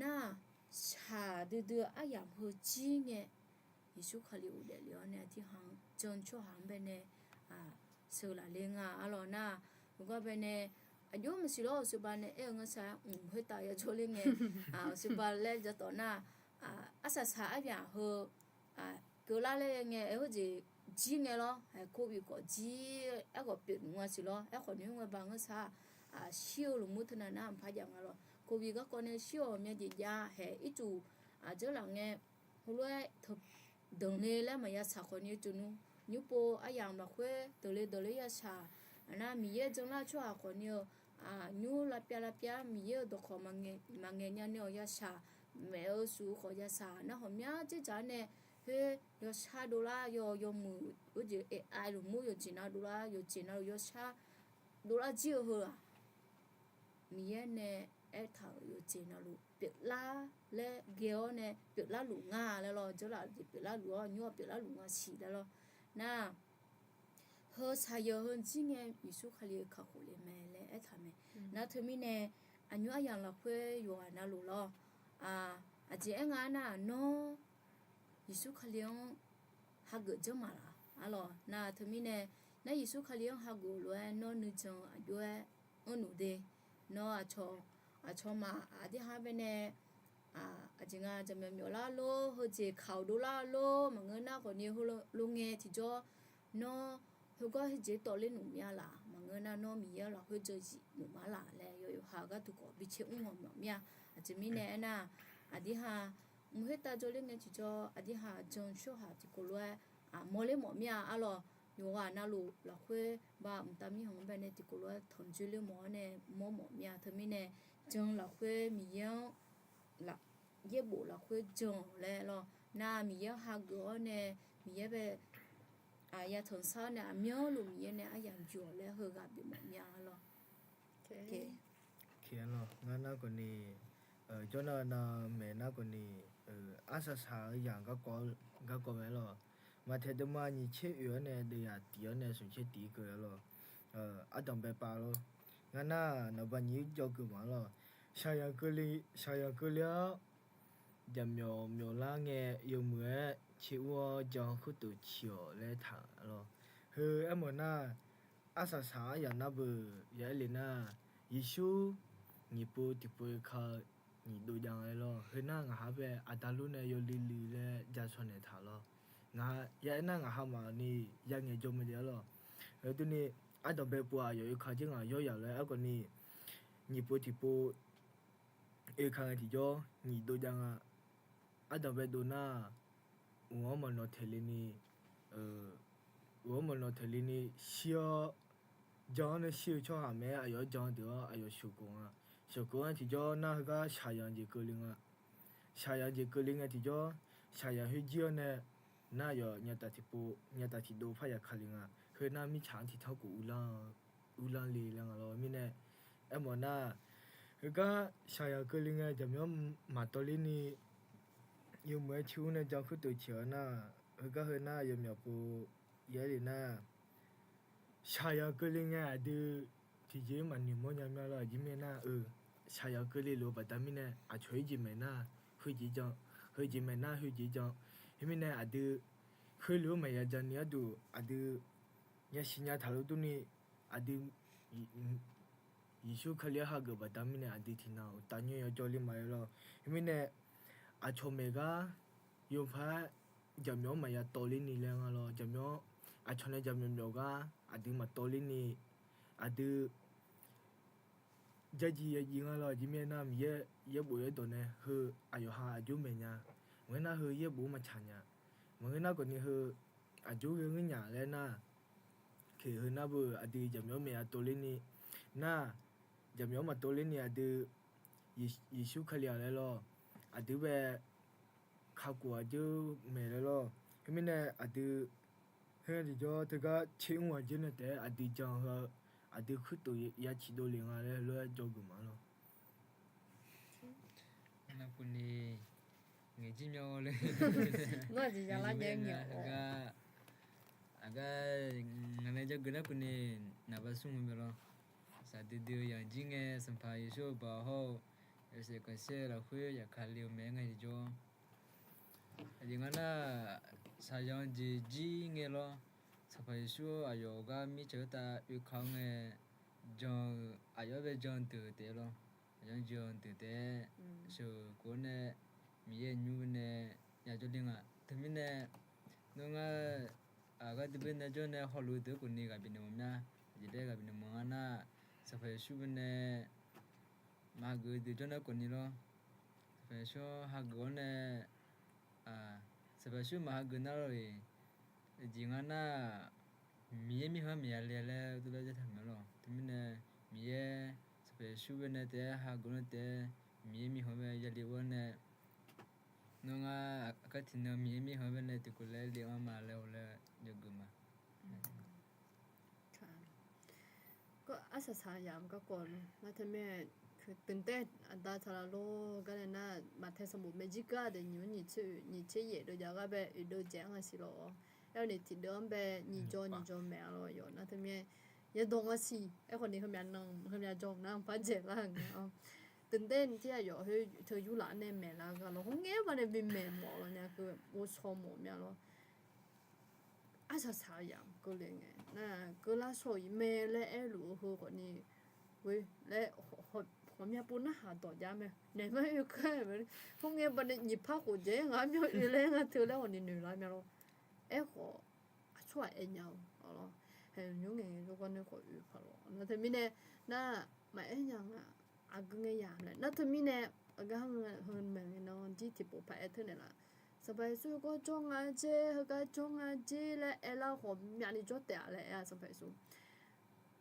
nar shaqdui dui-eu aryamq heu jir ngae, Yeqsur Kali ghofdaef lef-awr nae aqdirhaq-anr jan tsawrhaq-anr bae nae sheuq laf le nga. Arlawq, nar heugar bae nae aqjox maqsiq lawr, awqseuba nae aer-eu ngeur sar, mq khoertav ya jawr ler ngae, awqseuba laer jatawf nar, arsaq saq aryamq heu keuvlar laer ngae, aer heujeq jir ngae lawr, haeq โควิด khawf jir, aerkhawf pyeuf nmr nga siq lawr. Aerkhawf nymr ngae ba ngeur sar, shir-eu lmqmr teunav nar mqpar jav nga lawr. โควิด garkawv nae shir-awq myav jeq jav haeq ircuf aqjeurlaf ngae, heulof-aer danqle laer maqya shaq khawfni-eu tsov nmr, nymr pov aryamq lafkhoer danqle danqle ya shaq. Aqnar Miqyaer janlar-eu tsawrhaq khawfni-eu nymr lavpyav lavpyav Miqyaer-euq dawqkawq maqngaeq nya ni-awq ya shaq, maeq-eu suf-eu khawf ya shaq. Nar ghawqmya dzerdzaq-awr nae khoer yawshar dovlar, yaw yawmuiq-eu jeq aeqav luf mur yawqjeq na dovlar, yawqjeq navluf yawshar dovlar jir-eu heu-aq, Miqyaer nae aertaq-euq yawqjeq navluf pyeuflar laer ghae-awr nae pyeuflar luf nga laer lawr, jawrlaf jeq pyeuflar luf-awr nymr-awr pyeuflar luf nga siq laer lawr. Nar, heu shaqyawq heu jir ngae Yeqsur Kali kakhof le mae laer aertaq mae. Nar teumirnae aqnymr aryamq lafkhoer yawqghaq navluf lawr, aqjeq aer nga nar, nawr Yeqsur Kali-anr hageuf janr maq laf arlawq. Nar teumirnae, nar Yeqsur Kali-anr hageuf lof-aer nawr nuijan aqjox-aer anrluf de. Nawr aqcawq, aqcawq maq aqdirha baenae aqjeq nga jaqmyawf myawflar lor, heujeq kaq-awq dovlar lor, maqngeur nar khawfni heulof ngae tiqjawr, nawr heugar heujeq tawvler nmr mir-a laf, maqngeur nar nawr Miqyaer-anr lafkhoer jan zif nmr ma laf laer yawqha-eu gharduq khawf bi caer mr-awq mawf mir-a. Aqjeq mirnae aernar, aqdirha mq khoertav jawrler ngae tiqjawr aqdirha jan tsawrhaq tiqkawv lof-aer mawrler mawf mir-a arlawq. Yawqghaq navluf lafkhoer ba mqtav mirkhanq-anr baenae tiqkawv lof-aer tanqjoe ler mawf-awr nae mawr mawf mir-a. Teumirnae jan lafkhoer Miqyaer-anr yaerbof lafkhoer jan-awq laer lawr. Nar Miqyaer-anr hageuf-awr nae Miqyaer bae yatanq sar-awr nae aqmyanluf Miqyaer nae aryamq byawq laer heughaq bif mawf mir-a lawr. Ngar nar khawfni, jawrnar-eu navmaeq nar khawfni, arsaq saq-eu yamq garkawv mae lawr. Maqtaeq deuvma nyiq tser oeq-awr nae deuvyaq tiq-awr nae smq tser tiq keuv-a lawr. Ardanq bae pav lawr. Ngar nar naqba nyiq-ir jawr geuf ma lawr. Shaqzanq keuvle, shaqzanq keuvle-awr jaqmyawf myawflar ngae yawmuiq-aer caer ur-awr jan khoerdeuq ciq-awq laer taq lawr. Heu aermawf nar, arsaq saq aryamq nar beu ya aer le nar, Yeqsur nyiq pov tiqpov oeka-eu nyiq dov jav nga laer lawr. Heu nar ngaq ha bae aqda lor nae yawluiv luiv laer ja shaw naeq taq lawr. Ngaq ya aer nar ngaq ha maqni ya ngaeq jawr mae de-a lawr. Heu durni, ardanq bae pov aqyawf oeka jir ngaq yawr yaq lof-aer aerkhawfni, nyiq pov tiqpov oeka ngae tiqjawr nyiq dov jav nga. Ardanq bae dov nar, uq-anr maqnawq taeq le ni, uq-anr maqnawq taeq le ni shir-awr, jan-awr nae shir-eu tsawrhaq mae-aer aqyawf-anr jan deuq-awr aqyawf sheuqkhof nga. Sheuqkhof-anr tiqjawr nar heugar shaqzanq jeq keuvle nga. Shaqzanq jeq keuvle ngae tiqjawr, shaqzanq khoerjir-awr nae nar aqyawf nyataf tiqpov nyataf tiqdov parya kale nga. Heu nar mirtsaq-anr tiqtanr khof uvlanr le laer nga lawr. Mirnae aermawf nar, heugar shaqzanq keuvle ngae jaqmyawf-anr maqtawvler ni yawmuiq-aer caer ur nae jan khoerdeuq ciq-awq nar, heugar heu nar yawmyawf pov ya aer le nar, shaqzanq keuvle ngae aqdui tiqjeq-ir maqnoeq mawrnya mya lawr. Aqjeq mirnae nar-eu, shaqzanq keuvle luf-eu baqda mirnae aqcawq-ir jeq maeq nar, heu jeq jan, heu jeq maeq nar, heu jeq jan. Heu mirnae aqdui khoerlof-aer maqya ja ni arduq aqdui yasiq nya taq lof durni, aqdui Yeqsur Kali-anr hageuf baqda mirnae aqdui tiqnan uqtaf nymr yajawr ler ma-aer lawr. Heu mirnae aqcawq maeq gar yawpaq-aer jaqmyawf-anr maqya tawvler ni laer nga lawr. Jaqmyawf-anr aqcawq nae jaqmyawf myawf gar aqdui maqtawvler ni, aqdui jajiv yajiv nga lawr. Aqjeq mirnae nar Miqyaer yaerbof yaerdawq nae heu aqyawf ha aqjox maeq nya. Maqngeur nar heu yaerbof-anr maqtsaq nya. Maqngeur nar khawfni heu aqjox ghae ngeur nya laer nar, Kheq heu nar beu aqdui jaqmyawf-anr maqya tawvler ni nar, jaqmyawf-anr maqtawvler ni aqdui Yeqsur Kali-aq laer lawr, aqdui bae kakhof aqjox maeq laer lawr. Heu mirnae aqdui heu-anr tiqjawr teugar caer mr ghaq jir nae taef-aer aqdui jan heu aqdui khoerdeuq ya ciqdov le nga laer lof-aer jawrgeuf ma lawr. Navpuvni ngaeq jir mya le. Aqgar, aqgar ngaq nae jawrgeuf nar puvni naqba smr-eu mae lawr. Saqdui dui-eu yaq jir ngae Sanqpaq Yeqsur-eu baoq hawr-eu yawshaef khanqsaer lafkhoer yaqkale-eu mae-aer ngae jawr. Aqjeq nga nar, shaqzanq jeq jir ngae lawr, Sanqpaq Yeqsur aqyawf gar mirtsaq khoertav oeka-anr ngae jan-eu aqyawf bae jan deuq taef-aer lawr. Aqyawf jan deuq taef-aer sheuqkhof-awr nae Miqyaer nymr nae yajawr le nga. Teumirnae nawr ngar aqgar dui bae nae jawr nae hawluf-eu deuq-anr khawfni ghaq bifnaeq mawf mya. Aqjeq laer ghaq bifnaeq mawf nga nar, Sanqpaq Yeqsur bae nae maqhageuf-eu deuq jawr nar khawfni lawr, Sanqpaq Yeqsur hageuf-awr nae, Sanqpaq Yeqsur maqhageuf nar lawr-iq, aqjeq nga nar, Miqyaer mirkhanq-anr maqya le laer tov laer jar taq mae lawr. Teumirnae Miqyaer Sanqpaq Yeqsur bae nae taef-aer hageuf-awr nae taef-aer Miqyaer mirkhanq bae ya le-awr nae, nawr ngar Kar tiqnan Miqyaer mirkhanq-anr baenae tiqkawv laer le-anr ma laer hawr laer yawgeuf ma. Arsaq saq yamq garkawv nar teumirnae, deuq taer aqda taqlaq lor gar nae nar, maqtae sanqbof maeq jir gar deuq nyiq-anr nyiq tser oeq nyiq tser yaef deuv jav gar bae oeq deuv dzaeq-anr nga siq lawr-awr, aer-awr ni tiqdeuv-anr bae nyiq jawr nyiq jawr maeq-a lawr yawf nar teumirnae, yadawq nga siq. Aerkhawf ni heumyav nan heumyav jawr nar par dzaeq lar-euq nga-awr, deuq taer ni tir aqyawf khoer teu yurlaf nae maeqlar ghaq lawr khoerngae baqdanae bi maeq mawf lawr nya keuv ghovshaw mawf mya lawr. Arsaq saq-eu yamq keuvle ngae nar, keuvlar shaw-iq mae laer aerluf-eu heu khawf ni, ghoe laer ghawqmya pov narhaq dawq jav mae. Naeq mar oe kar-aer, khoerngae baqdanae nyiq par khof dzaeq-aer ngaq-anr mya oe laer ngar teu laer khawf ni noeq lar mya lawr. Aerkhawf, aqtsawrhaq aer nya-eu lawr, haeq nymr ngaeq jawrgar nae khawf oe paq lawr nar teumirnae, nar maqaer nya nga. Aqgeu ngae yamq laer nar teumirnae, aqgar heu maeq ngae nan jir tiqpov paq-aer teunaeq laf, Sanqpaq Yeqsur heugar jawr nga jer, heugar jawr nga jer laer aerlar ghawqmyani jawr taef-a laer aer-a Sanqpaq Yeqsur.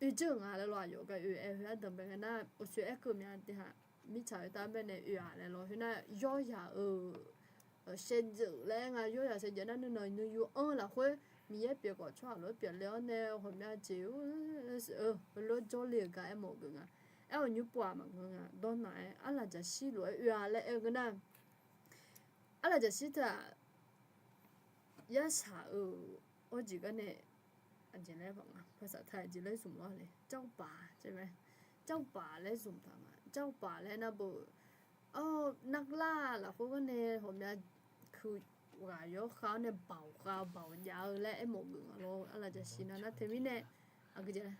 Oe dzeur-euq nga laer lawr aqyawf gar oe-aer heu ardanq bae ngae nar, uqshoe aer keuv mya tiq haq, mirtsaq oe tar baenae oe-aq laer lawr khoernar, yawryaq-euq shaevdzeuf laer aer nga, yawryaq shaevdzeuf nar nuinanq nuiyu anr-eu lafkhoer Miqyaer pyeuf khawf tsawrhaq lof-aer pyeufle-awr nae ghawqmya jeq-eu, heulof-aer jawrle-euq gar aermawf geuf nga. Aer-awq nymr pov-aq maqngeur nga, dawrnaq-aer arlaqjaqshir lof-aer oe-a laer aer-eu ngeur nar, arlaqjaqshir teu-aq, yarsaq-euq awrjeq gar nae aqjeq laer paq nga, paqsaq taq aqjeq laer zmq lawr le, jawrbaq, jawrbaq laer zmq taq nga, jawrbaq laer nar beu, narlar lafkhoer gar nae ghawqmya kuiq ghaq yawkhav-awr nae baoq khav baoq jav-eu laer aermawf geuf nga lawr, arlaqjaqshir nar nar teumirnae, aqgeu jeq laer,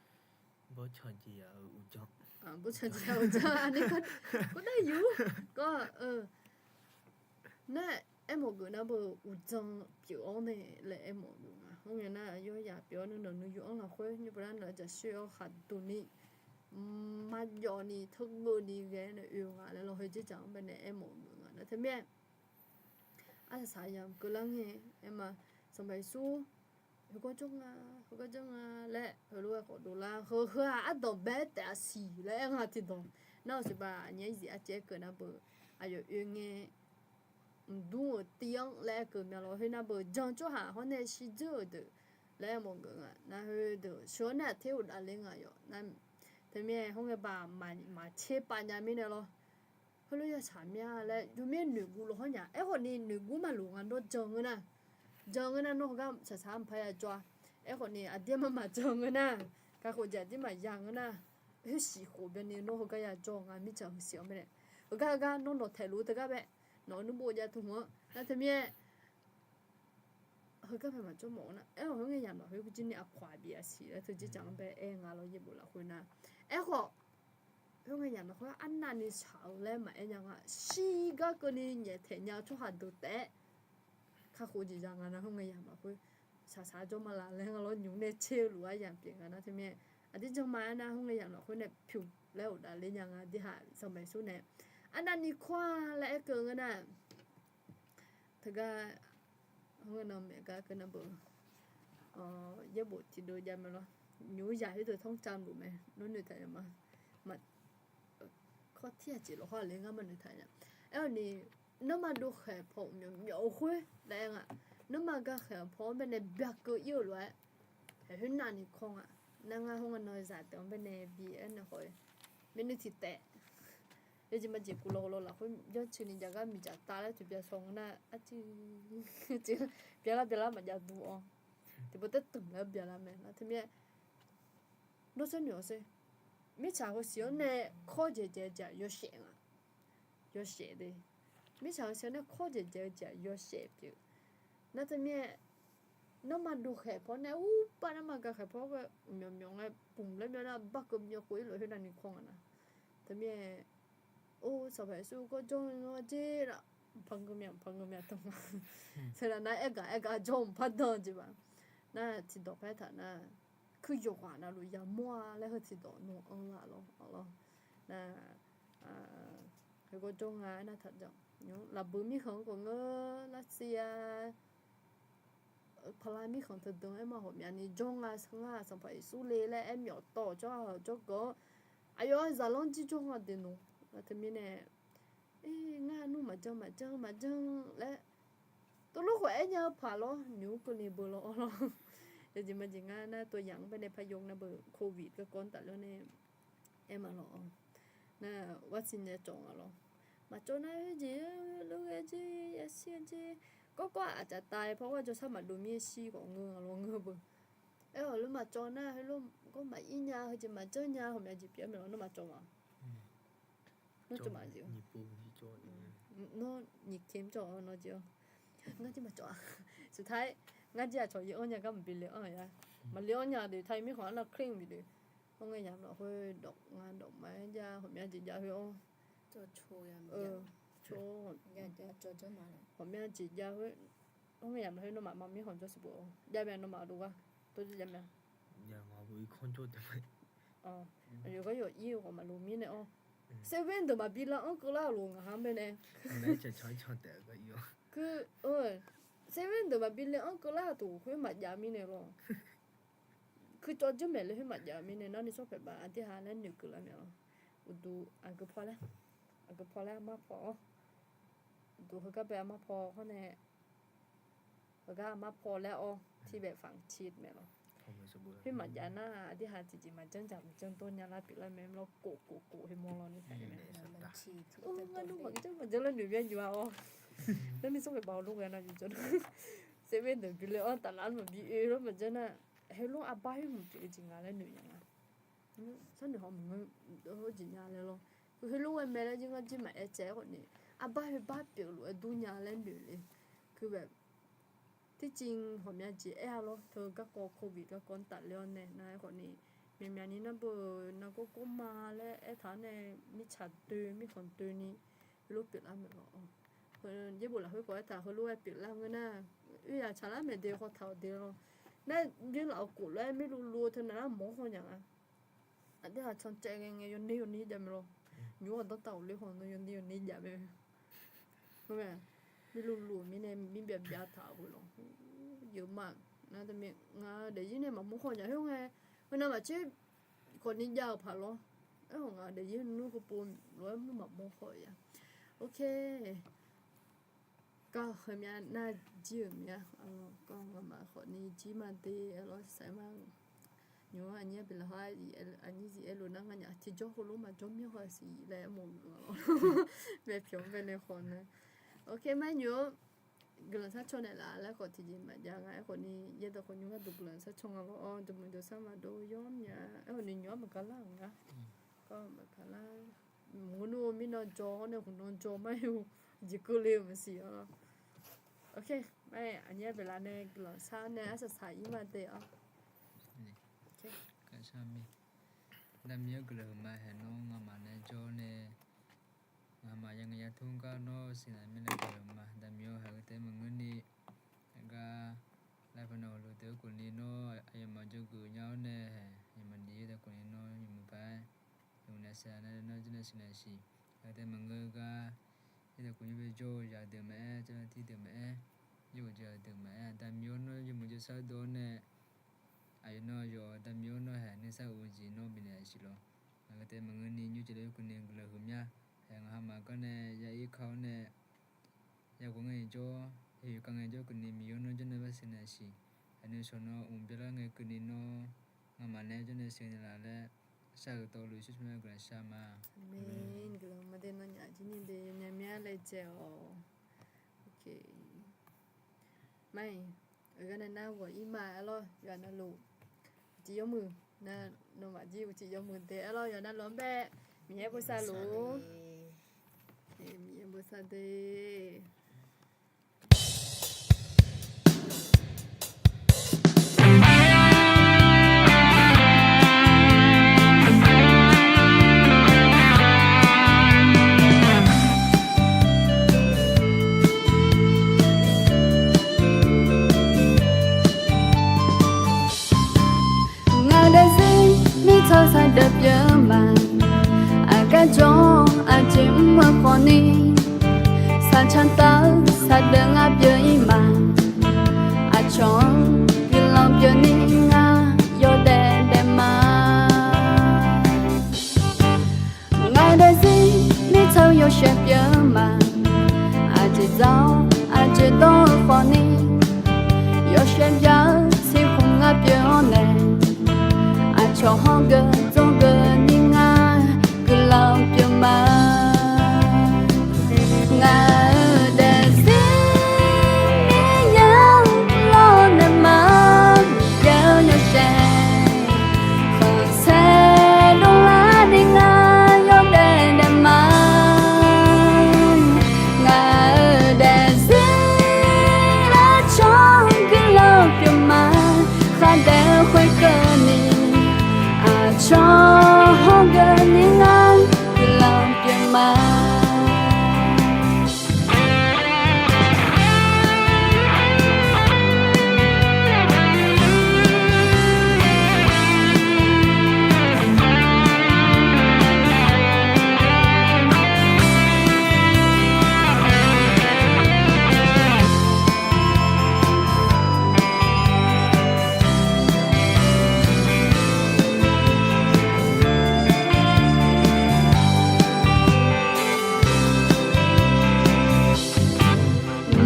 bawrtsanq jeq-a uqdzan, bawrtsanq jeq-a uqdzan, aqnir kawr dar yur, kawr-eu nar, aermawf geuf nar beu uqdzan pyeuf-awr nae laer aermawf geuf nga. Khoerngae nar, yawryaq pyeuf-awr nuinanq nuiyu anr lafkhoer nymr pov nar, arlaqjaqshir-awr khaqduq ni, maqjawv ni, teugeuf ni ghae nae oe-eu nga laer lawr, heu dzerdzaq-anr baenae aermawf geuf nga nar teumirnae, arsaq saq yamq keuvlar ngae aer ma, Sanqpaq Yeqsur heugar jawr nga, heugar jawr nga laer heulof-aer khawf dovlar, heu heu-aq ardanq bae-aer taef-a siq laer aer nga tiqdawq. Nar-euq siqbaq aqnyir zif arcaev-aer keuv nar beu, aqyawf oe ngae mqdmr-euq tiv-anr laer aer keuv mya lawr, khoernar beu jan tsawrhaq hawr nae shirdzeur-euq deuq laer aermawf geuf nga. Nar heudeuq sheuq-awr nae aqter uqdavler nga yawf nar, teumirnae khoerngae baq maqtser pav nya mirnae lawr. Heulof-aer yashaq mya laer yawmir noeqguv lof hawr nya. Aerkhawf ni noeqguv maqloq nga, nawr jan ngeur nar, jan ngeur nar nawr heugar shaqshaq-anr mqpar ya jawr-a. Aerkhawf ni aqdir-aer mar maqjan ngeur nar, kakhof jeq aqdir maqya ngeur nar, khoersiq khof byanni nawr heugar ya jawr nga, mirtsaq heusiq-anr baenae. Heugar heugar nawr nawq taeq luf-eu teugar bae, nawq-euq nuirbof jav tmq-anr nar teumirnae, heugar pae maqjawr mawf-eu nar, aer-awq khoerngae yamq lafkhoer gurjir ni aqkawq-aq bif-a siq laer teu dzerdzaq-anr bae aer nga lawr, yaerbof lafkhoer nar. Aerkhawf, khoerngae yamq lafkhoer arnavni shaq-eu laer maqaer nya nga. Shirgar keuvni nyaeftaeq nya-eu tsawrhaq deuq taef-aer kakhof jeq ya nga nar, khoerngae yamq lafkhoer shaqshaq jawr ma laf laer nga lawr, nymq nae tser-eu luf-aer yamq pyeuf nga nar teumirnae, aqdir janrma aernar, khoerngae yamq lafkhoer nae pyuq laer uqdavler nya nga. Dirhaq Sanqpaq Yeqsur nae arnavni kawr-a laer aer keuv ngeur nar, teugar, khoerngae nan maeq gar keuv nar beu, yaerbof tiqdeuv jav mae lawr. Nymq-mr yaq khoerdeuq tanrcav luf mae, nawr noeqtaq nya ma. Kawr tir aqjeq lawqhawr le ngar maqnoeqtaq nya. Aer-awq ni, nanrma dov khaeq paw uqmyawf myawf-eu khoer laer aer nga. Nanrma ga khaeq paw-anr baenae byakeuv ir-euq lof-aer, haeq khoer navni kawr nga. Nar ngar khoerngae nan zaqdeuq-anr baenae bi aer nae khawf-eu, myavnuiv tiq taef yawjeq majeq kuvlawq lawq lafkhoer janrcoeni jaqgar miqdzaq tav laer tiqbyan shaw ngeur nar, arcuiv byalar byalar maqjav duq-awr, tiqpov taer tmq laer byalar mae nar teumirnae, nawr sharnoeq-awr sher. Mirtsaq heusiq-anr nae kawr dzaeqdzaeq-eu jeq yawshaef nga. Yawshaef de. Mirtsaq heusiq-anr nae kawr dzaeqdzaeq-eu jeq yawshaef pyeuf. Nar teumirnae, nanrma dov khaeq paw nae urpav nanrma ga khaeq paw ghae myawf myawf ngae pmq laer myawf nar, barkeuv myawf khof ir lof khoer navni kawr nga nar. Teumirnae, or, Sanqpaq Yeqsur kawr jawr-eu nga jer laf, mqpar ngeur mya mqpar ngeur mya tmq nga. Teunav nar aergaq aergaq jawr mqpar dan-eu jeq baq. Nar tiqdawq paer taq nar, kuir yawqghaq navluf yamawr-a laer heu tiqdawq nawq-anr laf lawr, lawr. Nar, heugar jawr nga aernar taq jan, lafbui mirkhanq-anr khawf ngeur, lavsiv-a, paqlav mirkhanq teudeuq-anr aerma ghawqmyavni jawr nga, ngar Sanqpaq Yeqsur le laer aer myawf tawv-awq jawr-a jawrgawv-anr, aqyawf-aq zaqlanr jir jawr nga deuq nawq. Nar teumirnae, ngar nmr maqjan maqjan maqjan laer Lof khawf aer nya-eu paq lawr, nymq-mr keuvni beu lawr-awr lawr. Yawjeq majeq ngar nar, tov yamq-anr baenae par yawr nar beu, covid garkawv-anr tafler-awr nae aer ma lawr-awr. Nar, vaccine nae cawv nga lawr. Maqcawv nar, jeq lof ghae jeq, yashir-a jeq. Kawrkawr aqcaf tav-aer par ghae jawrshar maqdov mir-aer shir khawf ngeur nga lawr, ngeur beu. Aer-awq, lof maqcawv nar, heulof gawr maqir nya, heujeq maqjanr nya, ghawqmya jeq pyeuf-aer maeq lawr, nawr maqcawv ma. Nawr cawv ma jeq-a. Nawr nyiq kemr cawv-awr nawr jeq-awr. Ngar jir maqcawv-a. สุดท้าย ngar jir aqcawq ir-anr nya gar maqbi le-anr ya. Maqle-anr nya deuq, taq-ir mirkhanq arnav เคร่ง bif deuq. Hawr ngae yamq lafkhoer dawq nga dawq ma-aer jav, ghawqmya jeq jav khoer-awr. Ghawqmya jeq jav khoer. Hawr ngae yamq lafkhoer nawmaf ma mirkhanq jawr siq bof-awr jav mae, nawmaf dov gar tov jav mae-a. Aqyawf gar yawf ir-eu khawf maqloq mirnae-awr, seven deuq maqbi lar-anr keuvlar-euq lof ngaq-anr baenae. Kur, seven deuq maqbi le-anr keuvlar-euq tof khoer maqjav mirnae lawr. Kur cawv jeur maeq le khoer maqjav mirnae, nawr ni tsawrhaq paeq baf aqdirhaq laer noeq keuvlar mae lawr. Uqduq aqgeu paw laer, aqgeu paw laer armar paw-awr. Uqduq heugar bae armar paw hawr nae, heugar armar paw laer-awr, tirbaef faqtiq maeq lawr. Khoer maqjav nar, aqdirhaq tiqjeq maqjanr dzaq maqjanr dawr nya lar pyeuflar mae lawr, kof kof kof khoer mawr lawr ni taq-ir mae. Ngar nawr maqjanr maqjanr lar noeq bya nymq-a-awr. Nawr ni tsawrhaq paeq baf-awr lof ghae nar jeq jawr. Seven deuq bi le-anr taflar maqbi oe lawr maqjanr nar, heulof arbar khoer muiq pyeuf-eu jeq nga laer noeq nya nga. Sharnoeq haw maqngeur, jeq nya laer lawr. Heulof ghae mae laer jir ngar jir maqaer tsaev-aer khawf ni, arbar khoer bar pyeuf lof-aer dur nya laer noeq le. Kur bae, tircif ghawqmya jeq aer-a lawr, teu garkawv covid garkawv-anr tafler-awr nae nar-aer khawf ni, myaqmyaq ni nar beu, nargawr gawr ma laer aertaq-awr nae, mirtsaq doe mirkhanq doeni, heulof pyeuflar maeq lawr-awr. Yaerbof lafkhoer khawf aertaq heulof-aer pyeuflar ngeur nar, oe yaq tsaqlar maeq de khawf taq-awq de lawr. Nar, byanlaf-euq kof lof-aer mirluvluv-eu teu naqlar mawr haw nya nga. Aqdirhaq cancaev ghae ngae yawner yawner jav mae lawr. Nymq-mr aqdawr taf-euq ler haw nar yawner yawner jav mae. Mirluvluv-eu mirnae mir byav byav taq-euq lawr. Yawma nar teumirnae nga daefzir nae maqmawr haw nya khoer ngae, heunav maqtser khawfni jav-euq paq lawr. Aerkhawf nga daefzir nmr heupov lof-aer mr maqmawr haw-eu ya. Ok. Gar heumya nar jir-euq mya, gar ngamaf khawfni jir ma de-a lawr saq ma. Nymq-mr aqnyir-a beqlaq haw-a, aqnyir zif aerluf nar nganyaf tiqjawr heulof maqjawr mir haw siq laer aermawf-eu nga lawr. Bae pyawq-anr bae nae khawf nar. Ok, mar nymq-mr guiqlanq sharcaw naeqlaf laer khawf tiqjeq maqjav nga aerkhawf ni, yaerdawq khawf nymr gharduq guiqlanq sharcaw nga lawr-awr, jawrmuiq jawrsar maqdov yawr mya, aerkhawf ni nymq-mr maqgaq lar-euq nga. Gar maqgaq lar. Maqngeur nmr mirnan jaw-awr nae hmq nan jaw mar-eu jeq keuvle-eu maqsiq-a. Ok, mar-aer aqnyir-a beqlaf nae guiqlanq shar nae arsaq saq-ir ma de-awr. Aqda Miqyaer-anr guiqlanq huiqma haeq nawr ngamaf nae jawr nae, ngamaf yagaq yatmr gar nawr siqnaq mirnae guiqlanq huiqma. Aqda Miqyaer-awr, haeq-eu taef maqngeurni, gar laer panav hawluf deuq-eu khawfni nawr aqyawfmaf jawrgeuf nya-awr nae, aqyawfmaf diq-ir deuq khawfni nawr yawmuiq paq-aer, yawmuiq nae saeq nae nawr jir nae siqnaq siq. Haeq-eu taef maqngeur gar, yaerdawq khawf nymr bi jawr-eu zaqdeuq maqaer, jawrnav tirdeuq maqaer, yaerbof jeq zaqdeuq maqaer, Aqda Miqyaer-awr nawr yawmuiq jawrshar dov-awr nae, aqyawf nawr yawf Aqda Miqyaer-awr nawr haeq nuisar of-eu jeq nawr bifnaeq siq lawr. Haeq-eu taef maqngeurni nymr jeq laer yawkeuv ni guiqlanq huiqmya. Haeq ngaq hamaf gar nae ya-ir ka-awr nae, yaghov ngae jawr, yahuiq ka ngae jawr keuvni Miqyaer nawr jawrnae bar siqnaeq siq. Haeq nuishawq nawr mq byalar ngae keuvni nawr, ngamaf nae jawrnae siqnaeq laf laer, shar-euq tawvluf shir shar-aer guiqlanq shar ma. Aqmeq. Guiqlanq maqde nawnyaf jir ni de yawnyaf mya laejae-awq. Ok. Mar-iq, aqgar nae nar ghawq-ir ma aer lawr, yawqha navluf uqcif yawmuiq, nawmaf jir uqcif yawmuiq de aer lawr, yawqha navluf-anr bae Miqyaer bosav luf-ur. Miqyaer bosav de. Ngaq daefzir mirtsaq saqdeuq pyeuf ma. Aqgar jawr aqjeq mr-eu khawfni, saqcan taf-eu saqdeuq ngar pyeuf-ir ma. Aqcawq-anr guiqlanq pyeuf ni ngar yawdaef daef ma. Ngaq daefzir mirtsaq-eu yawshaef pyeuf ma. Aqjeq dzaq-awr aqjeq dawr-eu khawf Yawqhawr geu dzawgeuf ni ngar guiqlanq pyeuf ma. Ngaq-euq daefzir Miqyaer-anr lawrnaeq ma. Miqyaer-anr yawshaef khanqsaer dovlar ni ngar yawdaef daef ma. Ngaq-euq daefzir aqcawq guiqlanq pyeuf ma. Khardaef-eu khoerkeuvni aqcawq hawr geuf ni ngar guiqlanq pyeuf ma.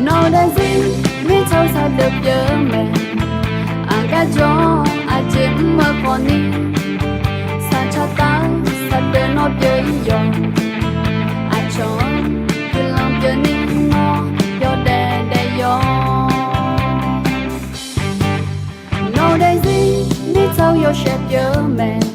Nawq-eu daefzir mirtsaq-eu saqdeuf pyeuf-eu mae. Aqgar jawr-awr aqjeq mr-eu khawfni, saqcaq taf-eu saqdeuf nawr pyeuf-ir yawq. Aqcawq-anr guiqlanq pyeuf ni nawr yawdaef daef yawq. Nawq-eu daefzir mirtsaq-eu yawshaef pyeuf-eu mae.